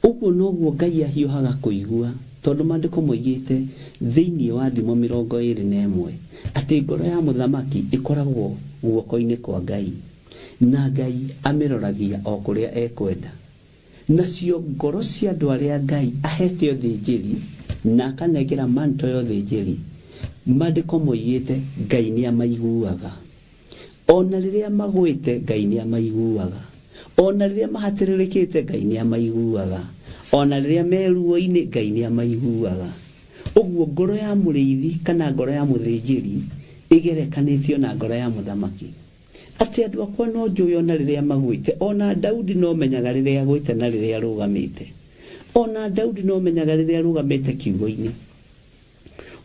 Ũguo noguo Ngai ahiũhaga kũigua, tondũ Maandĩko moigĩte thĩinĩ wa Thimo 21 atĩ ngoro ya mũthamaki ĩkoragwo guoko-inĩ kwa Ngai, na Ngai amĩroragia o kũrĩa ekwenda. Nacio ngoro cia andũ arĩa Ngai aheete ũthĩnjĩri na akanengera manto ya ũthĩnjĩri, Maandĩko moigĩte Ngai nĩamaiguaga. O na rĩrĩa magwĩte, Ngai nĩamaiguaga. O na rĩrĩa mahatĩrĩrĩkĩte, Ngai nĩamaiguaga. O na rĩrĩa me ruo-inĩ, Ngai nĩamaiguaga. Ũguo ngoro ya mũrĩithi kana ngoro ya mũthĩnjĩri ĩgerekanĩtio na ngoro ya mũthamaki. Atĩ andũ akwa no njũĩ o na rĩrĩa magwĩte, o na Daudi no menyaga rĩrĩa agwĩte na rĩrĩa arũgamĩte. Ona Daudi no menyaga rĩrĩa arũgamĩte kiugo-inĩ.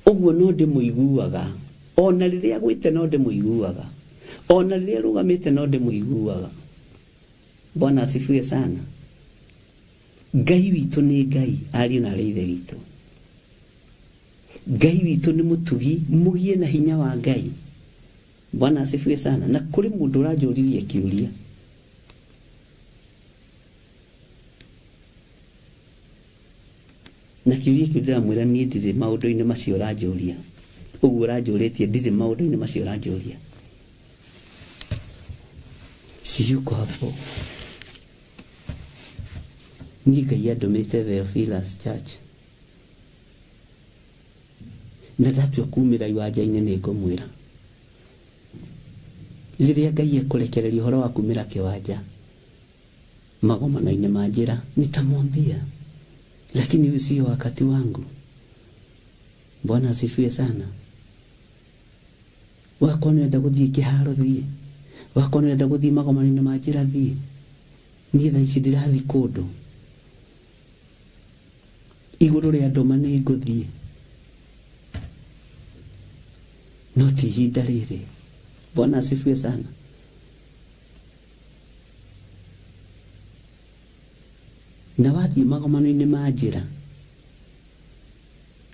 Ũguo no ndĩmũiguaga. Ona rĩrĩa agwĩte no ndĩmũiguaga. Ona rĩrĩa arũgamĩte no ndĩmũiguaga. Bwana asifiwe sana. Ngai witũ nĩ Ngai, ariũ na arĩ ithe witũ. Ngai witũ nĩ mũtugi, mũgie na hinya wa Ngai. Bwana asifiwe sana. Na kũrĩ mũndũ ũranjũririe kĩũria. Na kĩũria kĩu ndĩramwĩra niĩ ndirĩ maũndũ-inĩ macio ũranjũria. Ũguo ũranjũrĩtie ndirĩ maũndũ-inĩ macio ũranjũria. Siyuko hapo. Niĩ Ngai andũmĩte Theophilus Church. Na ndatua kumĩra iwanja-inĩ nĩ ngũmwĩra. Rĩrĩa Ngai ekũrekereria ũhoro wa kumĩra kĩwanja magomano-inĩ ma njĩra, nitamwambia. Lakini huyu sio wakati wangu. Bwana asifiwe sana. Wakorwo nĩ ũrenda gũthiĩ kĩharo thiĩ, wakorwo nĩ ũrenda gũthiĩ magomano-inĩ ma njĩra thiĩ. Niĩ thaa ici ndirathiĩ kũndũ. Igũrũ rĩa ndũma nĩ ngũthiĩ, no ti ihinda rĩrĩ. Bwana asifiwe sana. Na wathiĩ magomano-inĩ ma njĩra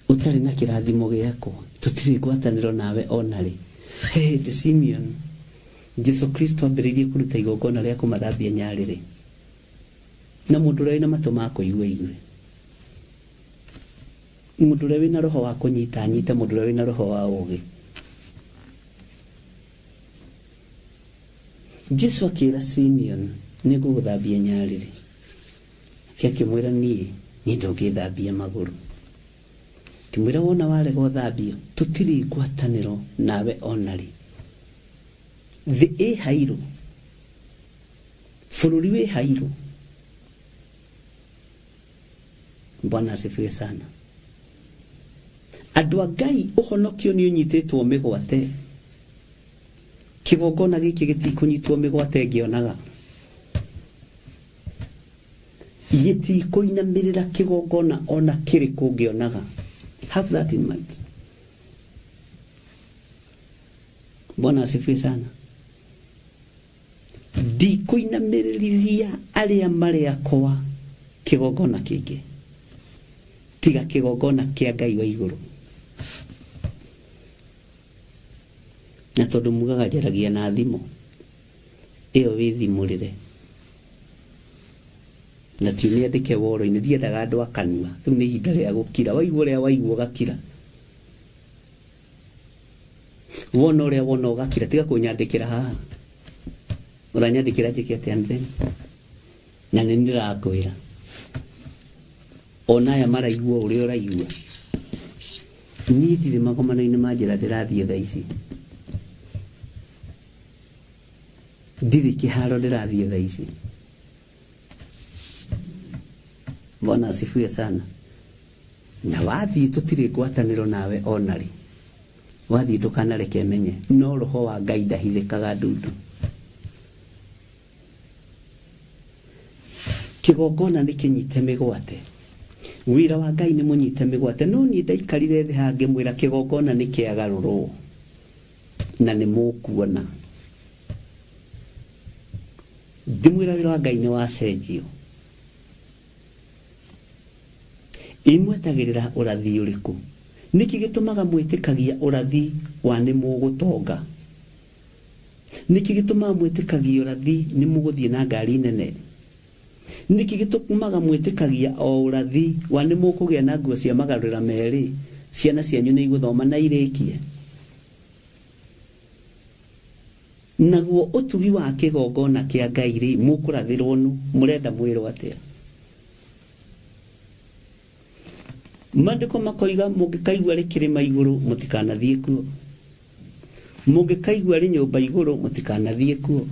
ũtarĩ na kĩrathimo gĩakwa, tũtirĩ ngwatanĩro nawe o na rĩ. He hĩndĩ Simeon, Jesu Kristo ambĩrĩirie kũruta igongona rĩa kũmathambia nyarĩrĩ. Na mũndũ ũrĩa wĩna matũ ma kũigua aigue. Mũndũ ũrĩa wĩna roho wa kũnyita anyite, mũndũ ũrĩa wĩna roho wa ũũgĩ. Jesu akĩra Simeon, nĩ ngũgũthambia nyarĩrĩ. Nake akĩmwĩra, niĩ, niĩ ndũngĩthambia magũrũ. Akĩmwĩra, wona warega ũthambio, tũtirĩ ngwatanĩro nawe ona rĩ. Thĩ ĩ hairũ, bũrũri wĩ hairũ. Bwana asifiwe sana. Andũ a Ngai, ũhonokio nĩ ũnyitĩtwo mĩgwate. Kĩgongona gĩkĩ gĩtikũnyitwo mĩgwate ngĩonaga. Gĩtikũinamĩrĩra kĩgongona ona kĩrĩkũ ngĩonaga. Have that in mind. Bwana asifiwe sana. Ndikũinamĩrĩrithia arĩa marĩ akwa kĩgongona kĩngĩ tiga kĩgongona kĩa Ngai wa igũrũ. Na tondũ mugaga njaragia na thimo, ĩyo wĩthimũrĩre. Na ti ũmĩandĩke woro-inĩ, ndiendaga andũ a kanua. Rĩu nĩ ihinda rĩa gũkira. Waigua ũrĩa waigua ũgakira. Wona ũrĩa wona ũgakira. Tiga kũnyandĩkĩra haha. Ũranyandĩkĩra njĩke atĩa and then? Na nĩ ndĩrakwĩra. Ona aya maraigua ũrĩa ũraigua. Niĩ ndirĩ magomano-inĩ ma njĩra ndĩrathiĩ thaa ici. Ndirĩ kĩharo ndĩrathiĩ thaa ici. Bwana asifiwe sana. Na wathiĩ tũtirĩ ngwatanĩro nawe ona rĩ. Wathiĩ ndũkanareke menye. No roho wa Ngai ndahithĩkaga ndundu. Kĩgongona nĩ kĩnyite mĩgwate. Wĩra wa Ngai nĩ mũnyite mĩgwate. No niĩ ndaikarire thĩ haha ngĩmwĩra kĩgongona nĩ kĩagarũrwo na nĩ mũkuona. Ngĩmwĩra wĩra wa Ngai nĩ wacenjio. Ĩ mwetagĩrĩra ũrathi ũrĩkũ? Nĩkĩ gĩtũmaga mwĩtĩkagia ũrathi wa nĩ mũgũtonga? Nĩkĩ gĩtũmaga mwĩtĩkagia ũrathi nĩ mũgũthiĩ na ngari nene? Nĩkĩ gĩtũmaga mwĩtĩkagia o ũrathi wa nĩ mũkũgĩa na nguo cia magarũrĩra merĩ, ciana cianyu nĩ igũthoma na irĩkie? Naguo ũtugi wa kĩgongona kĩa Ngai-rĩ, mũkũrathĩrwo nũ? Mũrenda mwĩrwo atĩa? Maandĩko makoiga mũngĩkaigua rĩ kĩrĩma igũrũ mũtikanathiĩ kuo. Mũngĩkaigua rĩ nyũmba igũrũ mũtikanathiĩ kuo.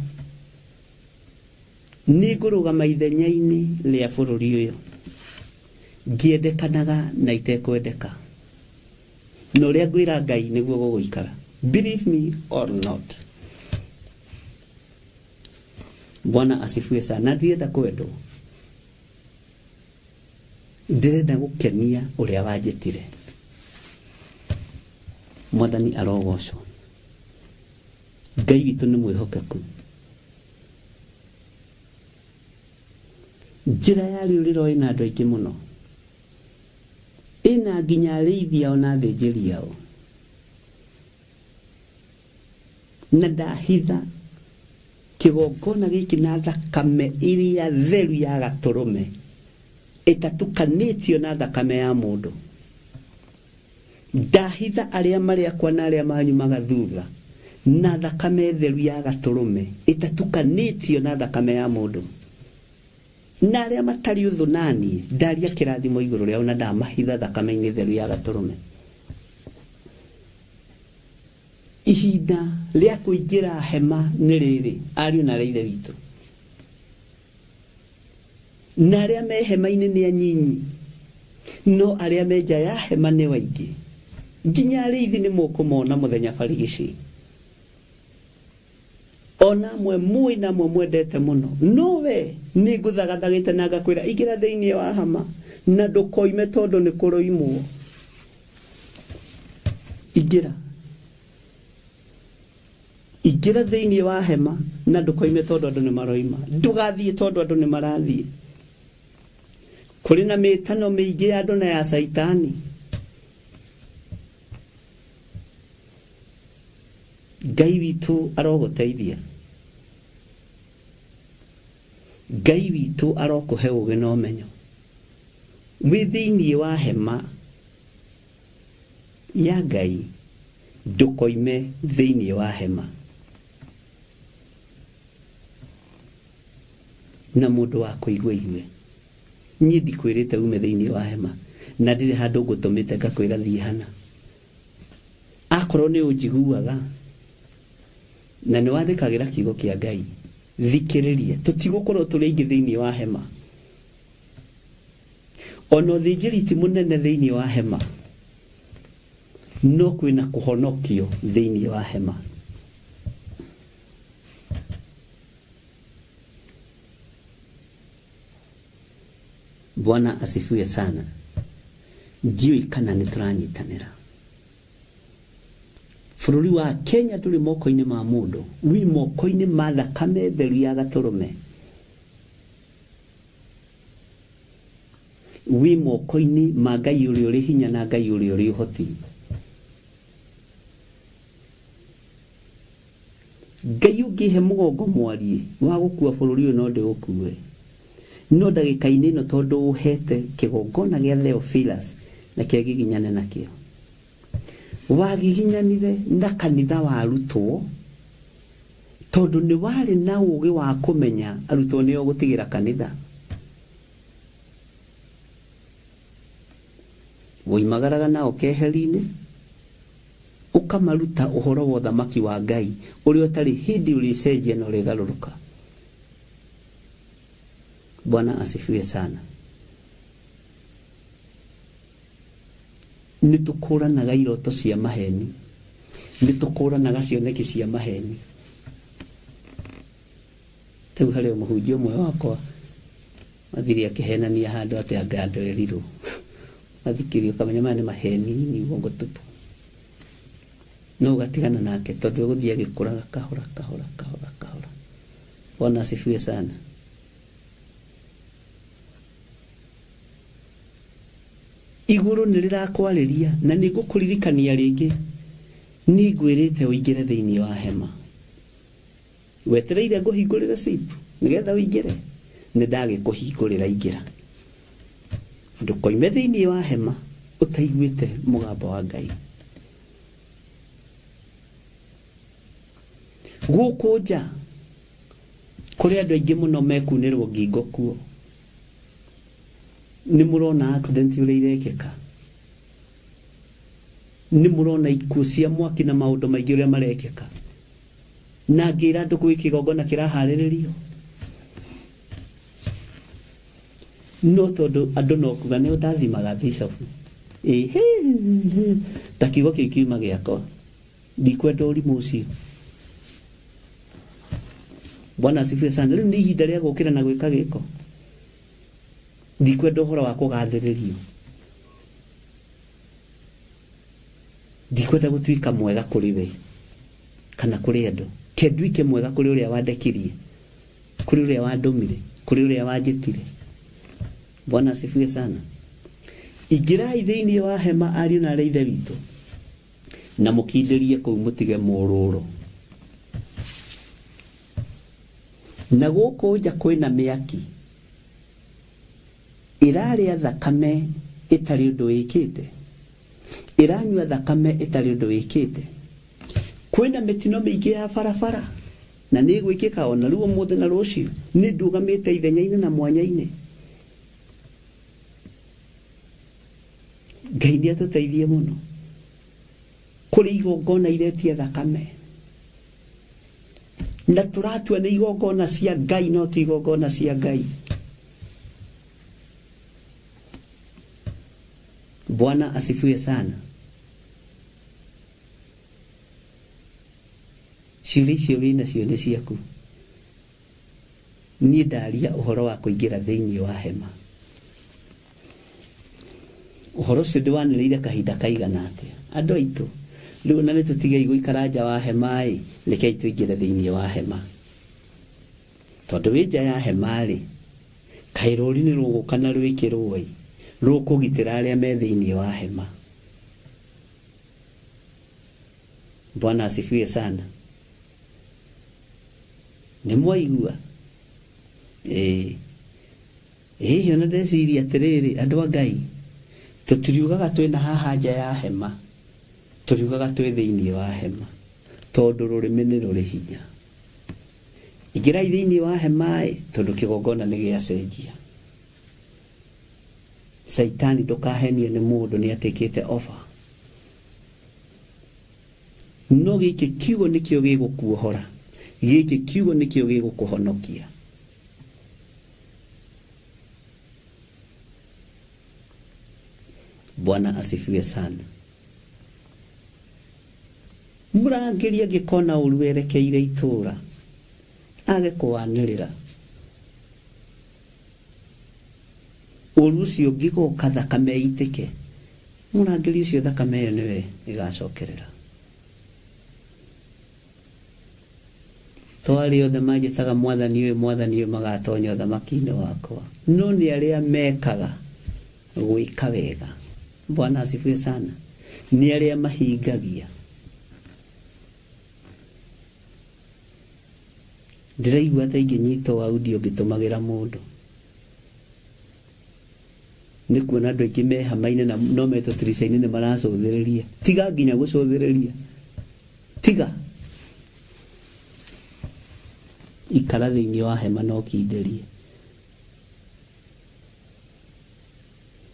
Nĩ ngũrũgama ithenya-inĩ rĩa bũrũri ũyũ ngĩendekanaga na itekwendeka. Na ũrĩa ngwĩra Ngai nĩguo gũgũikara. Believe me or not. Bwana asifiwe sana. Na ndirenda kwendwo. Ndĩrenda gũkenia ũrĩa wanjĩtire. Mwathani arogocwo. Ngai witũ nĩ mwĩhokeku. Njĩra ya rĩũrĩro ĩna andũ aingĩ mũno. Ĩna nginya arĩithi ao na athĩnjĩri ao. Na ndahitha kĩgongona gĩkĩ na thakame ĩrĩa theru ya gatũrũme ĩtatukanĩtio na thakame ya mũndũ. Ndahitha arĩa marĩ akwa na arĩa manyumaga thutha na thakame theru ya gatũrũme ĩtatukanĩtio na thakame ya mũndũ. Na arĩa matarĩ ũthũ na niĩ, ndaria kĩrathimo igũrũ rĩao na ndamahitha thakame-inĩ theru ya gatũrũme. Ihinda rĩa kũingĩra hema nĩ rĩrĩ, ariũ na aarĩ a Ithe witũ. Na arĩa me hema-inĩ nĩ anyinyi, no arĩa me nja ya hema nĩ aingĩ. Nginya arĩithi nĩ mũkũmona mũthenya barigici. Ona amwe mũĩ na amwe mwendete mũno. No we nĩ ngũthagathagĩte na ngakwĩra ingĩra thĩinĩ wa hama na ndũkoime tondũ nĩ kũroimwo. Ingĩra. Ingĩra thĩinĩ wa hema na ndũkoime tondũ andũ nĩ maroima. Ndũgathiĩ tondũ andũ nĩ marathiĩ. Kũrĩ na mĩtano mĩingĩ ya andũ na ya Caitani. Ngai witũ arogũteithia. Ngai witũ arokũhe ũũgĩ na ũmenyo. Wĩ thĩinĩ wa hema ya Ngai, ndũkoime thĩinĩ wa hema. Na mũndũ wa kũigua aigue. Niĩ ndikwĩrĩte ume thĩinĩ wa hema, na ndirĩ handũ ngũtũmĩte ngakwĩra thiĩ hana. Akorwo nĩ ũnjiguaga na nĩ wathĩkagĩra kiugo kĩa Ngai, thikĩrĩria. Tũtigũkorwo tũrĩ aingĩ thĩinĩ wa hema. Ona ũthĩnjĩri ti mũnene thĩinĩ wa hema, no kwĩna kũhonokio thĩinĩ wa hema. Bwana asifiwe sana. Ndiũĩ kana nĩ tũranyitanĩra. Bũrũri wa Kenya ndũrĩ moko-inĩ ma mũndũ, wĩ moko-inĩ ma thakame theru ya gatũrũme. Wĩ moko-inĩ ma Ngai ũrĩa ũrĩ hinya na Ngai ũrĩa ũrĩ ũhoti. Ngai ũngĩhe mũgongo mwariĩ wa gũkua bũrũri ũyũ no ndĩũkue. No ndagĩka-inĩ ĩno tondũ ũhete kĩgongona gĩa Theophilus reke ngiginyane nakĩo. Wagiginyanire na kanitha wa arutwo tondũ nĩ warĩ na ũgĩ wa kũmenya arutwo nĩo ũgũtigĩra kanitha. Woimagaraga nao keheri-inĩ, ũkamaruta ũhoro wa ũthamaki wa Ngai ũrĩa ũtarĩ hĩndĩ ũrĩcenjia na ũrĩgarũrũka. Bwana asifiwe sana. Nĩ tũkũranaga iroto cia maheni, nĩ tũkũranaga cioneki cia maheni. Rĩu harĩ o mũhunjia ũmwe wakwa athire akĩhenania handũ atĩ anga andũ erirwo. Wathikĩrĩria ũkamenya maya nĩ maheni, ni uongo tupu. No ũgatigana nake tondũ egũthiĩ agĩkũraga kahora kahora kahora kahora. Bwana asifiwe sana. Igũrũ nĩ rĩrakwarĩria na nĩ ngũkũririkania rĩngĩ, nĩ ngwĩrĩte ũingĩre thĩinĩ wa hema. Wetereire ngũhingũrĩre zip nĩgetha ũingĩre? Nĩ ndagĩkũhingũrĩra ingĩra. Ndũkoime thĩinĩ wa hema ũtaiguĩte mũgambo wa Ngai. Gũkũ nja kũrĩ andũ aingĩ mũno mekunĩrwo ngingo kuo. Nĩ mũrona accident ũrĩa irekĩka. Nĩ mũrona ikuũ cia mwaki na maũndũ maingĩ ũrĩa marekĩka. Na ngĩra andũ gwĩ kĩgongona kĩraharĩrĩrio. No tondũ andũ no kuga nĩ ũndathimaga bishop. Ĩhĩ, ta kiugo kĩu kiuma gĩakwa. Ndikwenda ũrimũ ũcio. Bwana asifiwe sana. Rĩu nĩ ihinda rĩa gũkĩra na gwĩka gĩko. Ndikwenda ũhoro wa kũgathĩrĩrio. Ndikwenda gũtuĩka mwega kũrĩ we kana kũrĩ andũ. Ke nduĩke mwega kũrĩ ũrĩa wandekirie, kũrĩ ũrĩa wandũmire, kũrĩ ũrĩa wanjĩtire. Bwana asifiwe sana. Ingĩrai thĩinĩ wa hema ariũ na arĩ ithe witũ, na mũkindĩrie kũu mũtige mũrũrũ. Na gũkũ nja kwĩna mĩaki ĩrarĩa thakame ĩtarĩ ũndũ ĩkĩte, ĩranyua thakame ĩtarĩ ũndũ ĩkĩte. Kwĩna mĩtino mĩingĩ ya barabara na nĩ ĩgwĩkĩka ona rĩu ũmũthĩ na rũciũ. Nĩ ndũgamĩte ithenya-inĩ na mwanya-inĩ. Ngai nĩ atũteithie mũno. Kũrĩ igongona iretia thakame na tũratua nĩ igongona cia Ngai no ti igongona cia Ngai. Bwana asifiwe sana. Ciũria icio wĩ nacio nĩ ciaku. Niĩ ndaria ũhoro wa kũingĩra thĩinĩ wa hema. Ũhoro ũcio ndĩwanĩrĩire kahinda kaigana atĩa? Andũ aitũ, rĩu ona nĩ tũtigei gũikara nja wa hema-ĩ, rekei tũingĩre thĩinĩ wa hema. Tondũ wĩ nja ya hema-rĩ, kaĩ rũũri nĩ rũgũka na rwĩkĩrwo-ĩ, rũkũgitĩra arĩa me thĩinĩ wa hema. Bwana asifiwe sana. Nĩ mwaigua? Ĩĩ. Hihi ona ndeciria atĩrĩrĩ, andũ a Ngai, tũtiriugaga twĩna haha nja ya hema, tũriugaga twĩ thĩinĩ wa hema, tondũ rũrĩmĩ nĩ rũrĩ hinya. Ingĩrai thĩinĩ wa hema-ĩ, tondũ kĩgongona nĩ gĩacenjia. Caitani ndũkahenio nĩ mũndũ nĩ atĩkĩte offer. No gĩkĩ kiugo nĩkĩo gĩgũkuohora, gĩkĩ kiugo nĩkĩo gĩgũkũhonokia. Bwana asifiwe sana. Mũrangĩri angĩkona ũru werekeire itũũra, age kũwanĩrĩra. Ũru ũcio ũngĩgoka thakame ĩitĩke, mũrangĩri ũcio thakame ĩyo nĩwe ĩgacokerera. To arĩa othe manjĩtaga Mwathani ũyũ, Mwathani ũyũ magatonya ũthamaki-inĩ wakwa, no nĩ arĩa mekaga gwĩka wega. Bwana asifiwe sana. Nĩ arĩa mahingagia. Ndĩraigua ta ingĩnyitwo audio ngĩtũmagĩra mũndũ. Nĩ kuona andũ aingĩ me hama-inĩ na no me tũtirica-inĩ nĩ maracũthĩrĩria. Tiga nginya gũcũthĩrĩria. Tiga. Ikara thĩinĩ wa hema na ũkindĩrie.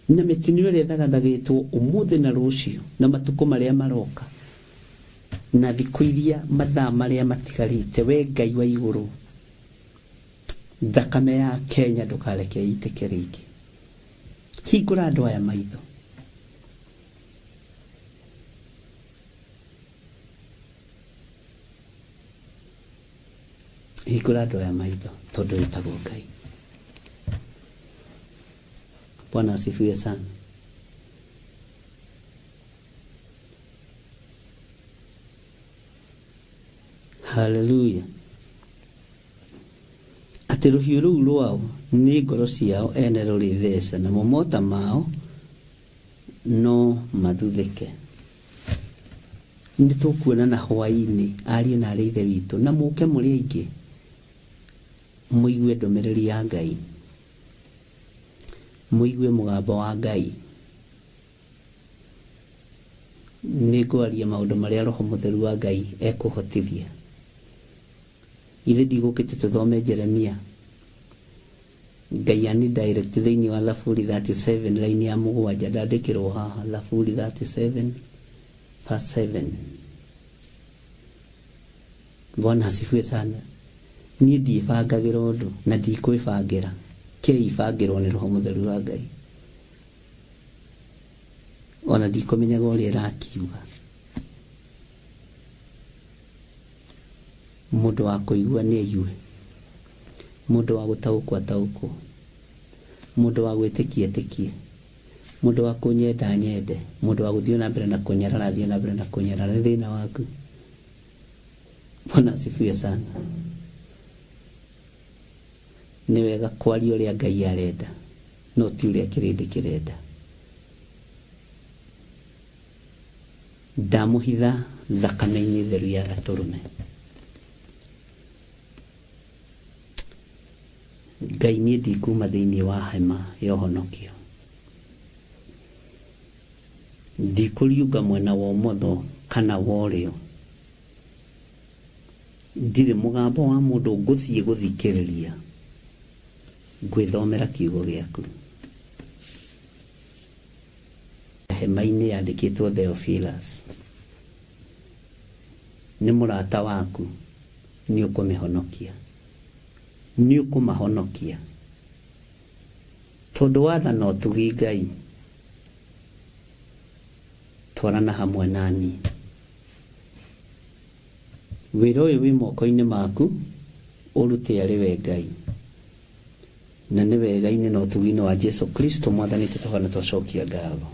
Na mĩtino ĩrĩa ĩthagathagĩtwo ũmũthĩ na rũciũ na matukũ marĩa maroka na thikũ iria mathaa marĩa matigarĩte, we Ngai wa igũrũ, thakame ya Kenya ndũkareke ĩitĩke rĩngĩ. Hingũra andũ aya maitho. Hingũra andũ aya maitho tondũ wĩtagwo Ngai. Bwana asifiwe sana. Haleluya. Atĩ rũhiũ rũu rwao nĩ ngoro ciao ene rũrĩtheca, namo mota mao no mathuthĩke. Nĩ tũkuonana hwaĩ-inĩ, ariũ na aarĩ a Ithe witũ, na mũke mũrĩ aingĩ mũigue ndũmĩrĩri ya Ngai, mũigue mũgambo wa Ngai. Nĩ ngwaria maũndũ marĩa Roho Mũtheru wa Ngai ekũhotithia. Githĩ ndigũkĩte tũthome Jeremia? Ngai ani direct thĩinĩ wa Thaburi 37 line ya mũgwanja ndandĩkĩrwo haha Thaburi 37 verse 7. Bwana asifiwe sana. Niĩ ndiĩbangagĩra ũndũ na ndikwĩbangĩra, kĩĩ ibangĩrwo nĩ Roho Mũtheru wa Ngai. Ona ndikũmenyaga ũrĩa ĩrakiuga. Mũndũ wa kũigua nĩ aigue, mũndũ wa gũtaũkwo ataũkwo. Mũndũ wa gwĩtĩkia etĩkie, mũndũ wa kũnyenda anyende, mũndũ wa gũthiĩ na mbere na kũnyarara athiĩ na mbere na kũnyarara, nĩ thĩna waku. Bwana asifiwe sana. Nĩ wega kwaria ũrĩa Ngai arenda, no ti ũrĩa kĩrĩndĩ kĩrenda. Ndamũhitha thakame-inĩ theru ya gatũrũme. Ngai niĩ ndikuma thĩinĩ wa hema ya ũhonokio. Ndikũriũnga mwena wa ũmotho kana wa ũrĩo. Ndirĩ mũgambo wa mũndũ ngũthiĩ gũthikĩrĩria. Ngwĩthomera kiugo gĩaku. Hema-inĩ yandĩkĩtwo Theophilus. Nĩ mũrata waku, nĩ ũkũmĩhonokia. Nĩ ũkũmahonokia. Tondũ watha na ũtugi Ngai, twarana hamwe na niĩ. Wĩra ũyũ wĩ moko-inĩ maku, ũrute arĩ we Ngai. Na nĩ wega-inĩ na ũtugi-inĩ wa Jesu Kristo Mwathani witũ tũhana twacokia ngatho.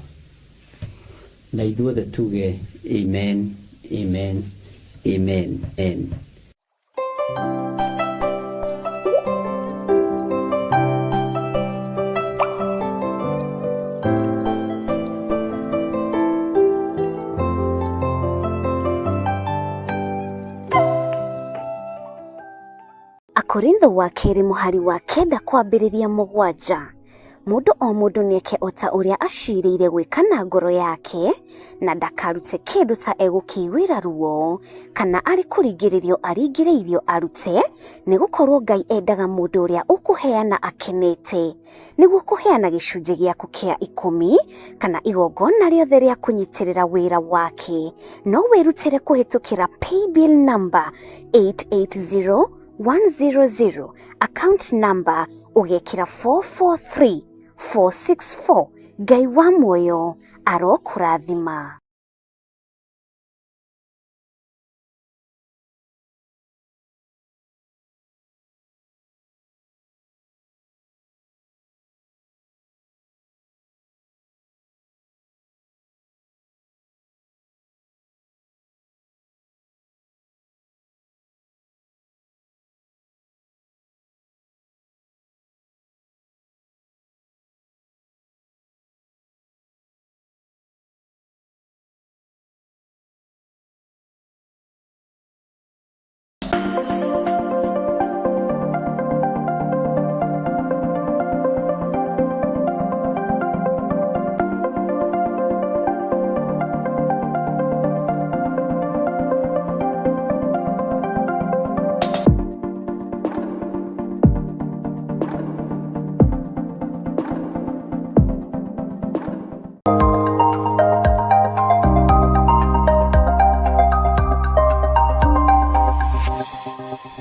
Na ithuothe tuge amen, amen, amen, amen. Akorintho wa kerĩ mũhari wa 9 kwambĩrĩria 7. Mũndũ o mũndũ nĩeke o ta ũrĩa acirĩire gwĩka na ngoro yake, na ndakarute kĩndũ ta egũkĩiguĩra ruo, kana arĩ kũringĩrĩrio aringĩrĩirio arute, nĩgũkorwo Ngai endaga mũndũ ũrĩa ũkũheana akenete. Nĩguo kũheana gĩcunjĩ gĩaku kĩa 10 kana igongona rĩothe rĩa kũnyitĩrĩra wĩra wake, no wĩrutĩre kũhĩtũkĩra paybill number 880100, account number ũgekĩra 443464. Ngai wa muoyo arokũrathima.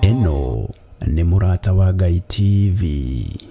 Ĩno nĩ Mũrata wa Ngai TV.